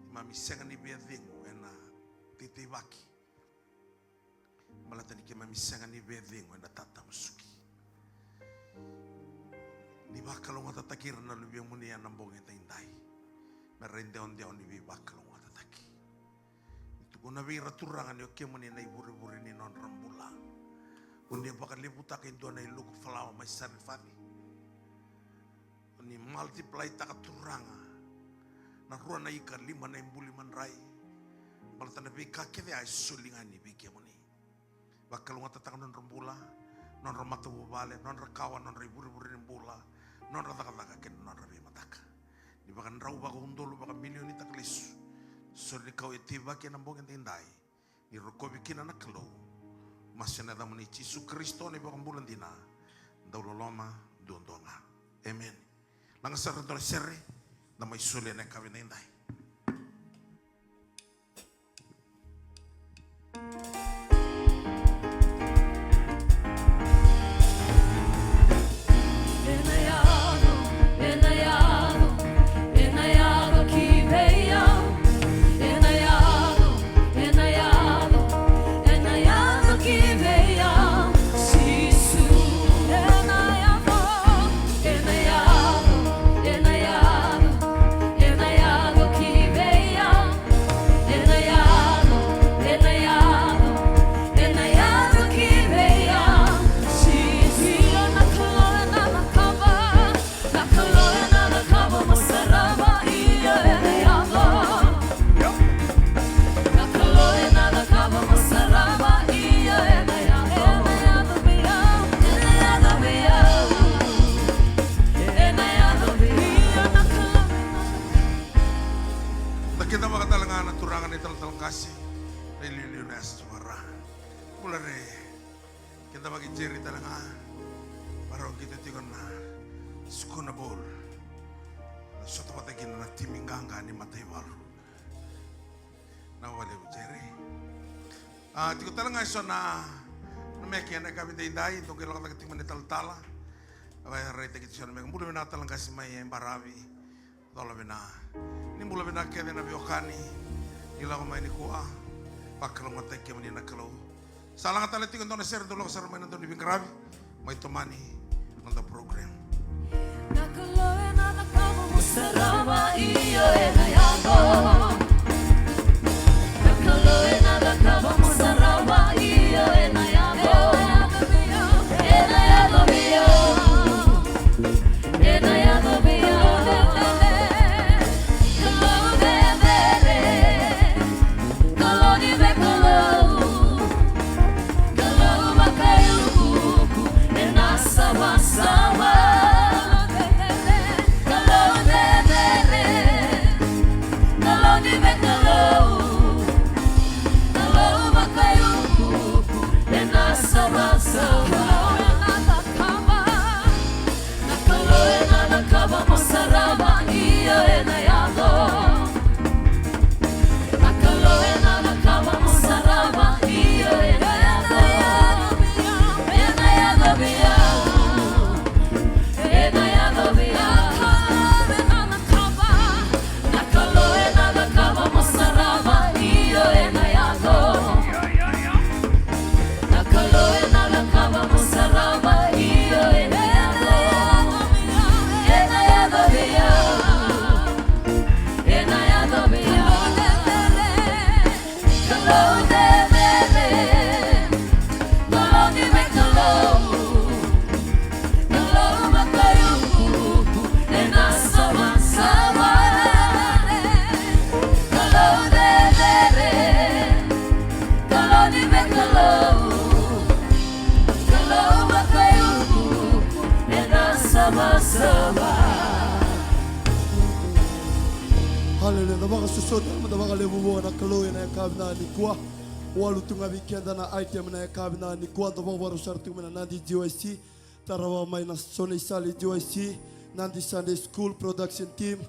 Keimami sega ni via cegu ena teiteivaki. Baleta ni keimami sega ni via cegu ena tatamusuki. Ni vakalougatataki ira na luvemuni ena bogi edaidai. Me ra idewadewa ni veivakalougatataki. Ni tukuna vei ira, Turaga, ni o kemuni na ivurevure ni nodra bula. O ni vakalevutaka e dua na iluku falawa mai Sarefati. O ni multiply-taka, Turaga, na rua na ika, lima na ibuli madrai. Baleta na veika kece a e soli ga ni vei kemuni. Vakalougatataka nodra bula, nodra matavuvale, nodra kawa, nodra ivurevure ni bula, nodra cakacaka kei na nodra veimataka. Ni vakadrau vakaudolu, vakamilionitaka lesu. Sori ni kau e teivaki ena bogi edaidai. Ni rokovi kina na Kalou. Masu ena yacamuni Jisu Karisito na iVakabula dina. Dau loloma duadua ga. Emeni. Laga sara e dua na sere, da mai soli ena yakavi edaidai. Na italatala qase na iliuliu na yasa Suva Ra. Bula re, keda vaki Jerry tale ga. Varau qito tiko na Sukuna Bowl. Na sota vata kina na timi qaqa ni mataivalu. Na valevu Jerry. A, tiko tale ga e so na, na meke ena yakavi daidai, dou qai lako cake tiko mai na italatala. A, vakaraitaki tiko so na meke. Bula vinaka tale qase mai e Baravi. Cola vina. Ni bula vina kece na veiwekani. Ni lako mai nikua. Vakalougatataki kemuni na Kalou. Sa laga tale tiko e dua na sere, dou lako sara mai na dau ni veiqaravi. Mai tomani na noda program. Na Kalou ena cakava mo sarava, io ena yaco. Na Kalou ena cakava mo sarava, io ena yaco. Ena yaco vei au. Ena yaco vei au. Kalou cecere, Kalou ni veikalou, Kalou vakaiukuuku ena savasava. Kalou cecere, Kalou ni veikalou, Kalou vakaiukuuku ena savasava. Na Kalou ena cakava mo sarava, io ena yaco. Na Kalou ena cakava mo sarava, io ena yaco. Ena yaco vei au. Ena yaco vei au. Na Kalou ena cakava mo sarava, io ena yaco. Na Kalou ena cakava mo sarava, io ena yaco. Ena yaco vei au. Ena yaco vei au. Kalou cecere, Kalou ni veikalou, Kalou vakaiukuuku ena savasava. Kalou cecere, Kalou ni veikalou, Kalou vakaiukuuku ena savasava. Haleluya. Da vakasosota, da vakalevu vua na Kalou ena yakavi na nikua. Walu tu ga vei keda na item na yakavi na nikua. Da vakavakarau sara tu mai na Nadi G Y C. Tarava mai na Sone Isali G Y C, Nadi Sunday School production team,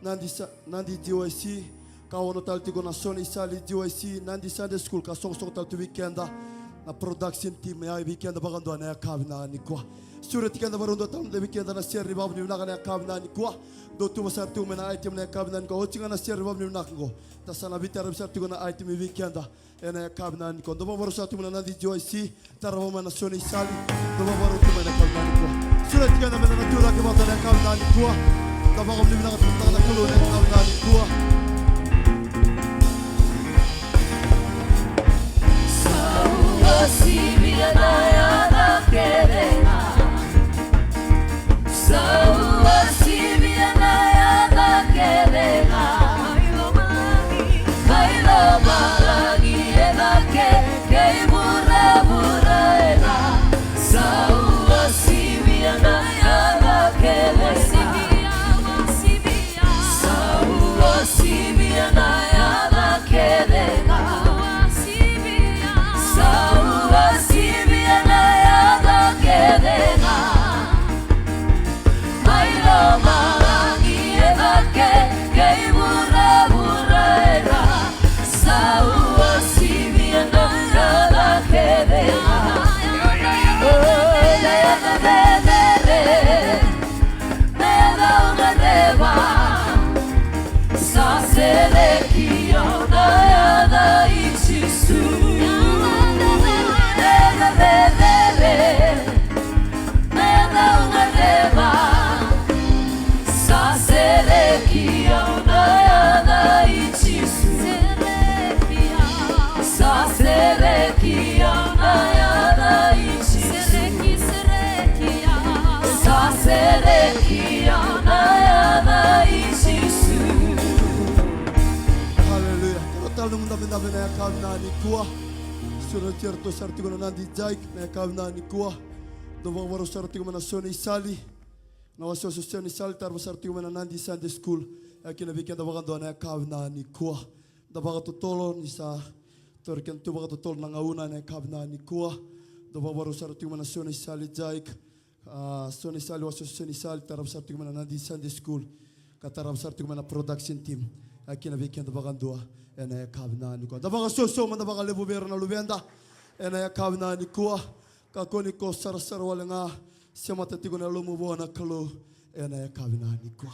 Nadi Sa-, Nadi G Y C, ka ono tale tiko na Sone Isali G Y C, Nadi Sunday School, ka soqosoqo tale tu vei keda na production team, ya vei keda vakadua na yakavi na nikua. Sureti keda vakarau dua tale mada vei keda na sere ni vakavinavinaka na yakavi na nikua. Dou tuva sara tu mai na item na yakavi na nikua. Oti ga na sere ni vakavinavinaka qo. Da sa na veitaravi sara tiko na item vei keda. Ena yakavi na nikua. Dou vakavakarau sara tu mai na Nadi G Y C, tarava mai na Sone Isali. Dou vakavakarau tu mai na yakavi na nikua. Sureti keda meda na tu cake vata na yakavi na nikua. Da vakavinavinakataka na Kalou na yakavi na nikua. Sa ua sivia na yaca kece ga. Sa ua sivia na yaca kece ga. Mai lomalagi e cake kei vuravura e ra. Sa ua sivia na yaca kece ga. Sa ua sivia na yaca kece ga. Sa ua sivia na yaca kece ga. Mai lomalagi e cake kei vuravura e ra. Sa ua sivia na yaca kece ga. O, na yaca cecere, na yaca au gadreva. Sa sereki au na yaca i Jisu. Na yaca cecere, na yaca au gadreva. Sa sereki au na yaca i Jisu. Sa sereki au na yaca i Jisu. Sa sereki au na yaca i Jisu. Haleluya. Tara tale nomu dabedabe na yakavi na nikua. Sureti iratou sara tiko na Nadi Jaik na yakavi na nikua. Dou vakavakarau sara tiko mai na Sone Isali. Na wasewase o Sone Isali, tarava sara tiko mai na Nadi Sunday School. E kina vei keda vakadua na yakavi na nikua. Da vakatotolo ni sa tauri keda tu vakatotolo na gauna ena yakavi na nikua. Da vakarau sara tiko mai na Sone Isali Jaik, a, Sone Isali, Wasewase Sone Isali, tarava sara tiko mai na Nadi Sunday School, ka tarava sara tiko mai na production team. A kina vei keda vakadua ena yakavi na nikua. Da vakasoso mada vakalevu vei ira na luveda ena yakavi na nikua. Kakua ni ko sarasara wale ga, semata tiko na yalomu vua na Kalou ena yakavi na nikua.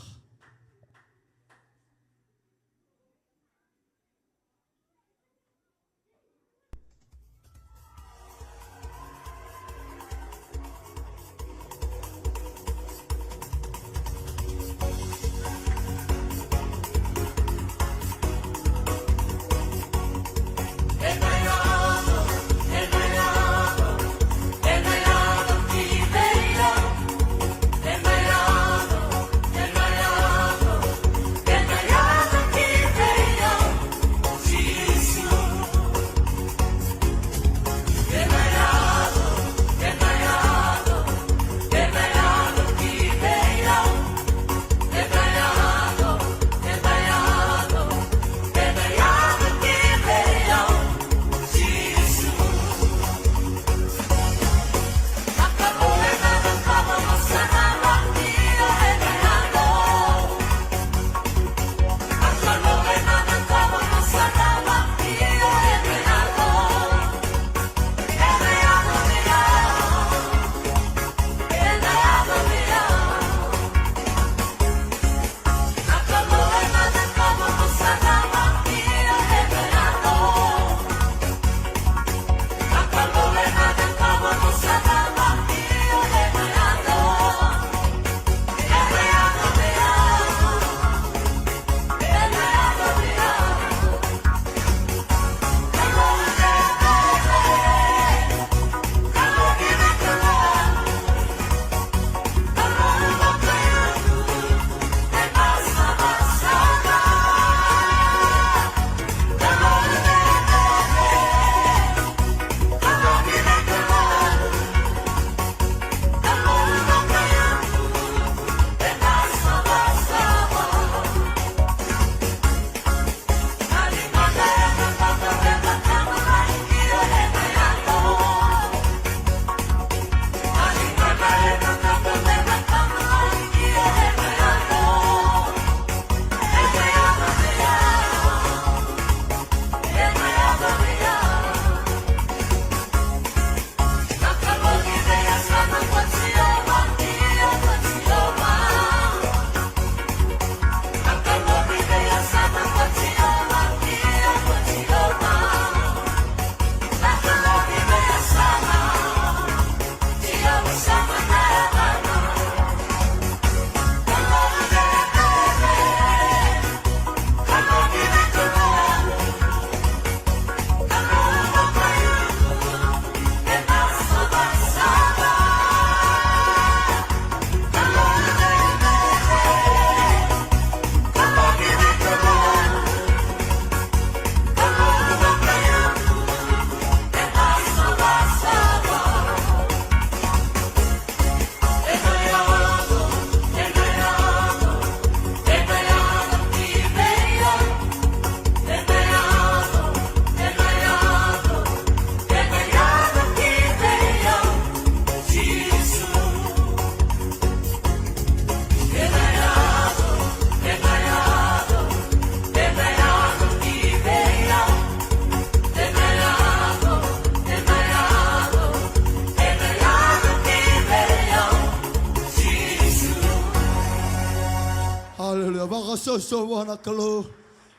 Aleluya. Vakasoso vua na Kalou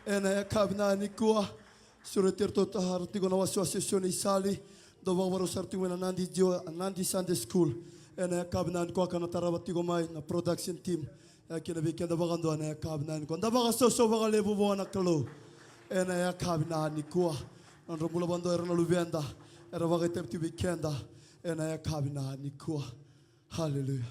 ena yakavi na nikua. Sureti iratou tara tiko na wasewase Sone Isali. Dou vakarau sara tiko mai na Nadi Jio, Nadi Sunday School. Ena yakavi na nikua ka na tarava tiko mai na production team. E kina vei keda vakadua na yakavi na nikua. Da vakasoso vakalevu vua na Kalou ena yakavi na nikua. Nodra bula vakadua ira na luveda era vakaitavi tiko vei keda ena yakavi na nikua. Haleluya.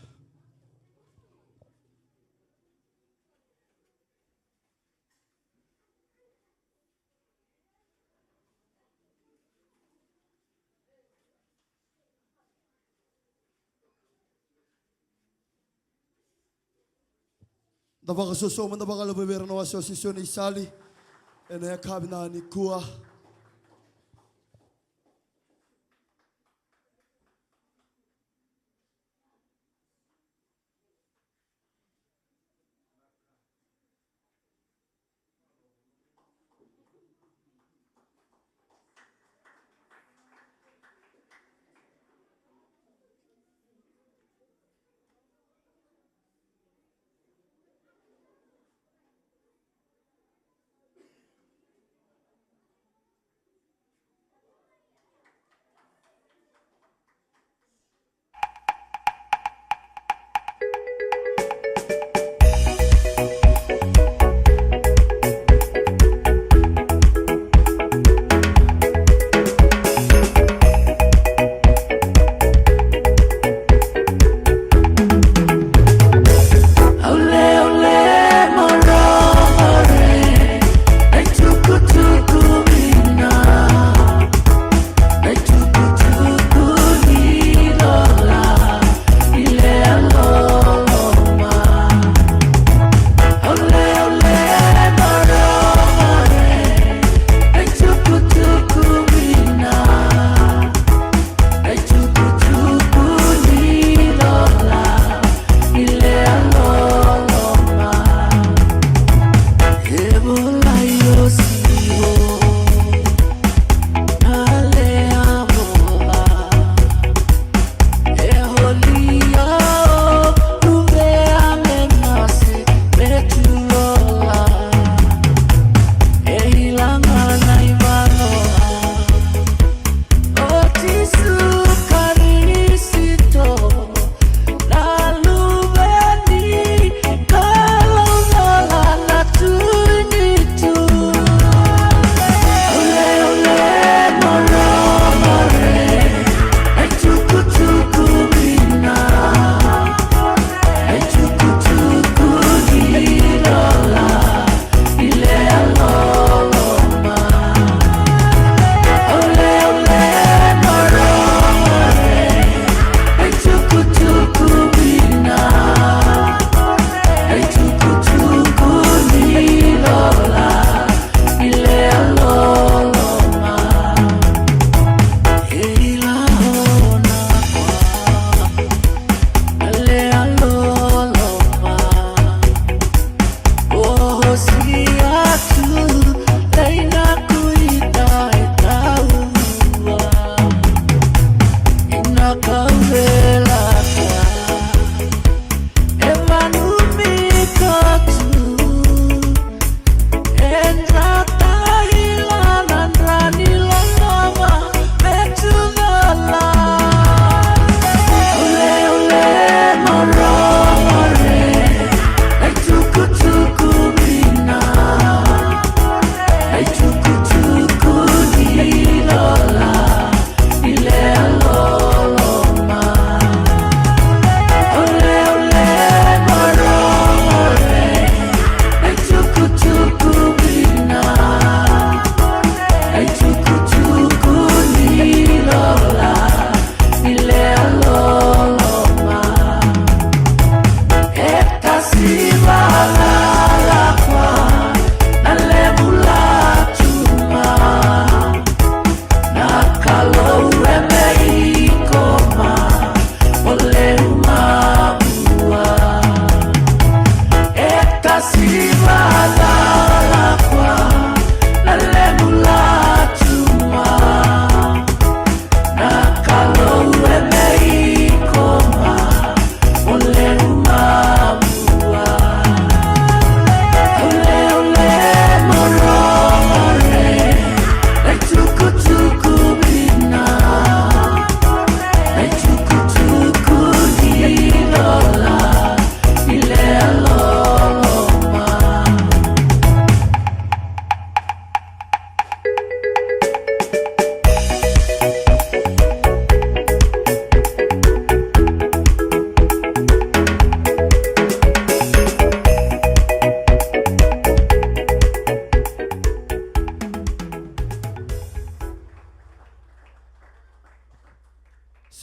Da vakasoso mada vakalevu vei ira na wasewase Sone Isali. Ena yakavi nikua.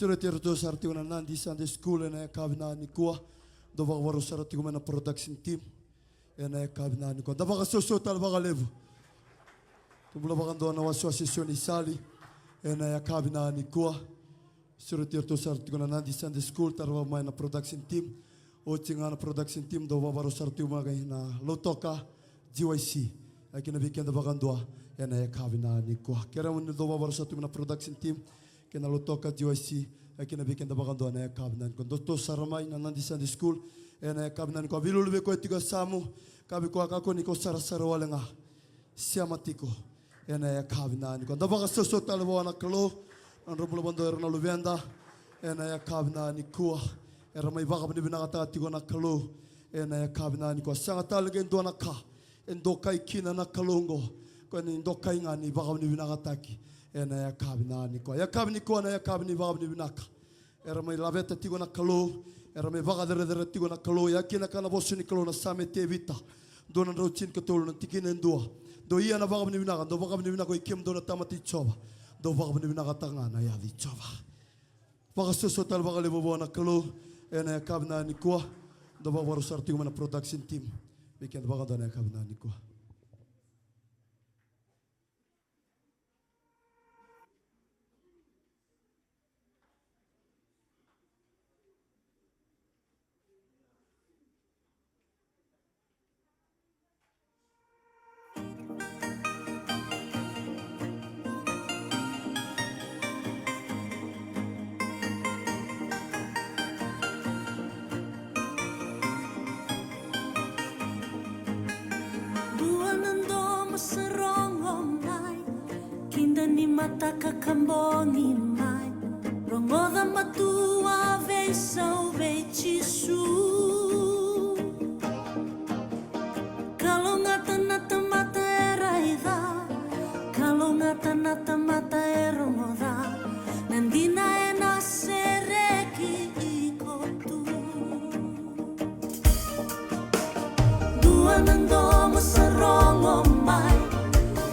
Sureti iratou sara tiko na Nadi Sunday School ena yakavi nikua. Dau vakavakarau sara tiko mai na production team. Ena yakavi nikua. Da vakasausau tale vakalevu. Bula vakadua na wasewase Sione Sali ena yakavi na nikua. Sureti iratou sara tiko na Nadi Sunday School, tarava mai na production team. Oti ga na production team, dou vakarau sara tiko mai na Lautoka G Y C. Yaki na vei keda vakadua ena yakavi na nikua. Kerea mo ni dou vakarau sara tiko mai na production team kei na Lautoka G Y C. Yaki na vei keda vakadua ena yakavi na nikua. Dou toso sara mai na Nadi Sunday School ena yakavi na nikua. Veilulu vei koya tiko e yasamu, ka vei koya kakua ni ko sarasara wale ga. Sema tiko ena yakavi na nikua. Da vakasausau tale vua na Kalou na nodra bula vakadua era na luveda ena yakavi na nikua. Era mai vakavinavinakataka tiko na Kalou ena yakavi na nikua. Sega tale ga e dua na ka e dokai kina na Kalou oqo, koya ni dokai ga ni vakavinavinakataki ena yakavi na nikua. Yakavi nikua na yakavi ni vakavinavinaka. Era mai laveta tiko na Kalou, era mai vakacerecereta tiko na Kalou. Ia kina ka na vosa ni Kalou na Same Tevita dua na drau tinikatolu na tikina e dua: Dou ia na vakavinavinaka, dou vakavinavinaka oi kemudou na tamata i Jiova, dou vakavinavinakataka ga na yaca i Jiova. Vakasausau tale vakalevu vua na Kalou ena yakavi na nikua. Dou vakarau sara tiko mai na production team vei keda vakadua na yakavi na nikua. Dua na domo sa rogo mai, kida ni mataka ka bogi mai. Rogoca matua, veisau vei Jisu. Kalougata na tamata e raica, kalougata na tamata e rogoca. Na dina ena sereki iko tu. Dua na domo sa rogo mai,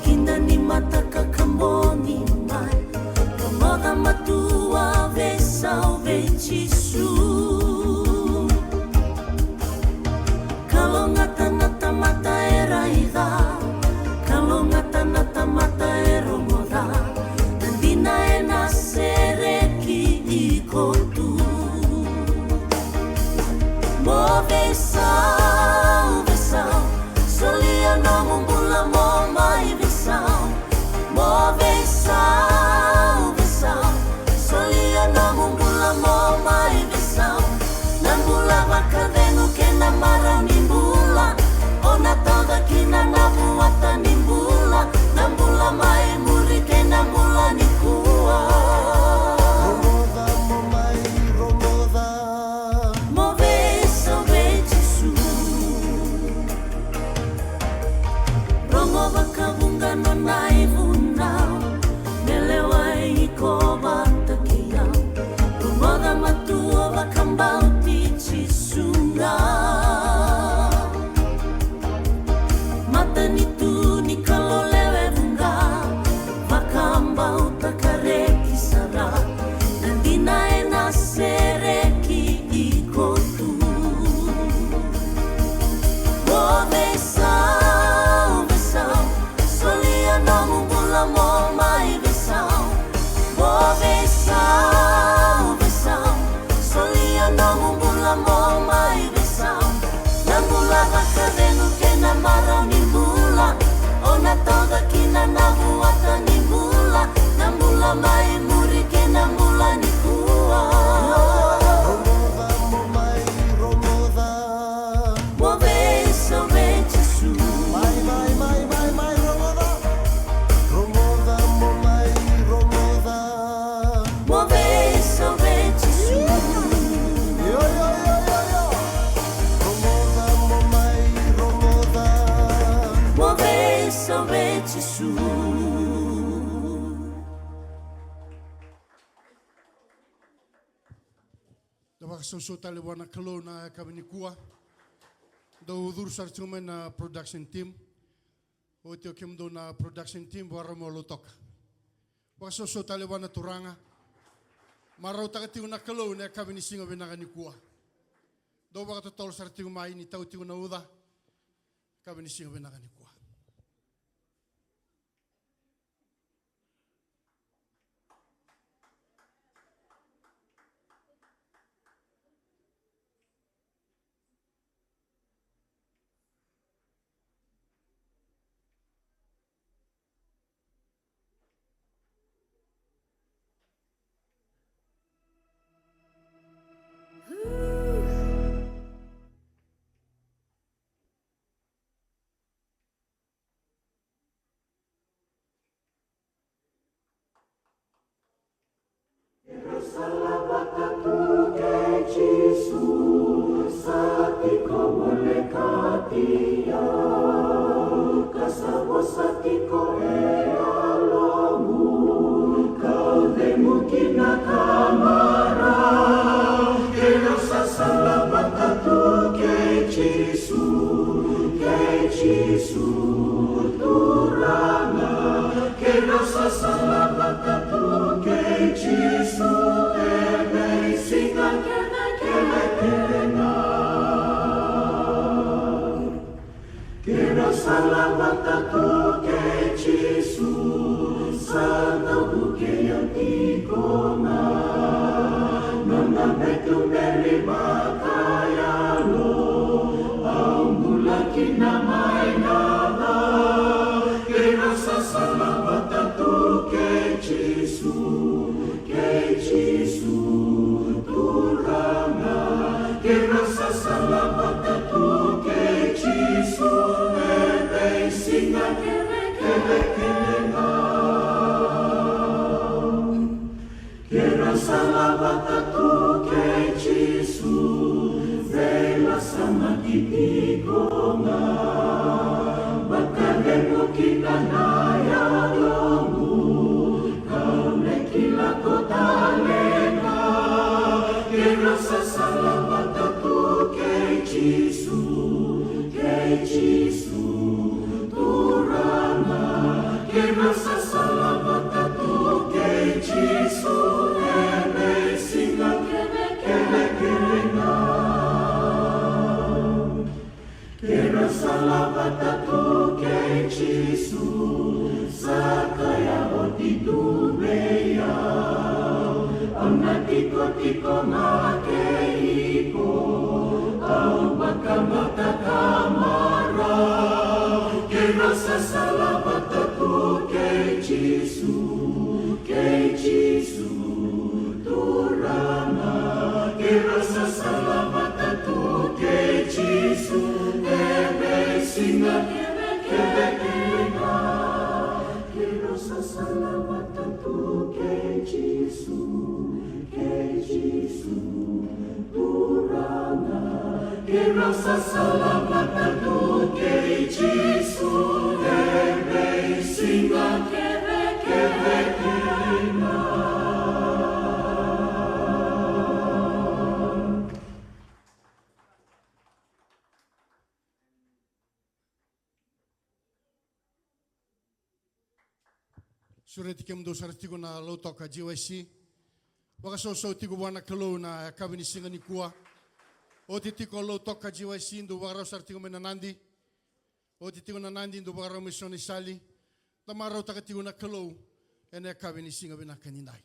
kida ni mataka ka bogi mai. Rogoca matua, veisau vei Jisu. Kalougata na tamata e raica, kalougata na tamata e rogoca. Na dina ena sereki iko tu. Mo veisau, veisau, solia nomu bula mo mai veisau. Mo veisau, veisau, solia nomu bula mo mai veisau. Na bula vakacegu kei na marau ni bula, o na tauca kina na vuata ni bula. Na bula mai muri kei na bula nikua. Rogoca mo mai rogoca. Mo veisau vei Jisu. Rogo vakavuqa nona ivunau, me lewai iko vata kei au. Rogoca matua, vakabauti Jisu ga. Matanitu ni Kalou lewe vuqa, vakabauta ka reki sara. Na dina ena sereki iko tu. Mo veisau, veisau, solia nomu bula mo mai veisau. Mo veisau, veisau, solia nomu bula mo mai veisau. Na bula vakacegu kei na marau ni bula, o na tauca kina na vuata ni bula. Na bula mai muri kei na bula nikua. Rogoca mo mai rogoca. Mo veisau vei Jisu. Mai, mai, mai, mai, mai rogoca. Rogoca mo mai rogoca. Mo veisau vei Jisu. Io, io, io, io, io. Rogoca mo mai rogoca. Mo veisau vei Jisu. Da vakasausau tale vua na Kalou na yakavi nikua. Dou curu sara tiko mai na production team. Oti o kemudou na production team, vakarau mai o Lautoka. Vakasausau tale vua na Turaga. Marautaka tiko na Kalou na yakavi ni siga vinaka nikua. Dou vakatotolo sara tiko mai ni tau tiko na uca. Yakavi ni siga vinaka nikua. Salavata tu kei Jisu, sa tiko volekati au, ka sa vosa tiko e yaloqu, kau cegu kina ka marau. Keirau sa salavata tu kei Jisu, kei Jisu Turaga. Keirau sa salavata tu kei Jisu e veisiga kece kece ga. Keirau sa salavata tu kei Jisu, sa dau vukei au tiko ga. Nona veituberi vakayalo, au bula kina mai na ca. Keirau sa salavata tu kei Jisu, kei Jisu Turaga. Keirau sa salavata tu kei Jisu e veisiga kece kece ga. Keirau sa salavata tu kei Jisu, veilasamaki tiko ga. Vakacegu kina na yaloqu, kau laki lako tale ga. Keirau sa salavata tu kei Jisu, kei Jisu Turaga. Keirau sa salavata tu kei Jisu e veisiga kece kece ga. Keirau sa salavata tu kei Jisu, sa kaya oti tu vei au, au na tikotiko ga kei iko, au vakabauta ka marau. Keirau sa salavata tu kei Jisu, kei Jisu Turaga. Keirau sa salavata tu kei Jisu e veisiga kece kece ga. Keirau sa salavata tu kei Jisu, kei Jisu Turaga. Keirau sa salavata tu kei Jisu e veisiga kece kece ga. Sureti kemudou sara tiko na Lautoka G Y C. Vakasausau tiko vua na Kalou na yakavi ni siga nikua. Oti tiko Lautoka G Y C, dou vakarau sara tiko mai na nadi. Oti tiko na nadi, dou vakarau mai so na isali. Da marautaka tiko na Kalou ena yakavi ni siga vinaka nidai.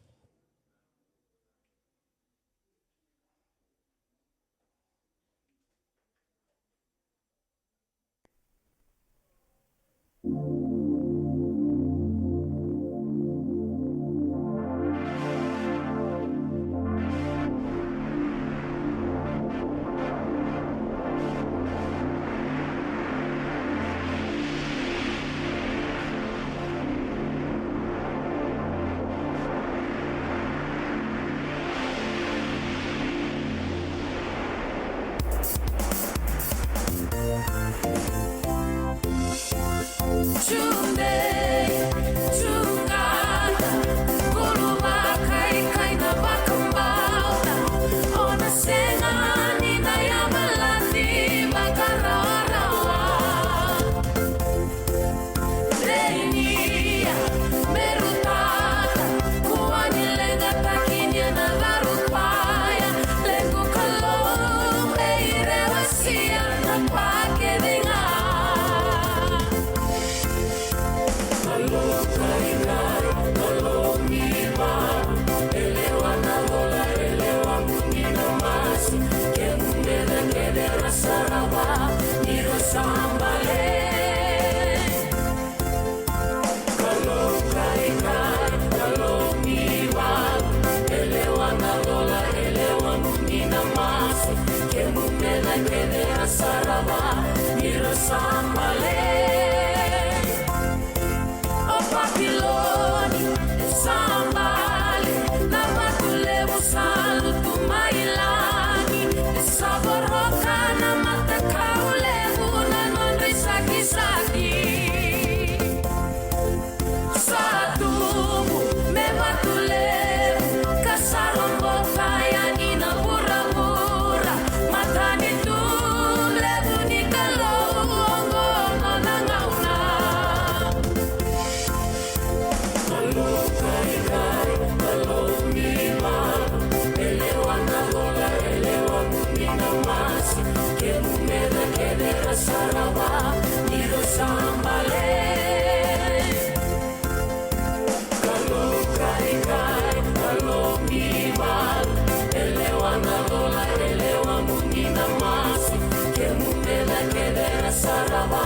sarava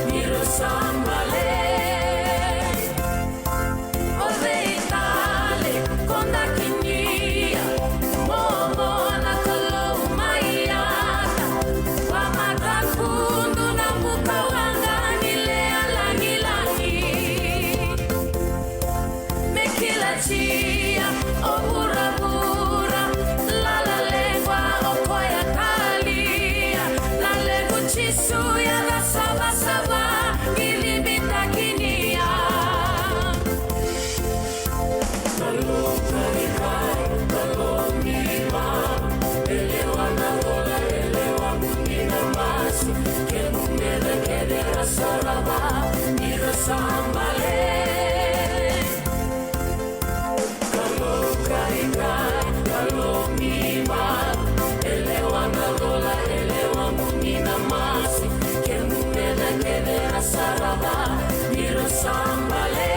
ni ra sa bale. O cei tale ko dakinia, momo na Kalou mai Ata, vamatakudu na buka waqa ni lea lagilagi. Me kilatia o vuravura, lala lequa o koya talia, na lequ Jisu ya na savasava ni libitakinia. Kalou kaikai, Kalou ni ma, e lewa na vola, e lewa muni na masu, kemu meca kece ra sarava ni ra sa bale. Kalou kaikai, Kalou ni ma, e lewa na vola, e lewa muni na masu, kemu meca kece ra sarava ni ra sa bale.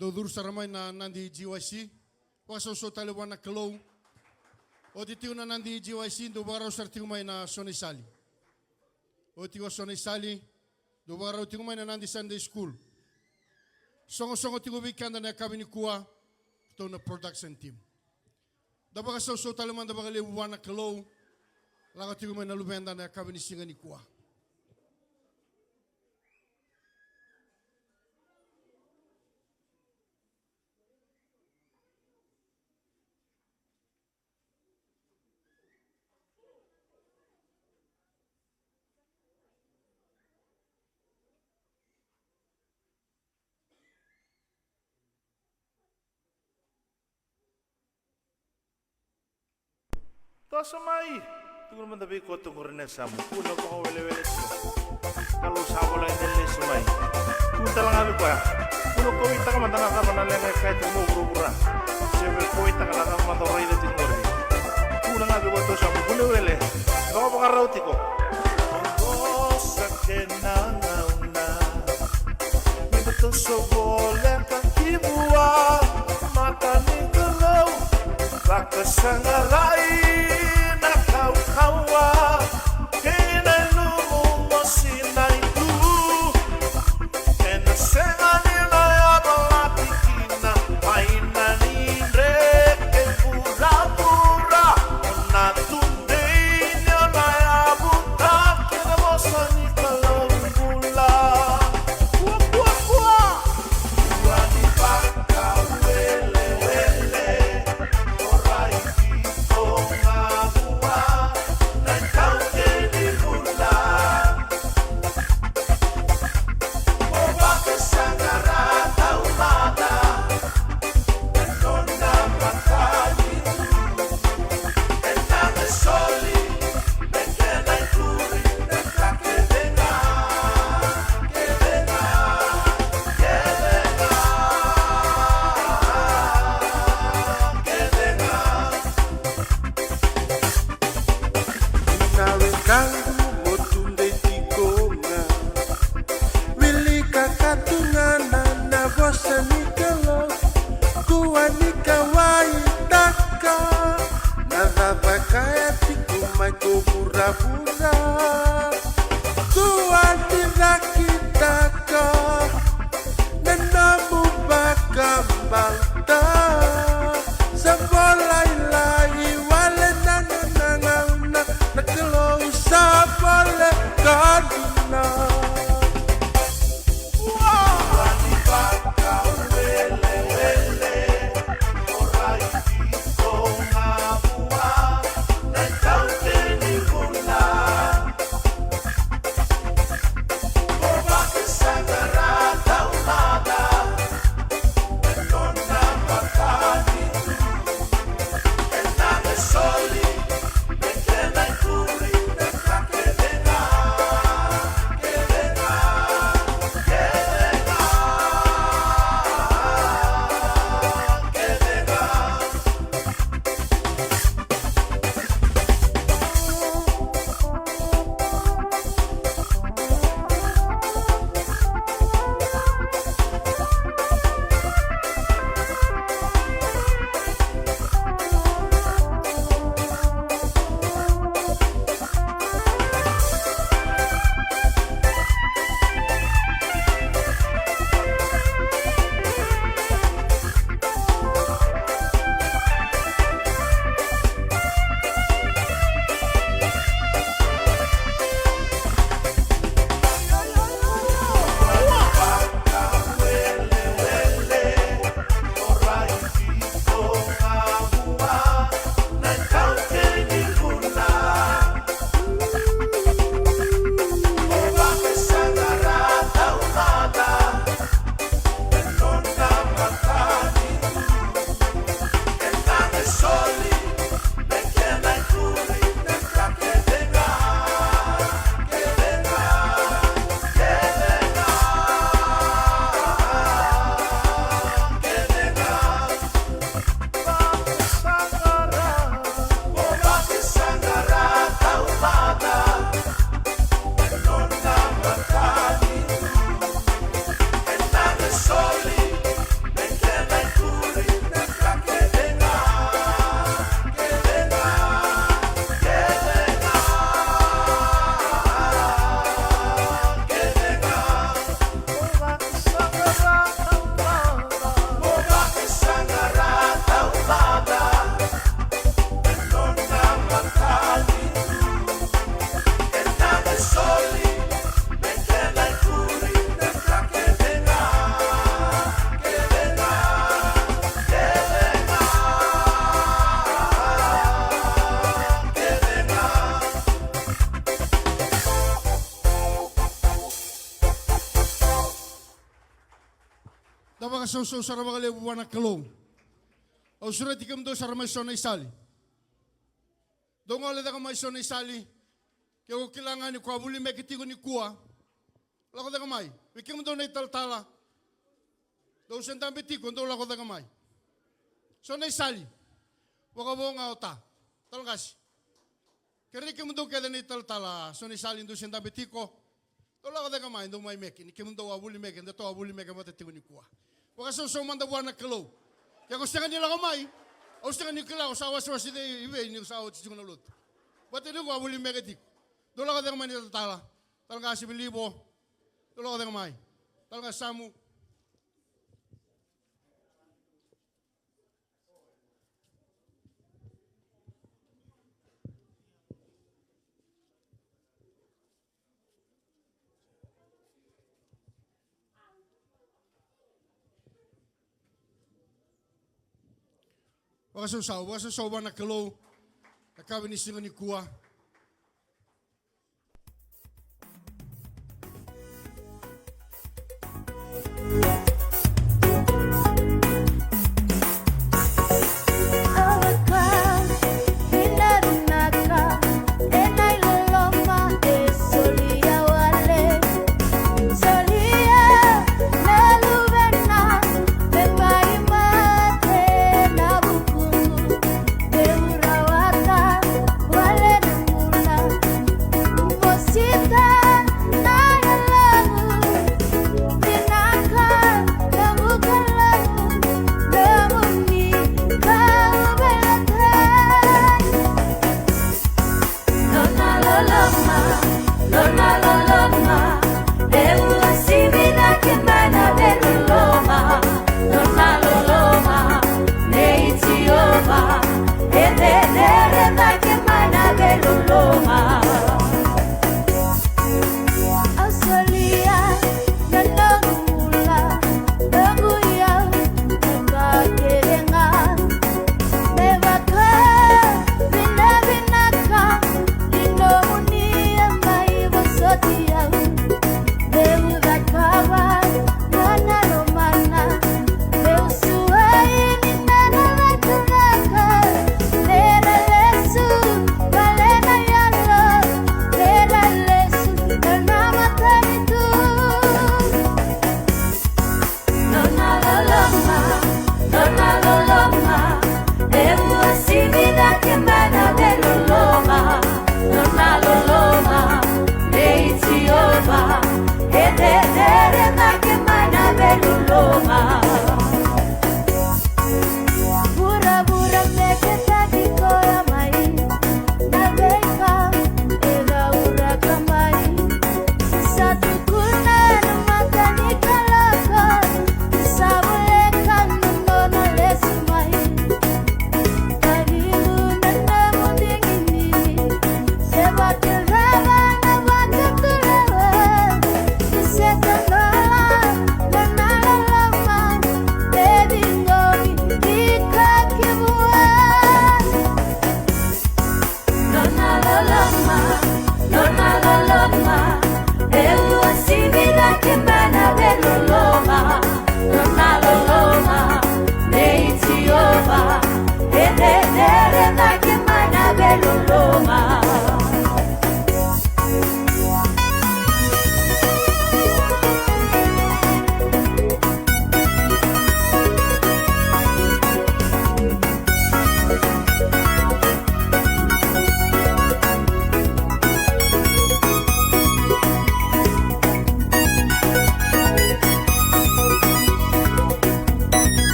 Dou curu sara mai na Nadi G Y C. Vakasausau tale vua na Kalou. Oti tiko na Nadi G Y C, dou vakarau sara tiko mai na Sonaisali. Oti tiko Sonaisali, dou vakarau tiko mai na Nadi Sunday School. Sogosogo tiko vei keda na yakavi nikua, ratou na production team. Da vakasausau tale mada vakalevu vua na Kalou. Lako tiko mai na luveda na yakavi ni siga nikua. Toso mai. Tukuna mada vei koto qori na yasamu. Kua na vakawelewele tiko. Kalou sa volai ena lesu mai. Kua tale ga vei koya. Kua na kauwaitaka mada na cava na leqa e kaya tiko mai vuravura. Se vei kauwaitaka na cava mada o raica tiko qori. Kua ga vei koto sa mu welewele. Vakavakarau tiko. Vosa kena gauna. Ni toso voleka ki vua, mata ni Kalou, vakasaqarai na kaukauwa, kei na ilumu mosi na itu. Ena sega ni na yavalati kina, mai na ni dreke vuravura, o na tu Na wekaqu mo tudei tiko ga. Wilika ka tu ga na, na vosa ni Kalou. Kua ni kauwaitaka na cava kaya tiko mai ko vuravura. Kua ni cakitaka na nomu vakabaleta. Vakasausau sara vakalevu vua na Kalou. Au sureti kemudou sara mai Sonaisali. Dou gole cake mai Sonaisali. Ke o kila ga ni ko a vuli meke tiko nikua, lako cake mai. Vei kemudou na italatala, dou se dabe tiko, dou lako cake mai. Sonaisali, vakavo ga o ta. Talatala qase. Kerei kemudou kece na italatala Sonaisali, dou se dabe tiko, dou lako cake mai, dou mai meke. Ni kemudou a vuli meke, datou a vuli meke vata tiko nikua. Vakasausau mada vua na Kalou. Ke ko sega ni lako mai, au sega ni kila ko sa wasewase i vei ni ko sa oti tiko na lotu. Vata ni ko a vuli meke tiko. Dou lako cake mai na italatala. Talatala qase Vilivo. Dou lako cake mai. Talatala qase Samu. Vakasausau, vakasausau vua na Kalou. Na yakavi ni siga nikua.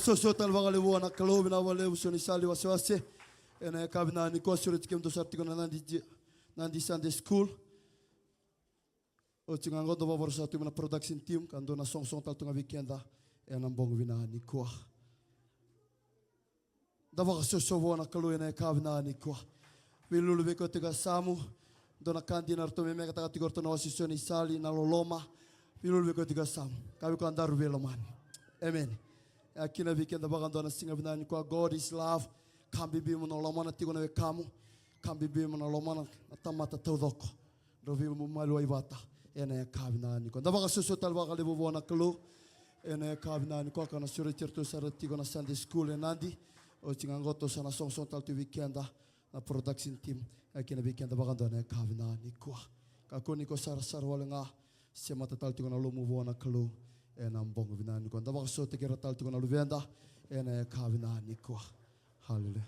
Soso tale vakalevu vua na Kalou, vinaka vakalevu Soni Sali Wasewase. Ena yakavi vinaka nikua sureti kemudou sara tiko na Nadi, Nadi Sunday School. Oti ga qo dou vakavorosa tu mai na production team ka dou na sogosogo tale tu ga vei keda ena bogi vinaka nikua. Da vakasoso vua na Kalou ena yakavi vinaka nikua. Veilulu vei koya tiko yasamu. Dua na ka dina ratou memekataka tiko ratou na wase Soni Sali na loloma. Veilulu vei koya tiko yasamu. Ka vei koya daru veilomani. Emeni. E a kina vei keda vakadua na siga vinaka nikua, God is love. Ka bibi mo na lomana tiko na wekamu. Ka bibi mo na lomana na tamata taucoko. Drau veimaliwai vata ena yakavi vinaka nikua. Da vakasoso tale vakalevu vua na Kalou ena yakavi vinaka nikua ka na sureti iratou sara tiko na Sunday school e Nadi. Oti ga qo tou sa na sogosogo tale tu vei keda na production team. E a kina vei keda vakadua na yakavi vinaka nikua. Kakua ni ko sarasara wale ga, semata tale tiko na lomamu vua na Kalou ena bogi vinaka nikua. Da vakasotaki ira tale tiko na luveda ena yakavi vinaka nikua. Haleluya.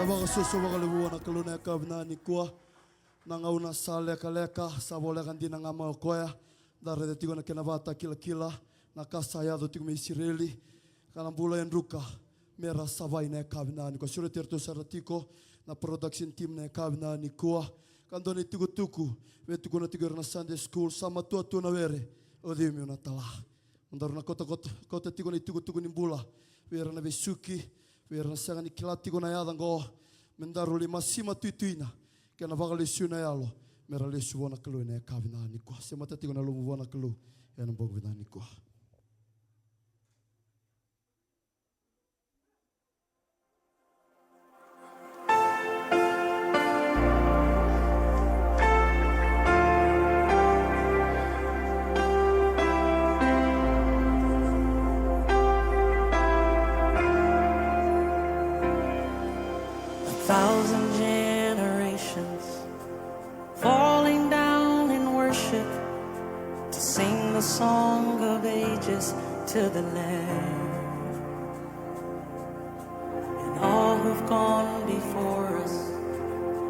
Vakasoso vakalevu vua na Kalou na yakavi na nikua. Na gauna sa lekaleka, sa voleka dina ga mai o koya. Da raica tiko na kena vakatakilakila na ka sa yaco tiko mai Isireli, ka na bula e druka me ra savai na yakavi na nikua. Sureti iratou sara tiko na production team na yakavi na nikua. Ka dua na itukutuku vei tukuna tiko ira na Sunday school, sa matua tu na were, o ciu meu na tala. Mo daru na kauta, kauta, kauta tiko na itukutuku ni bula vei ira na vesuki, vei ira na sega ni kila tiko na yaca qo, me daru li masima tuituina kei na vakalesui na yalo, me ra lesu vua na Kalou ena yakavi na nikua. Semata tiko na lomamu vua na Kalou ena bogi vinaka nikua. A thousand generations falling down in worship to sing the song of ages to the Lamb. And all who've gone before us,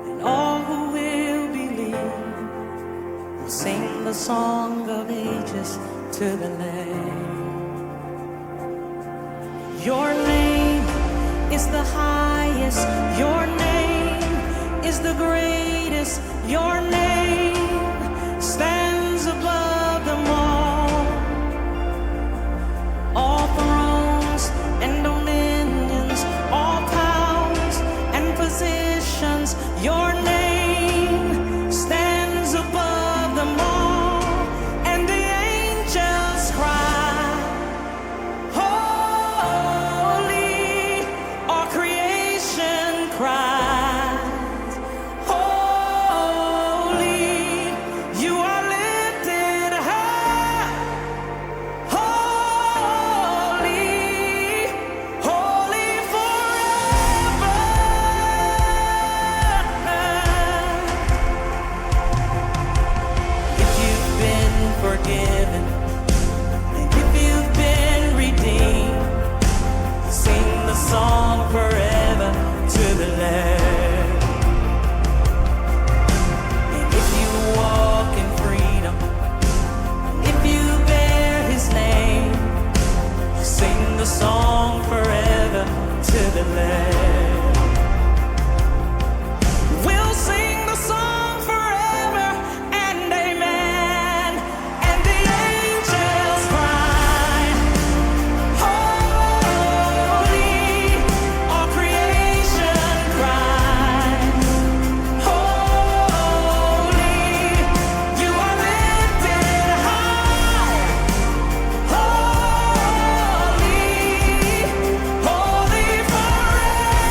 and all who will believe, will sing the song of ages to the Lamb. Your name is the highest, your name is the greatest, your name stands above them all. All thrones and dominions, all powers and positions, your name stands above them all. And the angels cry, "Holy," all creation cries, "Holy, you are lifted high. Holy, holy forever." If you've been forgiven, and if you've been redeemed, sing the song forever to the Lamb. And if you walk in freedom, if you bear his name, sing the song forever to the Lamb. We'll sing the song forever and amen. And the angels cry, "Holy," all creation cries, "Holy, you are lifted high. Holy, holy forever."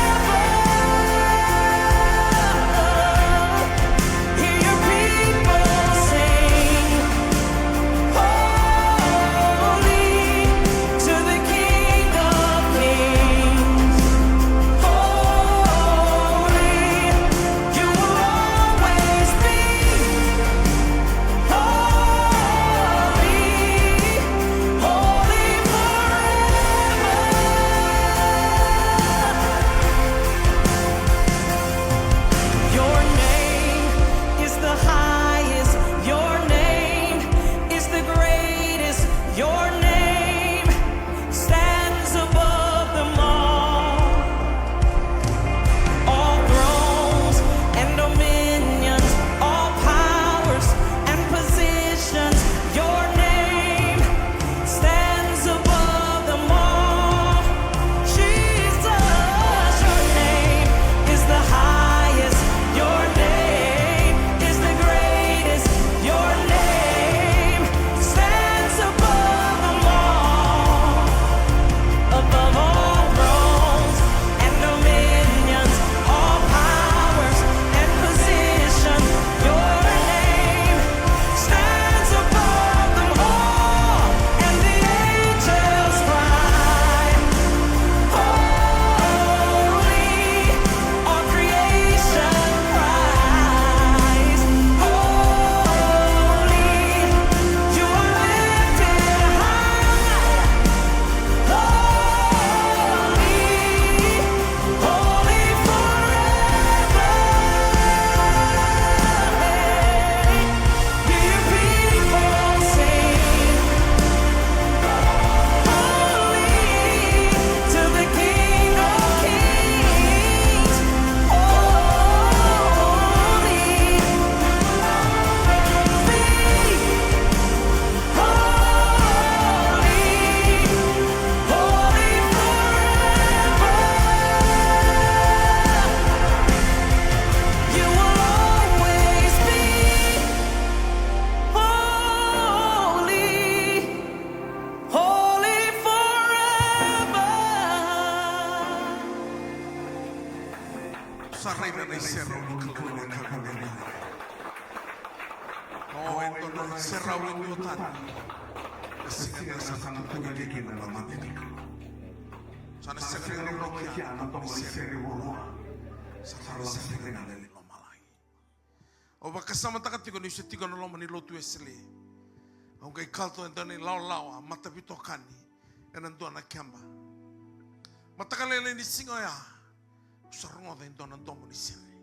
Sa raica na iserau ni Kalou ena yakavi nikua. O, e dua na iserau e dua tani. Na siga eda sa na tucake kina na loma ni Kalou. Sa na sega ni rauta kina na domo ni sere. Sa na sega ni rauta kina na lomalagi. Au vakasamataka tiko niu se tiko ena loma ni lotu Wesele. Au qai kauta e dua na ilawalawa mataveitokani ena dua na keba. Mataka lailai ni siga oya, au sa rogoca e dua na domo ni sere.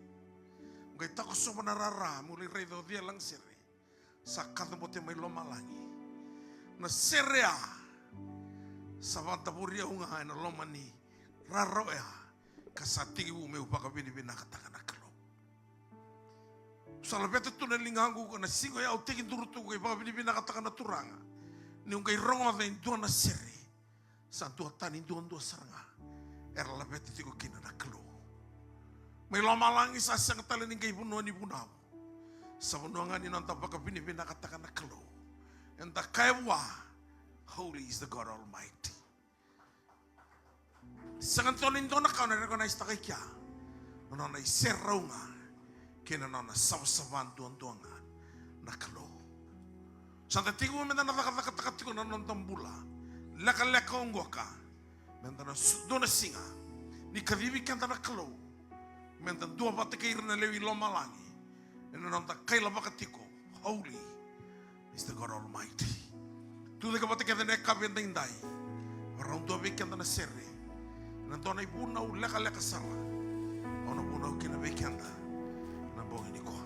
Au qai takosova na rara meu lai raica o cei e lagasere. Sa kacabote mai lomalagi. Na sere ya sa vakadavori au ga ena loma ni rara oya, ka sa tekivu meu vakavinavinakataka na Kalou. Sa laveta tu na ligaqu ena siga oya, au tekiduru tu qai vakavinavinakataka na Turaga niu qai rogoca e dua na sere. Sa duatani duadua sara ga era laveta tiko kina na Kalou. Mai lomalagi sa sega tale ni qai vanua ni vunau. Sa vanua ga ni noda vakavinavinakataka na Kalou. Eda kaya vua, Holy is the God Almighty. Sega tale ni dua na ka o na recognize-taka i kea na nona iserau ga kei na nona savasava duadua ga na Kalou. Sa da tekivu meda na cakacakataka tiko na noda bula lekaleka oqo ka meda na su-, dua na siga ni kacivi keda na Kalou meda duavata kei ira na lewe i lomalagi ena noda kailavaka tiko, Holy is the God Almighty. Tucake vata kece na yakavi edaidai. Varau dua vei keda na sere ena dua na ivunau lekaleka sara. Au na vunau kina vei keda na bogi nikua.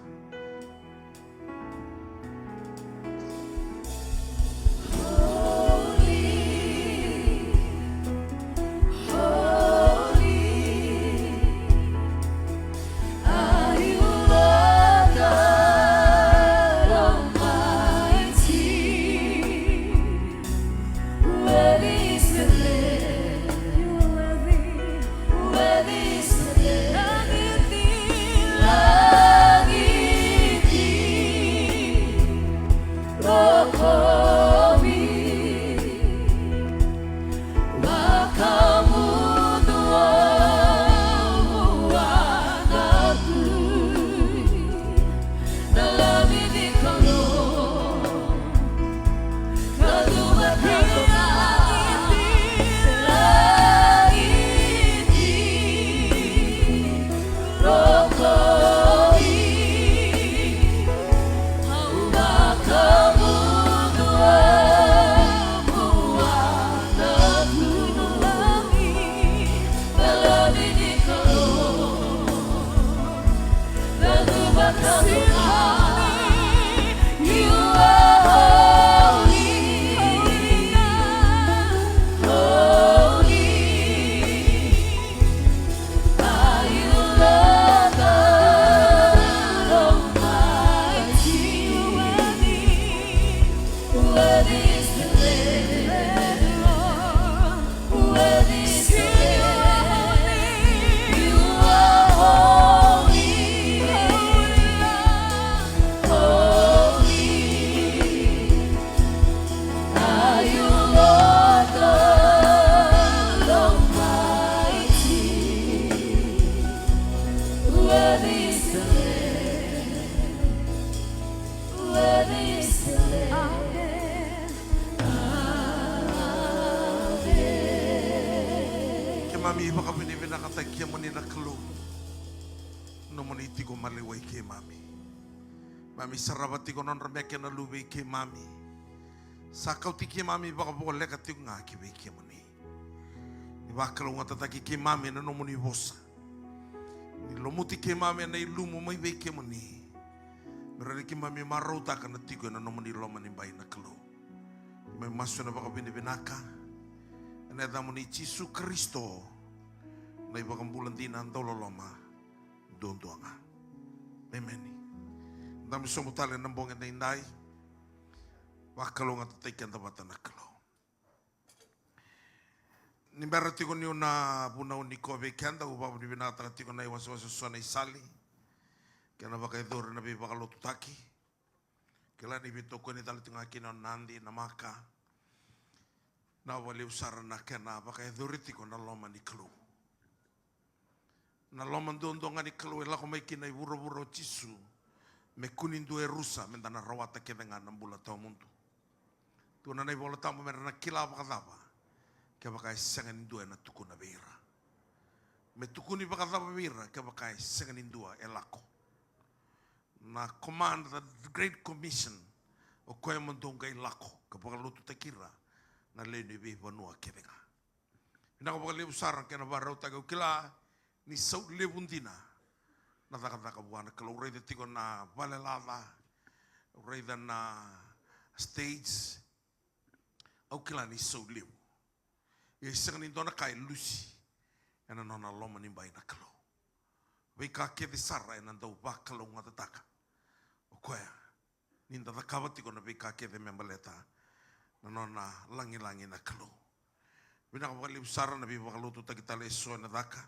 Keimami vakavinavinakataki kemuni na Kalou. Nomuni tiko maliwai keimami. Keimami sarava tiko nodra meke na luve i keimami. Sa kauti keimami vakavoleka tiko ga ki vei kemuni. Ni vakalougatataki keimami ena nomuni vosa. Ni lumuti keimami ena ilumu mai vei kemuni. Me rawa ni keimami marautaka na tiko ena nomuni loma ni bai na Kalou. Keimami masu ena vakavinavinaka ena yacamuni Jisu Karisito, na iVakabula dina dauloloma duadua ga. Emeni. Dabe sobu tale ena bogi edaidai. Vakalougatataki keda vata na Kalou. Ni bera tiko niu na vunau nikua vei keda, au vakavinavinakataka tiko na iwasewase eso na isali kei na vakayacori na veivakalotutaki. Kila ni veitokoni tale tiko ga kina o Nadi, Namaka. Na vakalevu sara na kena vakayacori tiko na loma ni Kalou. Na loma duadua ga ni Kalou e lako mai kina i vuravura o Jisu, me kua ni dua e rusa, me da na rawata kece ga na bula tawamudu. Tukuna na iVola Tabu me ra na kila vakacava kevaka e sega ni dua e na tukuna vei ira. Me tukuni vakacava vei ira kevaka e sega ni dua e lako. Na command, the Great Commission, o koya mo dou qai lako ka vakalotutaki ira na lewe ni veivanua kece ga. Vinaka vakalevu sara na kena vakarautaki. Au kila ni sau levu dina na cakacaka vua na Kalou. Au raica tiko na vale laca, au raica na stage, au kila ni sau levu. Ia e sega ni dua na ka e lusi ena nona loma ni bai na Kalou. Veika kece sara ena dau vakalougatataka o koya ni da cakava tiko na veika kece me baleta na nona lagilagi na Kalou. Vinaka vakalevu sara na veivakalotutaki tale eso ena caka.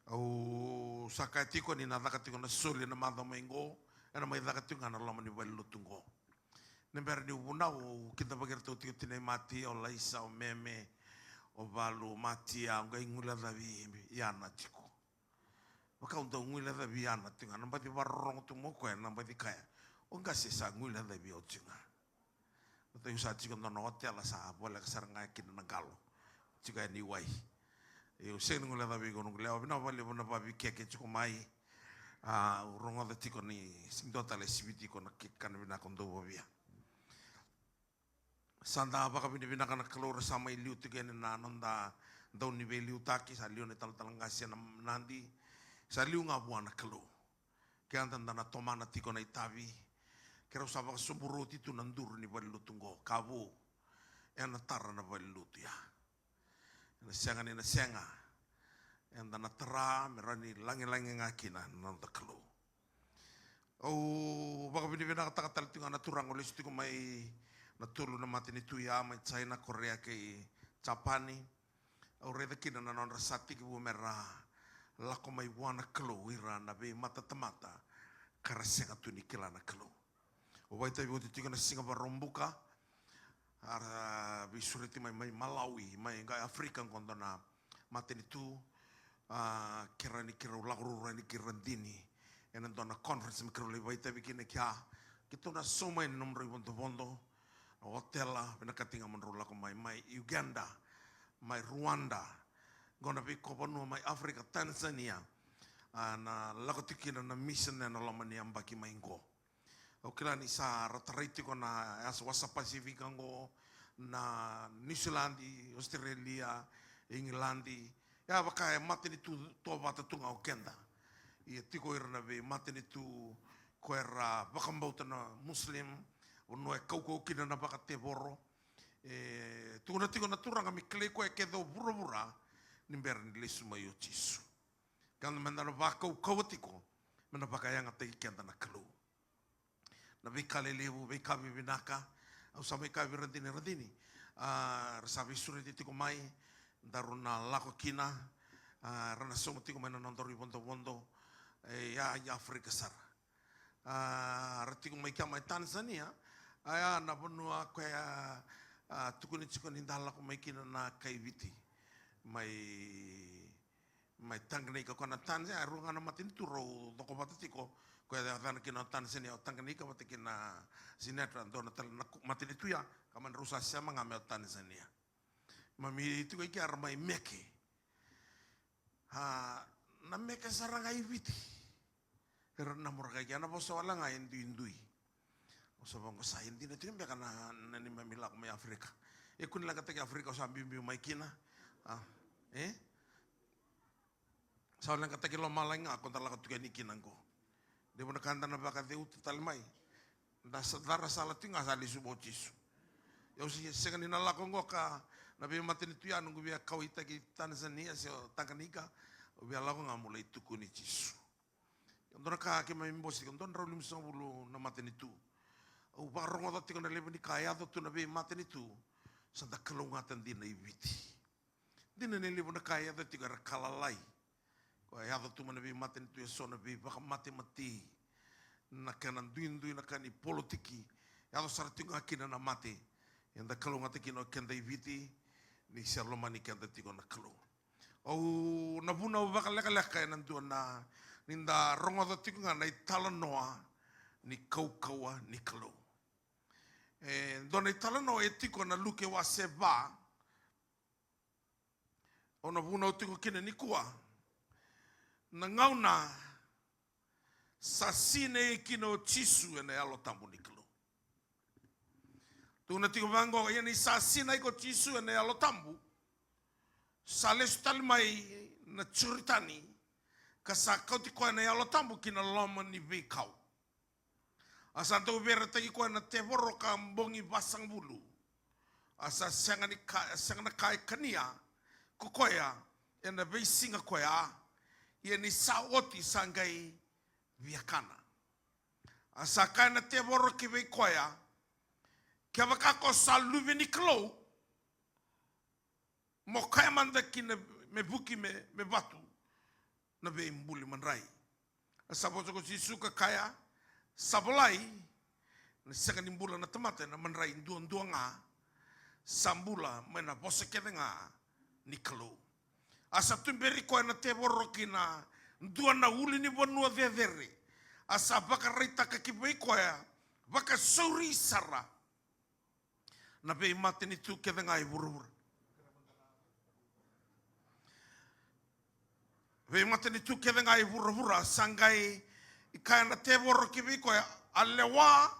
Au sa kaya tiko ni na caka tiko na soli ena macawa mai qo, ena mai caka tiko ga na loma ni valenilotu qo. Ni bera niu vunau, au kidavaki iratou tiko, tinai Mati, o Laisa, o Meme, o Valu, o Matia, au qai guilecavi Yana tiko. Vaka au dau guilecavi Yana tiko ga, na baci vakarorogo tu mai o koya, na baci kaya, o qase, sa guilecavi au tiko ga. Baleta au sa tiko e dua na otela sa voleka sara ga kina na qalo, tiko yani i wai. Ia au sega ni guilecavi iko, noqu lewa. Vinaka vakalevu na vakavikeke tiko mai. A, au rogoca tiko ni sega ni dua tale e sivi tiko na kena vinaka o dau vavia. Sa da vakavinavinaka na Kalou, ra sa mai liu tiko yani na noda dau ni veiliutaki, sa liu na italatala qase ena Nadi, sa liu ga vua na Kalou. Keda da na tomana tiko na itavi, keirau sa vakasobu roti tu na duru ni valenilotu qo, ka vou ena tara na valenilotu ya. Ena sega ni na sega, eda na tara me rawa ni lagilagi ga kina na noda Kalou. Au vakavinavinakataka tale tiko ga na turaga o lesu tiko mai na tolu na matanitu ya, mai China, Korea kei Japani. Au raica kina na nodra sa tekivu me ra lako mai vua na Kalou ira na veimatatamata ka ra sega tu ni kila na Kalou. Au vakaitavi oti tiko na siga Vakaraubuka, a ra veisureti mai, mai Malawi, mai qai Afrika qo dua na matanitu, a, keirau ni keirau lako ruarua yani ki Radini ena dua na conference me keirau lai vakaitavi kina kea. Keitou na sauma yani na nomudrau ivodovodo, na otela, vinakati ga mo drau lako mai, mai Uganda, mai Rwanda, qo na veikovanua mai Afrika, Tanzania, a, na lako tiko kina na mission ena loma ni yabaki mai qo. Au kila ni sa ra tarai tiko na yasa wasa Pasifika qo, na Niusiladi, Australia, Igiladi. Ia vaka e matanitu tovata tu ga o keda. Ia tiko ira na veimatanitu ko era vakabauta na Muslim, vanua e kaukau kina na vakatevoro. E tukuna tiko na Turaga me kilai koya kece o vuravura ni bera ni lesu mai o Jisu. Keda meda na vakaukauwa tiko me na vakayagataki keda na Kalou. Na veika lelevu, veika vivinaka. Au sa mai kaya vei Radini, Radini, a, ra sa veisureti tiko mai, daru na lako kina, a, ra na sauma tiko mai na nodaru ivodovodo, e, ya, ya Afrika sara. A, ra tiko mai kea mai Tanzania, a, ya na vanua koya, a, tukuni tiko ni da lako mai kina na kai Viti. Mai mai Tanganyika, ko na Tanzania, e rua ga na matanitu rau cokovata tiko, ko e yacana kina o Tanzania, o Tanganyika vata kina Zinetra, dua na tale na ku-, matanitu ya, ka mani rau sa sema ga me o Tanzania. Mami tiko i ke era mai Meke. A, na Meke sara ga i Viti. Era na muraka i ke, na vosa wale ga e duidui. Vosa vaqo, sa e dina tiko beka na, na neimami lako mai Afrika. E kua ni leqataki Afrika, o sa biubiu mai kina. A, e? Sa leqataki lomalagi ga ko da lako tiko yani kina qo. Levu na ka da na vakaceuta tale mai. Da sa, cara sala tiko ga sa lesu vua o Jisu. Ia au se, sega ni na lako qo ka na veimatanitu ya, noqu via kauaitaki Tanzania se o Tanganyika, au via lako ga meu lai tukuni Jisu. Ia dua na ka keimami bose tiko, dua na drau limasagavulu na matanitu. Au vakarogoca tiko na levu ni ka e yaco tu na veimatanitu, sa da kalougata dina i Viti. Dina ni levu na ka e yaco tiko era ka lalai. Ko e yaco tu mai na veimatanitu eso na veivakamatemate, na kena duidui, na ka ni politiki, yaco sara tiko ga kina na mate. Eda kalougata kina o keda i Viti, ni se lomani keda tiko na Kalou. Au Na vunau vakalekaleka ena dua na, ni da rogoca tiko ga na italanoa ni kaukauwa ni Kalou. E dua na italanoa e tiko na Luke wase va. Au na vunau tiko kina nikua. Na gauna sa sinai kina o Jisu ena Yalo Tabu ni Kalou. Tukuna tiko vaqo, ia ni sa sinai ko Jisu ena Yalo Tabu, sa lesu tale mai na Joritani, ka sa kauti koya na Yalo Tabu ki na loma ni veikau. A sa dau veretaki koya na tevoro ka bogi vasagavulu. A sa sega ni ka, sega na ka e kania ko koya ena veisiga koya. Ia ni sa oti sa qai viakana. A sa kaya na tevoro ki vei koya, kevaka ko sa luve ni Kalou, mo kaya mada kina me vuki me, me vatu na veibuli madrai. A sa vosa ko Jisu ka kaya, sa volai, na sega ni bula na tamata ena madrai duadua ga, sa bula mai na vosa kece ga ni Kalou. A sa tuberi koya na tevoro ki na dua na ulunivanua cecere. A sa vakaraitaka ki vei koya vakasauri sara na veimatanitu kece ga i vuravura. Veimatanitu kece ga i vuravura, sa qai kaya na tevoro ki vei koya, a lewa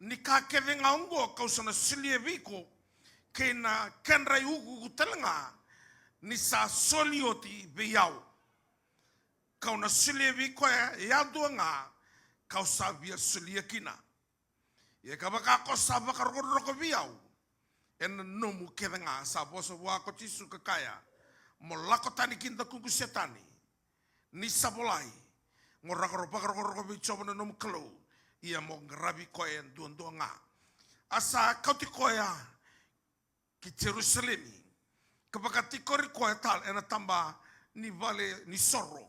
ni ka kece ga oqo kau sa na solia vei iko, kei na kedra iukuuku tale ga ni sa soli oti vei au. Kau na solia vei koya yadua ga kau sa via solia kina. Ia kevaka ko sa vakarokoroko vei au ena nomu kece ga, sa vosa vua ko Jisu ka kaya, mo lako tani ki dakuqu Setani, ni sa volai, mo rako, vakarokoroko vei Jiova na nomu Kalou, ia mo qaravi koya duadua ga. A sa kauti koya ki Jerusalemi, ka vakatikori koya tale ena taba ni vale ni soro.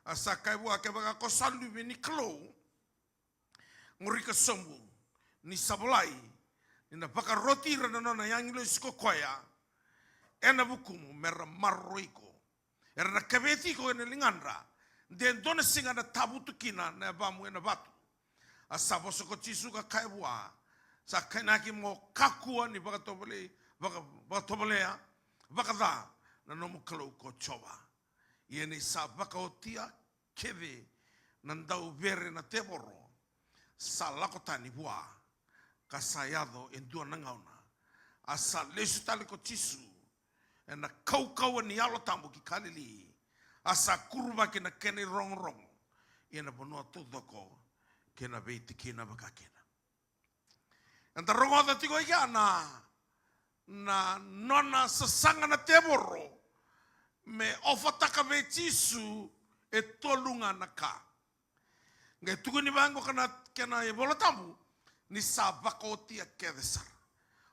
A sa kaya vua, kevaka ko sa luve ni Kalou, qori ka sobu, ni sa volai, ni na vakaroti ira na nona agilosi ko koya ena vukumu me ra maroroi iko. Era na kaveti iko ena ligadra, de dua na siga na tavutu kina na yavamu ena vatu. A sa vosa ko Jisu ka kaya vua, sa kainaki mo kakua ni vakatovolei, vaka, vakatovolea vakaca na nomu Kalou ko Jiova. Ia ni sa vakaotia kece na dauvere na tevoro, sa lako tani vua, ka sa yaco e dua na gauna, a sa lesu tale ko Jisu ena kaukauwa ni Yalo Tabu ki Kalili, a sa kuruvaki na kena irogorogo, ia na vanua taucoko kei na veitikina vaka kina. Eda rogoca tiko i kea na, na nona sasaga na tevoro me ofataka vei Jisu e tolu ga na ka. Qai tukuni vaqo ka na kena iVola Tabu, ni sa vakaotia kece sara.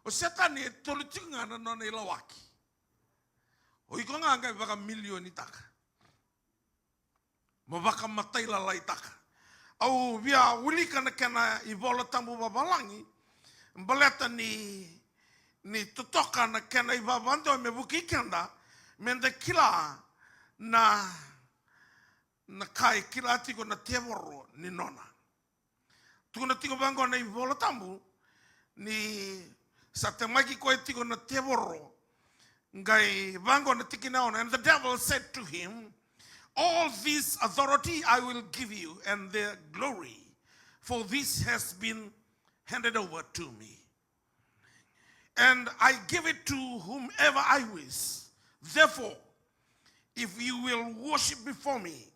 O Setani e tolu tiko ga na nona ilawaki. O iko ga qai vakamilioni taka. Mo vakamatailalai taka. Au via wilika na kena iVola Tabu vavalagi, baleta ni, ni totoka na kena ivavadewa me vukei keda, me da kila na, na ka e kila tiko na tevoro ni nona. Tukuna tiko vaqo na iVola Tabu, ni sa temaki koya tiko na tevoro. Qai vaqo na tikina e ono, and the devil said to him, all this authority I will give you, and their glory, for this has been handed over to me. And I give it to whomever I wish. Therefore, if you will worship before me,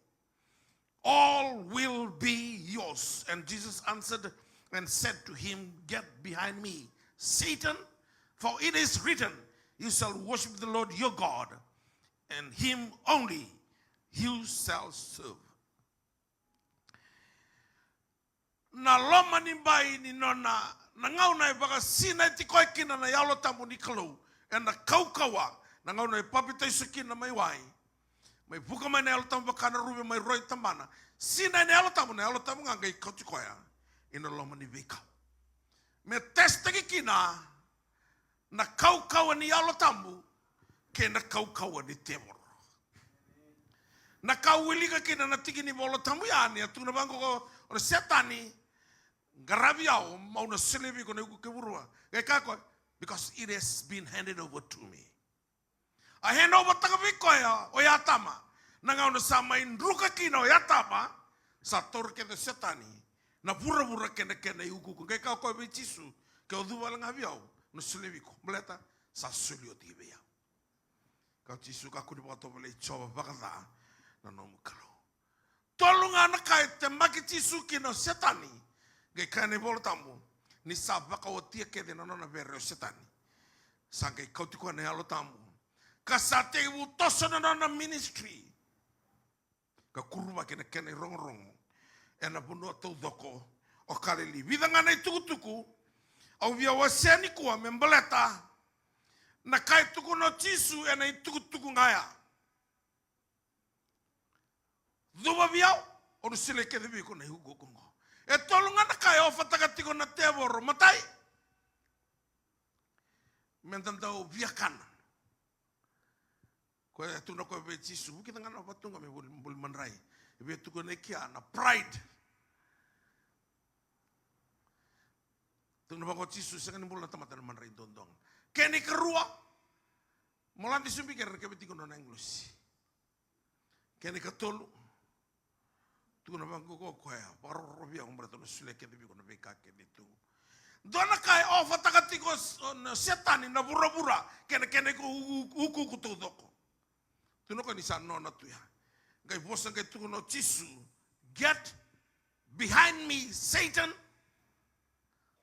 all will be yours. And Jesus answered and said to him, get behind me, Satan, for it is written, you shall worship the Lord your God, and him only you shall serve. Na loma ni bai ni nona, na gauna e vakasinaiti koya kina na Yalo Tabu ni Kalou, ena kaukauwa, na gauna e papitaiso kina mai wai, mai vuka mai na Yalo Tabu vaka na ruve mai roi tabana. Sinai na Yalo Tabu, na Yalo Tabu ga qai kauti koya ina loma ni veikau. Me tesitaki kina na kaukauwa ni Yalo Tabu kei na kaukauwa ni tevoro. Na ka au wilika kina na tiki ni Vola Tabu ya, ni a tukuna vaqo o Setani, qaravi au, au na solia vei iko na iukuuku kei vuravura. Qai kaya o koya, because it has been handed over to me. A hand over taka vei koya o Atama. Na gauna sa mai druka kina o Atama, sa taura kece o Setani na vuravura kei na kena iukuuku. Qai kaya o koya vei Jisu, ke o cuva wale ga vei au, au na solia vei iko. Baleta sa soli oti vei au. Kaya o Jisu, kakua ni vakatovolei Jiova vakaca na nomu Kalou. Tolu ga na ka e temaki Jisu kina o Setani. Qai kaya na iVola Tabu, ni sa vakaotia kece na nona vere o Setani, sa qai kauti koya na Yalo Tabu, ka sa tekivu toso na nona ministry, ka kuruvaki na kena irogorogo ena vanua taucoko o Kalili. Vica ga na itukutuku au via wasea nikua me baleta na ka e tukuna o Jisu ena itukutuku ga ya. Cuva vei au, au na solia kece vei iko na iukuuku oqo. E tolu ga na ka e ofataka tiko na tevoro. Matai, meda dau viakana. Koya e tukuna o koya vei Jisu, vukica ga na vatu qo me buli, buli madrai. E via tukuna e kea na pride. Tukuna vaqo o Jisu, sega ni bula na tamata ena madrai duadua ga. Kena ikarua, mo lade sobu i keri, keveti iko na nona agilosi. Kena ikatolu, tukuna vaqo o koya, vakarokoroko vei au, baleta au na solia kece vei iko na veika kece e tu. Dua na ka e ofataka tiko o Setani na vuravura kei na kena iukuuku taucoko. Tukuna o koya ni sa nona tu ya. Qai vosa qai tukuna o Jisu, get behind me, Satan.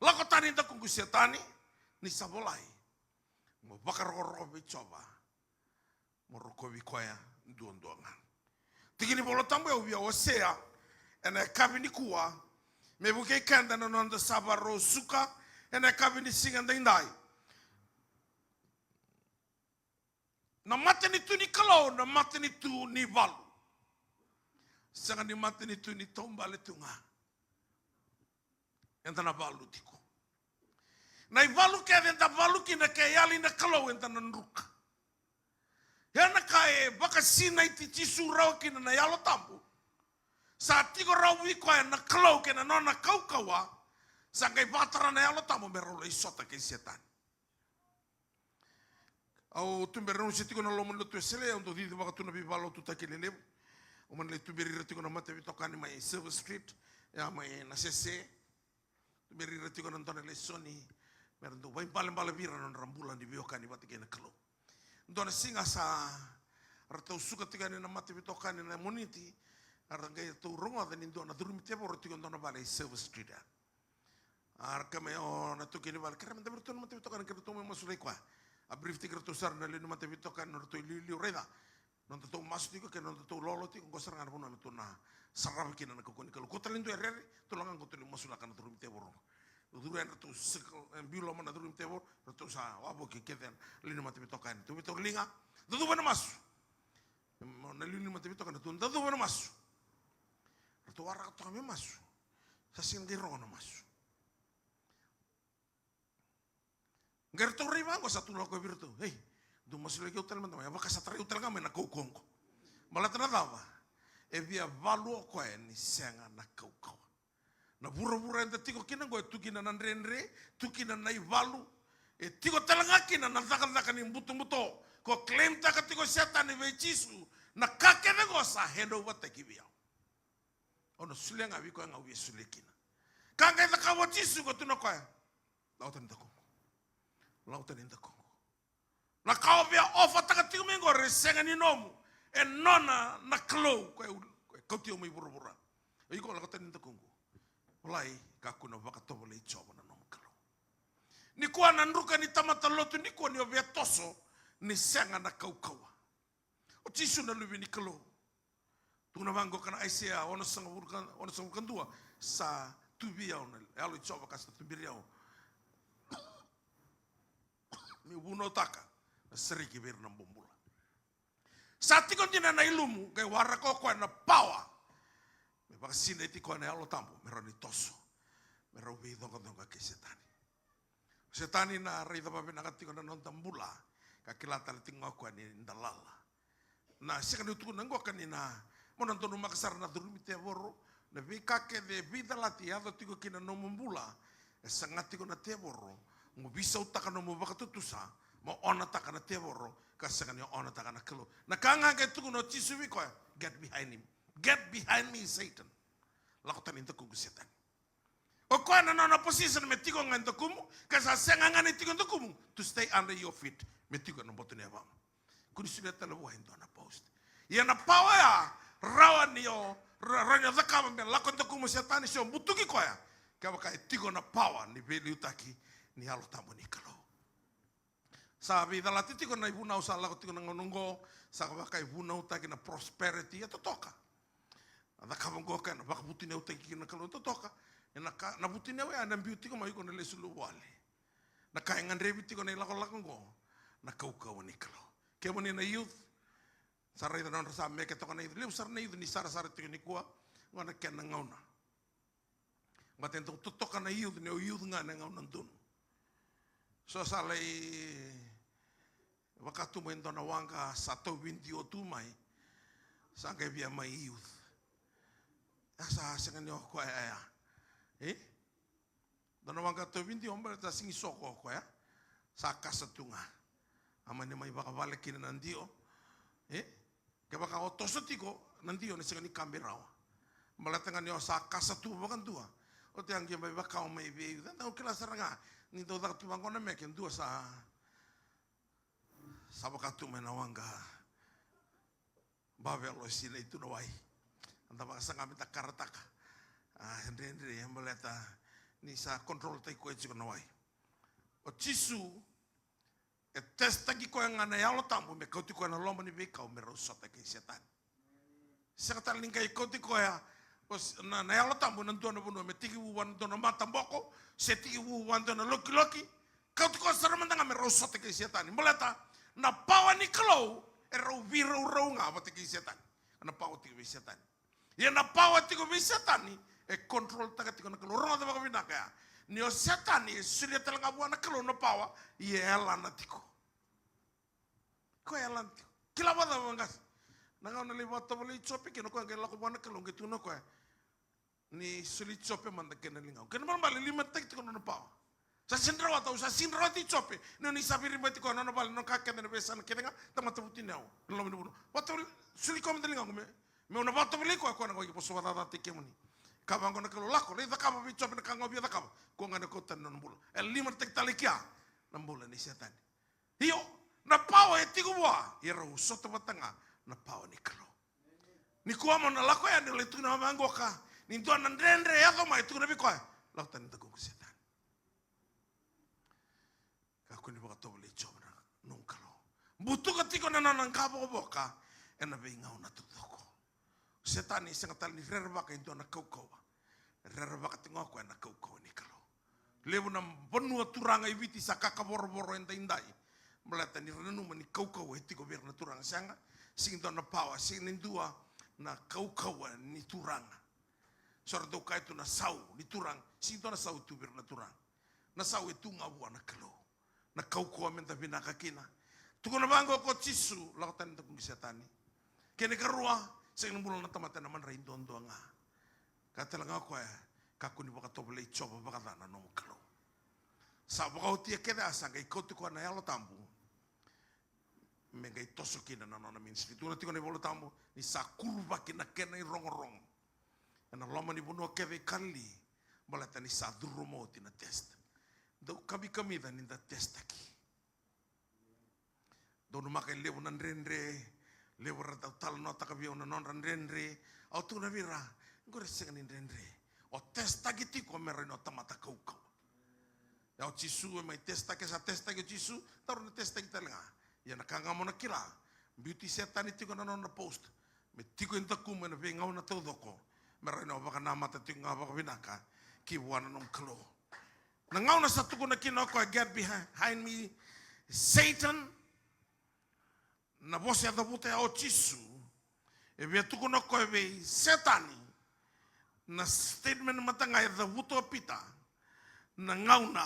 Lako tani dakuqu Setani, ni sa volai, mo vakarokoroko vei Jiova, mo rokovi koya duadua ga. Tiki ni Vola Tabu au via wasea ena yakavi nikua, me vukei keda na noda sa vakarau suka ena yakavi ni siga daidai. Na matanitu ni Kalou, na matanitu ni valu. Sega ni matanitu ni taubale tu ga. Eda na valu tiko. Na ivalu kece eda valu kina, ke yali na Kalou eda na druka. Ia na ka e vakasinaiti Jisu rawa kina na Yalo Tabu. Sa tiko rawa vei koya na Kalou kei na nona kaukauwa. Sa qai vakatara na Yalo Tabu me rau lai sota kei Setani. Au tuberi, rau se tiko na loma ni lotu Wesele, au dau cicivaka tu na veivakalotutaki lelevu. Au mani lai tuberi ira tiko na mataveitokani mai Silver Street, ya mai Nasese. Tuberi ira tiko na dua na lesoni, me ra dau vakaibalebale vei ira na nodra bula ni veiwekani vata kei na Kalou. Dua na siga sa ratou suka tiko yani na mataveitokani na Moniti, era qai ratou rogoca ni dua na curumi tevoro tiko e dua na vale e Silver Street ya. A ra kaya mai o na taukei ni vale, kerea me dabe iratou na mataveitokani, kerea ratou mai masulaki koya. A brief tiko iratou sara na lewe ni mataveitokani, nodratou iliuliu, raica. Nodatou masu tiko kei nodatou lolo tiko, qo sara ga na vanua me tou na sarava kina na kaukauwa ni Kalou. Ko tale dua e rere, tou laga qo tou lai masulaka na curumi tevoro. Curu yani ratou sika, e, biu loma na curumi tevoro, ratou sa wavoki kece na lewe ni mataveitokani. Tou vei tou liga, cucuva na masu. Na lewe ni mataveitokani, tou cucuva na masu. Ratou waraka toka me masu. Sa sega ni qai rogo na masu. Qai ratou rai vaqo, sa tukuna o koya vei iratou, ei, dou masulaki au tale mada mai, a vaka sa tarai au tale ga mai na kaukauwa oqo. Baleta na cava? E via valu o koya ni sega na kaukauwa. Na vuravura eda tiko kina oqo e tu kina na dredre, tu kina na ivalu, e tiko tale ga kina na cakacaka ni butobuto. Ko claim taka tiko o Setani vei Jisu, na ka kece oqo sa hand over taki vei au. Au na solia ga vei koya ga au via solia kina. Ka qai cakava o Jisu, qai tukuna o koya, lako tani dakuqu. Lako tani dakuqu. Na ka o via ofataka tiko mai qori e sega ni nomu. E nona na Kalou, koya e kauti au mai vuravura. O iko lako tani dakuqu. Volai, kakua ni vakatovolei Jiova na nomu Kalou. Nikua na druka ni tamata lotu nikua ni o via toso ni sega na kaukauwa. O Jisu na Luve ni Kalou. Tukuna vaqo ka na Aisea onosagavulu ka, onosagavulu ka dua, sa tu vei au na Yalo i Jiova ka sa tuberi au meu vunautaka na sereki vei ira na bobula. Sa tiko dina na ilumu, qai waraka o koya na pawa me vakasinaiti koya na Yalo Tabu me rawa ni toso, me rau veicoqacoqa kei Setani. Setani na raica vavinaka tiko na noda bula, ka kila tale tiko ga o koya ni da lala. Na sega ni tukuna qoka ni na, mo na donumaka sara na curumi tevoro, na veika kece e veicalati e yaco tiko kina nomu bula, e saga tiko na tevoro, mo veisautaka nomu vakatutusa, mo onataka na tevoro, ka sega ni onataka na Kalou. Na ka ga ke tukuna o Jisu vei koya, "Get behind him. Get behind me, Satan." Lako tani dakuqu Setani. O koya na nona position me tiko ga e dakumu, ka sa sega ga ni tiko e dakumu, to stay under your feet, me tiko ena boto ni yavamu. Kua ni solia tale vua e dua na post. Ia na power ya, rawa ni o, ra-, rawa ni o cakava me lako e dakumu o Setani se o butuki koya. Kevaka e tiko na power ni veiliutaki ni Yalo Tabu ni Kalou. Sa veicalati tiko na ivunau sa lako tiko na gauna oqo, sa vaka e vunautaki na prosperity, e totoka. Na cakava oqo ka na vakavutuniyautaki kina na Kalou, e totoka. E na ka, na vutuniyau ya na biu tiko mai iko na lesu luvawale. Na ka e gadrevi tiko na ilakolako oqo, na kaukauwa ni Kalou. Kemuni na youth, sa raica na nodra sa meke toka na youth. Levu sara na youth ni sarasara tiko nikua, oqo na kena gauna. Baleta e dau totoka na youth, ni o youth ga na gauna donu. So sa lai vaka tu mai dua na waqa sa tauvidio tu mai, sa qai via mai youth. A sa sega ni o koya ya. E? Dua na waqa tauvidio, baleta sa sigi soko o koya. Sa kasa tu ga. A mani mai vakavale kina na dio. E? Kevaka o toso tiko, na dio na sega ni kabi rawa. Baleta ga ni o sa kasa tu vakadua. O te a qai mai vaka o mai vei youth. Eda kila sara ga ni dau caka tu vaqo na meke, dua sa, sa vaka tu mai na waqa. Bavelo e sinai tu na wai. Eda vakasaga me da karataka. A, dredre, e baleta ni sa control-taki koya tiko na wai. O Jisu, e test-taki koya ga na Yalo Tabu me kauti koya na loma ni veikau me rau sota kei Setani. Sega tale ni qai kauti koya, o s-, na, na Yalo Tabu na dua na vanua me tekivu vua na dua na mataboko, se tekivu vua na dua na lokiloki. Kauti koya sara mada ga me rau sota kei Setani. Baleta na power ni Kalou e rau veiraurau ga vata kei Setani. Na power tiko vei Setani. Ia na power tiko vei Setani, e control-taka tiko na Kalou. Rogoca vakavinaka ya. Ni o Setani e solia tale ga vua na Kalou na power, ia e yalana tiko. Koya e yalana tiko. Kila vakacava qase? Na gauna lai vakatovolei Jope kina, o koya qai lako vua na Kalou, qai tukuna o koya, "Ni soli Jope mada kei na ligaqu." Kena ibalebale e limitaki tiko na nona power. Sa sega ni rawata, au sa sega ni rawati Jope. Ni oni sa veiribati koya na nona vale, na nona ka kece, na veiyasana kece ga, tamata vutuniyau, na loma ni vanua. Vakatovolei, soli koya mada na ligaqu me, meu na vakatovolei koya, koya na qai vosa vakacacataki kemuni. Ka vaqo na Kalou, "Lako, lai cakava vei Jope na ka ga o via cakava." Koya ga na kauta na nona bula. E limitaki tale kea na bula nei Setani. Io, na power e tiko vua, ia rau sota vata ga na power ni Kalou. Nikua mo na lako yani, lai tukuna vaqoka, ni dua na dredre e yaco mai, tukuna vei koya, "Lako tani dakuqu Setani. Kakua ni vakatovolei Jiova na nomu Kalou." Butuka tiko na nona qavokavoka ena veigauna taucoko. Setani e sega tale ni rerevaka e dua na kaukauwa. Rerevaka tiko ga o koya na kaukauwa ni Kalou. Levu na vanua turaga e Viti sa kakavorovoro edaidai. Baleta ni ra nanuma ni kaukauwa e tiko vei ira na turaga, sega. Sega ni dua na power, sega ni dua na kaukauwa ni turaga. So ra dau kaya tu na sau ni turaga, sega ni dua na sau e tu vei ira na turaga. Na sau e tu ga vua na Kalou. Na kaukauwa me da vinaka kina. Tukuna vaqo ko Jisu, "Lako tani dakuqu Setani." Kena ikarua, sega ni bula na tamata ena madrai duadua ga. Kaya tale ga o koya, "Kakua ni vakatovolei Jiova vakaca na nomu Kalou." Sa vakaotia kece, a sa qai kauti koya na Yalo Tabu me qai toso kina na nona ministry. Tukuna tiko na iVola Tabu ni sa kuruvaki na kena irogorogo ena loma ni vanua kece i Kalili, baleta ni sa curuma oti na test. Dau kamikamica ni da test-taki. Dau numaka e levu na dredre, levu era dau talanoataka vei au na nodra dredre. Au tukuna vei ira, qori e sega ni dredre. O test-taki tiko me rawa ni o tamata kaukauwa. Ia o Jisu e mai test-taki, sa test-taki o Jisu, daru na test-taki tale ga. Ia na ka ga mo na kila, biuti Setani tiko na nona post. Me tiko e dakumu ena veigauna taucoko. Me rawa ni o vakanamata tiko ga vakavinaka ki vua na nomu Kalou. Na gauna sa tukuna kina o koya, "Get behind me, Satan." Na vosa e cavuta ya o Jisu, e via tukuna o koya vei Setani, na statement mata ga e cavuta o Pita, na gauna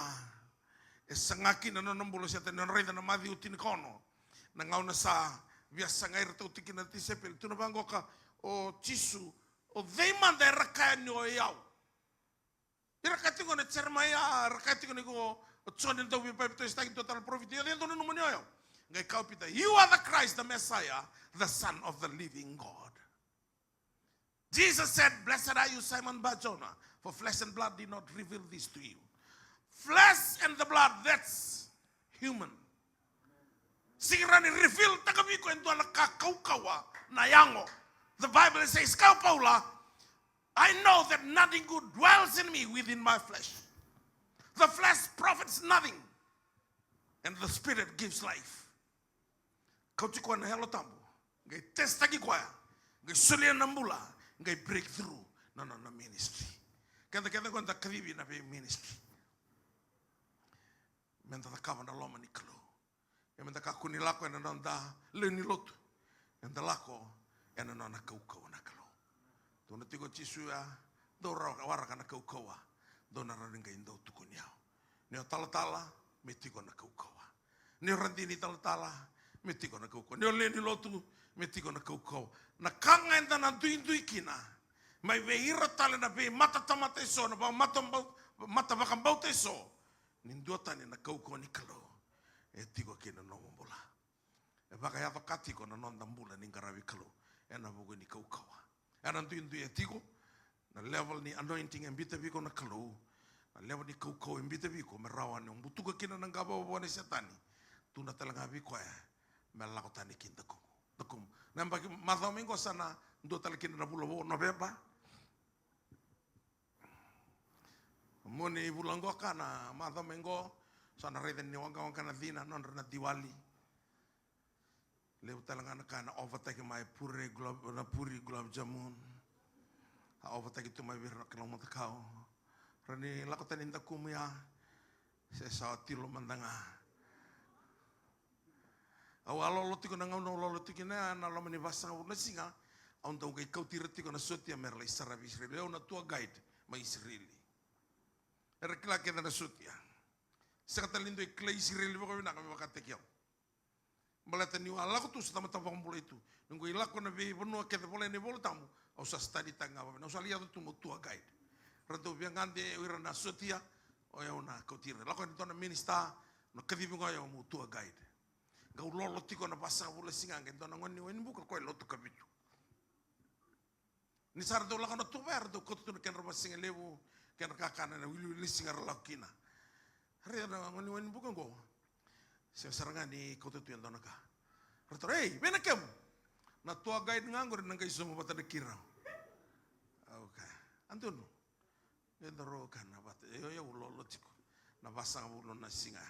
e saga kina na nona bula o Setani, o na raica na Maciu tinikaono, na gauna sa Via sagai iratou tiko na tisaipeli, tukuna vaqo ka o Jisu, o cei mada era kaya ni o yau? Ira kaya tiko na Jeremaia, era kaya tiko ni ko o Joni na Dauveipapitaisotaki, dua tale na parofita, io, cei dou nanuma ni o yau? Qai kaya o Pita, "You are the Christ, the Messiah, the Son of the living God." Jesus said, "Blessed are you, Simon Bar-Jonah, for flesh and blood did not reveal this to you." Flesh and the blood, that's human. Sega ni reveal taka vei iko e dua na ka kaukauwa na yago. The Bible says, kaya o Paula, "I know that nothing good dwells in me, within my flesh. The flesh profits nothing, and the spirit gives life." Kauti koya na Yalo Tabu, qai testaki koya, qai solia na bula, qai breakthrough na nona ministry. Keda kece qo da kacivi na vei ministry. Meda cakava na loma ni Kalou. Ia meda kakua ni lako ena noda lewe ni lotu, eda lako ena nona kaukauwa na Kalou. Tukuna tiko o Jisu ya, dou ra-, waraka na kaukauwa, dou na rawa ni qai dau tukuni au. Ni o talatala, me tiko na kaukauwa. Ni o radini talatala, me tiko na kaukauwa. Ni o lewe ni lotu, me tiko na kaukauwa. Na ka ga eda na duidui kina, mai vei ira tale na veimatatamata eso, na vakamata-, mata vakabauta eso, ni duatani na kaukauwa ni Kalou e tiko kina nomu bula. E vakayaco ka tiko na noda bula ni qaravi Kalou ena vuku ni kaukauwa. Ena duidui e tiko, na level ni anointing e biuta vei iko na Kalou, na level ni kaukauwa e biuta vei iko, me rawa ni o butuka kina na qavokavoka ni Setani. Tukuna tale ga vei koya me lako tani ki dakumu. Dakumu. Na yabaki macawa mai qo sa na dua tale kina na vula vou, November. Mua ni vula qo ka na macawa mai qo, sa na raica ni waqawaqa na cina, nodra na Diwali. Levu tale ga na ka na ovataki mai, pure gulab-, na puri gulab jamun. A ovataki tu mai vei ira na kalou matakau. Ra ni lako tani dakumu ya, se sa tilo mada ga. Au a lolo tiko na gauna au lolo tiko kina ya, na loma ni vasagavulu na siga, au dau qai kauti ira tiko na sotia me ra lai saravi Isireli. Au na tour guide mai Isireli. Era kila kece na sotia. Sega tale ni dua e kilai Isireli vakavinaka me vakataki au. Baleta niu a lako tu, sa tamata vakabulai tu. Niu qai lako na veivanua kece volai na iVola Tabu, au sa study taka ga vakavinaka. Au sa lai yaco tu meu tour guide. Ra dau via gade o ira na sotia, o yau na kauti ira. Lako e dua na minister, na kacivi ga o yau meu tour guide. Qai au lolo tiko na vasagavulu na siga, qai dua na gone ni Wainibuka, koya e lotu Kavitu. Ni sa ra dau lako na tuva ya, ra dau kauta tu na kedra vasigalevu, kedra kakana, na wiliwili ni siga ra lako kina. Raica na gone ni Wainibuka qo, sega sara ga ni kauta tu e dua na ka. Ratou, "Ei, vei na kemu?" "Na tour guide ga qori, na qai sauma vata na kirau." "Okay. A donu?" "E daru kana vata." Io, io, au lolo tiko na vasagavulu na siga.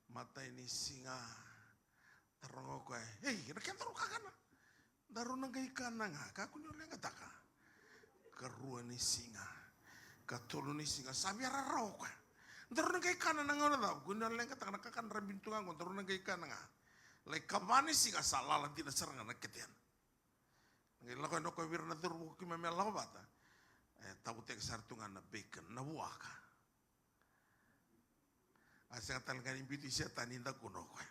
Matai ni siga, taroga o koya, "Ei, na kedaru kakana?" "Daru na qai kana ga, kakua ni o leqataka." Karua ni siga, katolu ni siga, sa via rarawa o koya. "Daru na qai kana na gauna cava?" "Kua ni o leqataka, na kakana ra biu tu ga qo, daru na qai kana ga." Lai kava ni siga sa lala dina sara ga na ketena. Qai lako yani o koya vei ira na cauravou, keimami a lako vata. E tavutaki sara tu ga na bacon, na vuaka. A sega tale ga ni biuti Setani, dakuna o koya.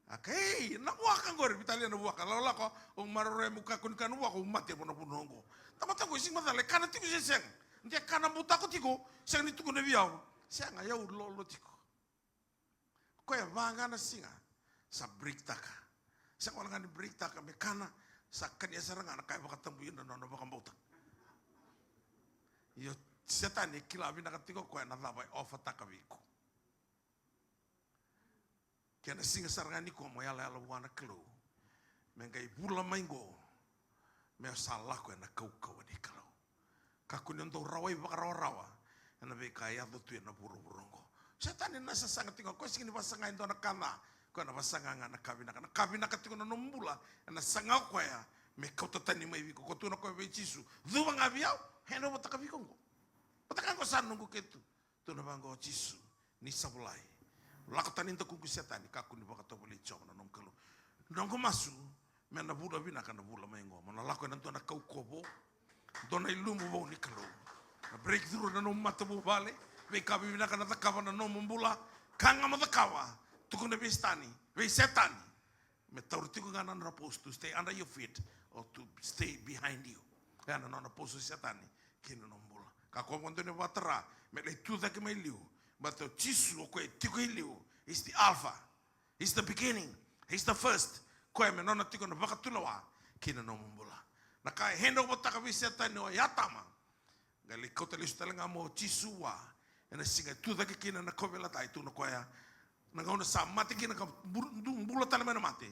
A kaya, "Ei, na vuaka qori, veitalia na vuaka." Lakolako, au maroroya meu kakua ni kana vuaka, au mate vua na vanua qo. Tamata qo e sega ni macala, e kana tiko se sega? De kana butako tiko, sega ni tukuna vei au. Sega, au lolo tiko. Koya va ga na siga sa break taka. Sega wale ga ni break taka me kana, sa kania sara ga na ka e vakatabuya na nona vakabauta. Io, Setani e kila vinaka tiko o koya na cava e ofataka vei iko. Kena siga sara ga nikua mo yalayala vua na Kalou, me qai vula mai qo, me o sa lako ena kaukauwa ni Kalou. Kakua ni o dau rawai vakarawarawa ena veika e yaco tu ena vuravura oqo. Setani na sasaga tiko, o koya sega ni vasaga e dua na ka ca, o koya na vasaga ga na ka vinaka. Na ka vinaka tiko na nomu bula, ena saga o koya me kauta tani mai vei iko. Ko tukuna o koya vei Jisu, "Cuva ga vei au, ena votaka vei iko oqo. Votaka oqo sa noqu kece tu." Tukuna vaqo o Jisu, "Ni sa volai, lako tani dakuqu Setani, kakua ni vakatovolei Jiova na nomu Kalou." Noqu masu, me na vula vinaka na vula mai qo, mo na lako ena dua na kaukauwa vou, dua na ilumu vou ni Kalou. Na breakthrough na nomu matavuvale, veika vivinaka na cakava na nomu bula, ka ga mo cakava, tukuna vei Setani, vei Setani me taura tiko ga na nona pose, to stay under your feet or to stay behind you. Ya na nona pose o Setani kina nomu bula. Kakua mo dua ni vakatara me lai tu cake mai liu. Baleta o Jisu o koya e tiko i liu. He's the Alpha. He's the beginning. He's the first. Koya me nona tiko na vakatulewa kina nomu bula. Na ka e hand over taka vei Setani o Atama, qai lai kauta lesu tale ga mai o Jisu vua ena siga e tu cake kina na kauveilatai, tukuna o koya, na gauna sa mate kina ka bur-, du-, bula tale mai na mate,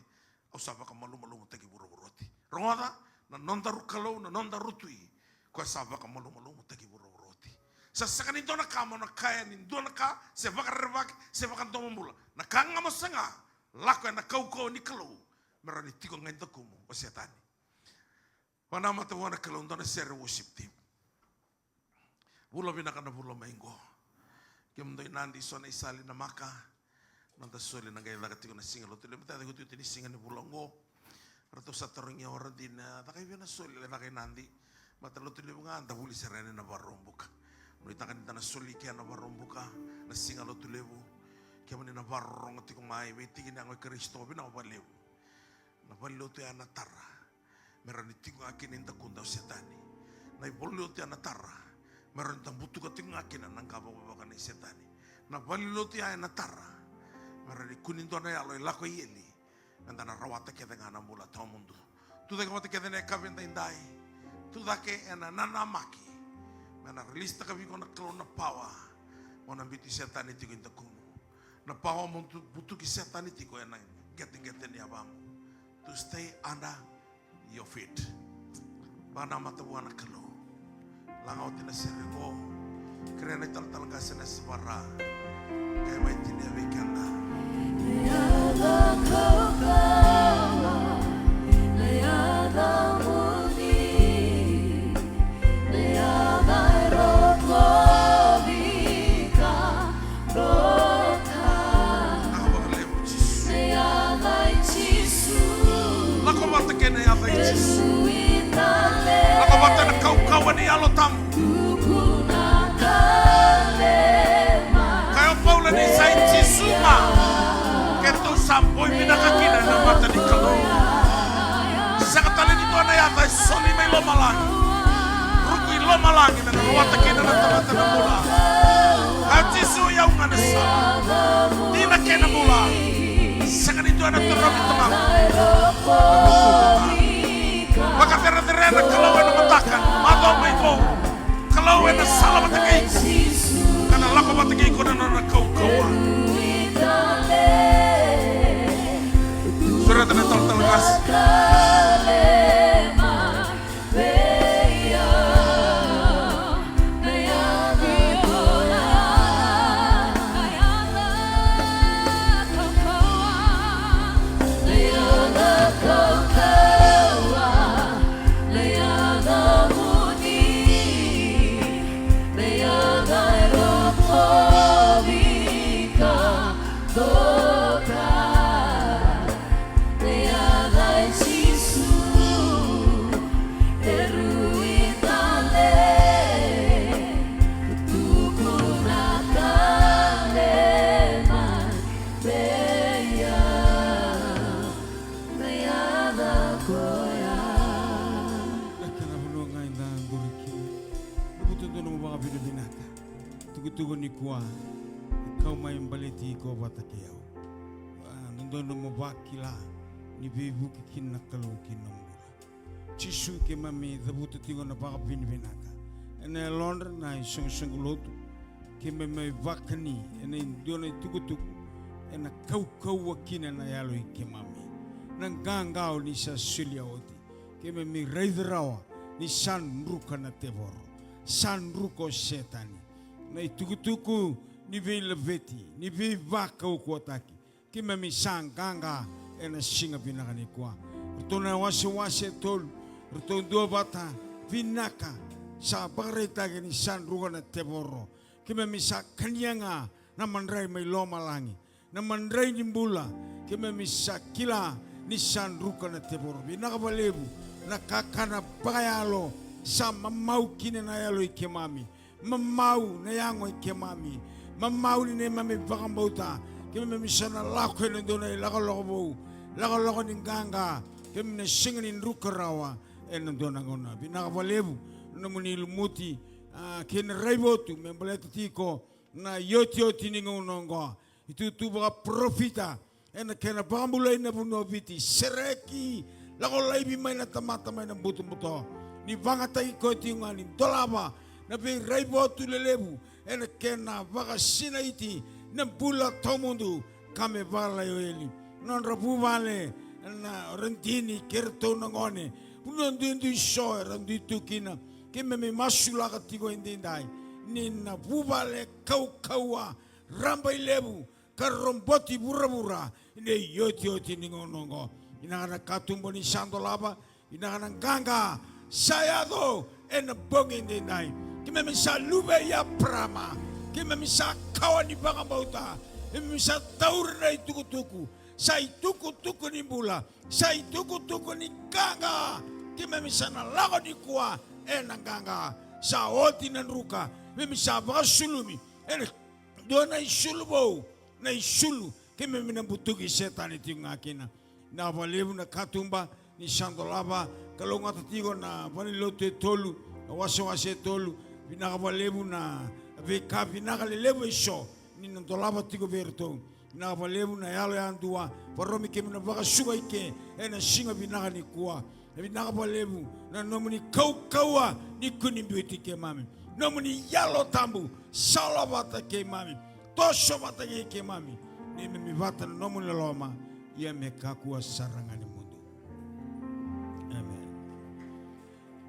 au sa vakamalumalumutaki vuravura oti. Rogoca, na nodaru Kalou, na nodaru Tui, koya sa vakamalumalumutaki vuravura oti. Sa sega ni dua na ka mo na kaya ni dua na ka se vakarerevaki se vakadomobula. Na ka ga mo saga, lako ena kaukauwa ni Kalou me rawa ni tiko ga i dakumu o Setani. Vakanamata vua na Kalou, dua na sere worship team. Vula vinaka na vula mai qo. Kemudou i Nadi, so na isali na maka. Noda soli na qai caka tiko na siga Lotulevu, mataka oti ni siga ni vula qo. Ratou sa tarogi au, Radini, caka i vei na soli, lai caka i Nadi. Mataka Lotulevu ga, da vuli sara yani na Vakaraubuka. Nuitaka ni da na soli kea na Vakaraubuka, na siga Lotulevu. Kemuni na vakarorogo tiko mai, veitiki ni yago i Karisito, vinaka vakalevu. Na valenilotu ya na tara me rawa ni tiko ga kina i dakuda o Setani. Na valenilotu ya na tara me rawa ni da butuka tiko ga kina na qavokavoka nei Setani. Na valenilotu ya ena tara me rawa ni kua ni dua na yalo e lako i eli, me da na rawata kece ga na bula tawamudu. Tucake vata kece ena yakavi edaidai. Tucake ena nanamaki. Me na release taka vei iko na Kalou na pawa mo na biuti Setani tiko i dakumu. Na pawa mo tu-, butuki Setani tiko ena qeteqete ni yavamu. To stay under your feet. Vakanamata vua na Kalou. Laga oti na sere qo. Kerea na italatala qase na Savara. Qai mai tinia vei keda. Lako vakalevu Jisu. Lako vata kei na yaca i Jisu. Lako vata na kaukauwa ni Yalo Tabu. Kaya o Paula ni sa i Jisu ga, keitou sa boi vinaka kina ena mata ni Kalou. Sega tale ni dua na yaca e soli mai lomalagi. Ruku i lomalagi me na rawata kina na tamata na bula. Kaya o Jisu, o yau ga na sala, dina kei na bula. Sega ni dua ena torovi Tamaqu. Vakacerecerei na Kalou ena mataka, macawa mai vou. Kalou ena sala vata kei iko. Ka na lako vata kei iko na nona kaukauwa. Sureta na talatala qase. Na kena vanua ga eda duri kina. Luvuta dua nomu vakavinavinaka. Tukutuku nikua e kau mai baleti iko vata kei au. A, dodonu mo vakila ni veivuke kina na Kalou ki na nomu bula. Jisu, keimami cavuta tiko na vakavinavinaka ena yalodra na isoqosoqo lotu. Keimami mai vakani ena dua na itukutuku ena kaukauwa kina na yalo i keimami. Na qaqa o ni sa solia oti. Keimami raica rawa ni sa druka na tevoro, sa druka o Setani. Na itukutuku ni veilaveti, ni veivakaukauwataki, keimami sa qaqa ena siga vinaka nikua. Ratou na wasewase e tolu, ratou duavata, vinaka, sa vakaraitaki ni sa druka na tevoro. Keimami sa kania ga na madrai mai lomalagi. Na madrai ni bula, keimami sa kila ni sa druka na tevoro. Vinaka vakalevu na kakana vakayalo sa mamau kina na yalo i keimami. Mamau na yago i keimami. Mamau ni neimami vakabauta. Keimami sa na lako ena dua na ilakolako vou, lakolako ni qaqa. Keimami na sega ni druka rawa ena dua na gauna. Vinaka vakalevu na nomuni lumuti, a, kei na raivotu me baleta tiko na iotioti ni gauna oqo. Itutu vakaparofita ena kena vakabulai na vanua o Viti, sereki, lako laivi mai na tamata mai na butobuto. Ni vakayagataki koya tiko ga, ni dolava na veiraivotu lelevu ena kena vakasinaiti na bula tawamudu, ka me vakalailai nodra vuvale, na radini kei ratou na gone. Vanua duidui so era dui tu kina, keimami masulaka tiko edaidai ni na vuvale kaukauwa, rabailevu ka roboti vuravura ena iotioti ni gauna oqo. Vinaka na katuba ni sa dolava, vinaka na qaqa sa yaco ena bogi edaidai. Keimami sa luve i Eparama, keimami sa kawa ni vakabauta, keimami sa taura na itukutuku, sa itukutuku ni bula, sa itukutuku ni qaqa. Keimami sa na lako nikua ena qaqa. Sa oti na druka, keimami sa vakasulumi ena dua na isulu vou, na isulu keimami na butuki Setani tiko ga kina. Vinaka vakalevu na katuba ni sa dolava, kalougata tiko na valenilotu e tolu, na wasewase e tolu. Vinaka vakalevu na veika vinaka lelevu eso ni na dolava tiko vei iratou. Vinaka vakalevu na yalo yadua, varomi keimami na vakasuka i ke ena siga vinaka nikua. Vinaka vakalevu na nomuni kaukauwa ni kua ni biuti keimami, nomuni Yalo Tabu salavata keimami, toso vata kei keimami, neimami vata na nomuni loloma, ia me kakua sara ga ni mudu. Amen.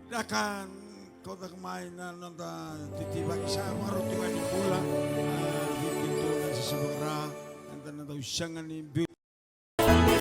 Vinaka, kauta mai na noda titivaki, sa vakarau tu ga ni bula, a, vei keitou na sasavakara, eda na dau sega ni biu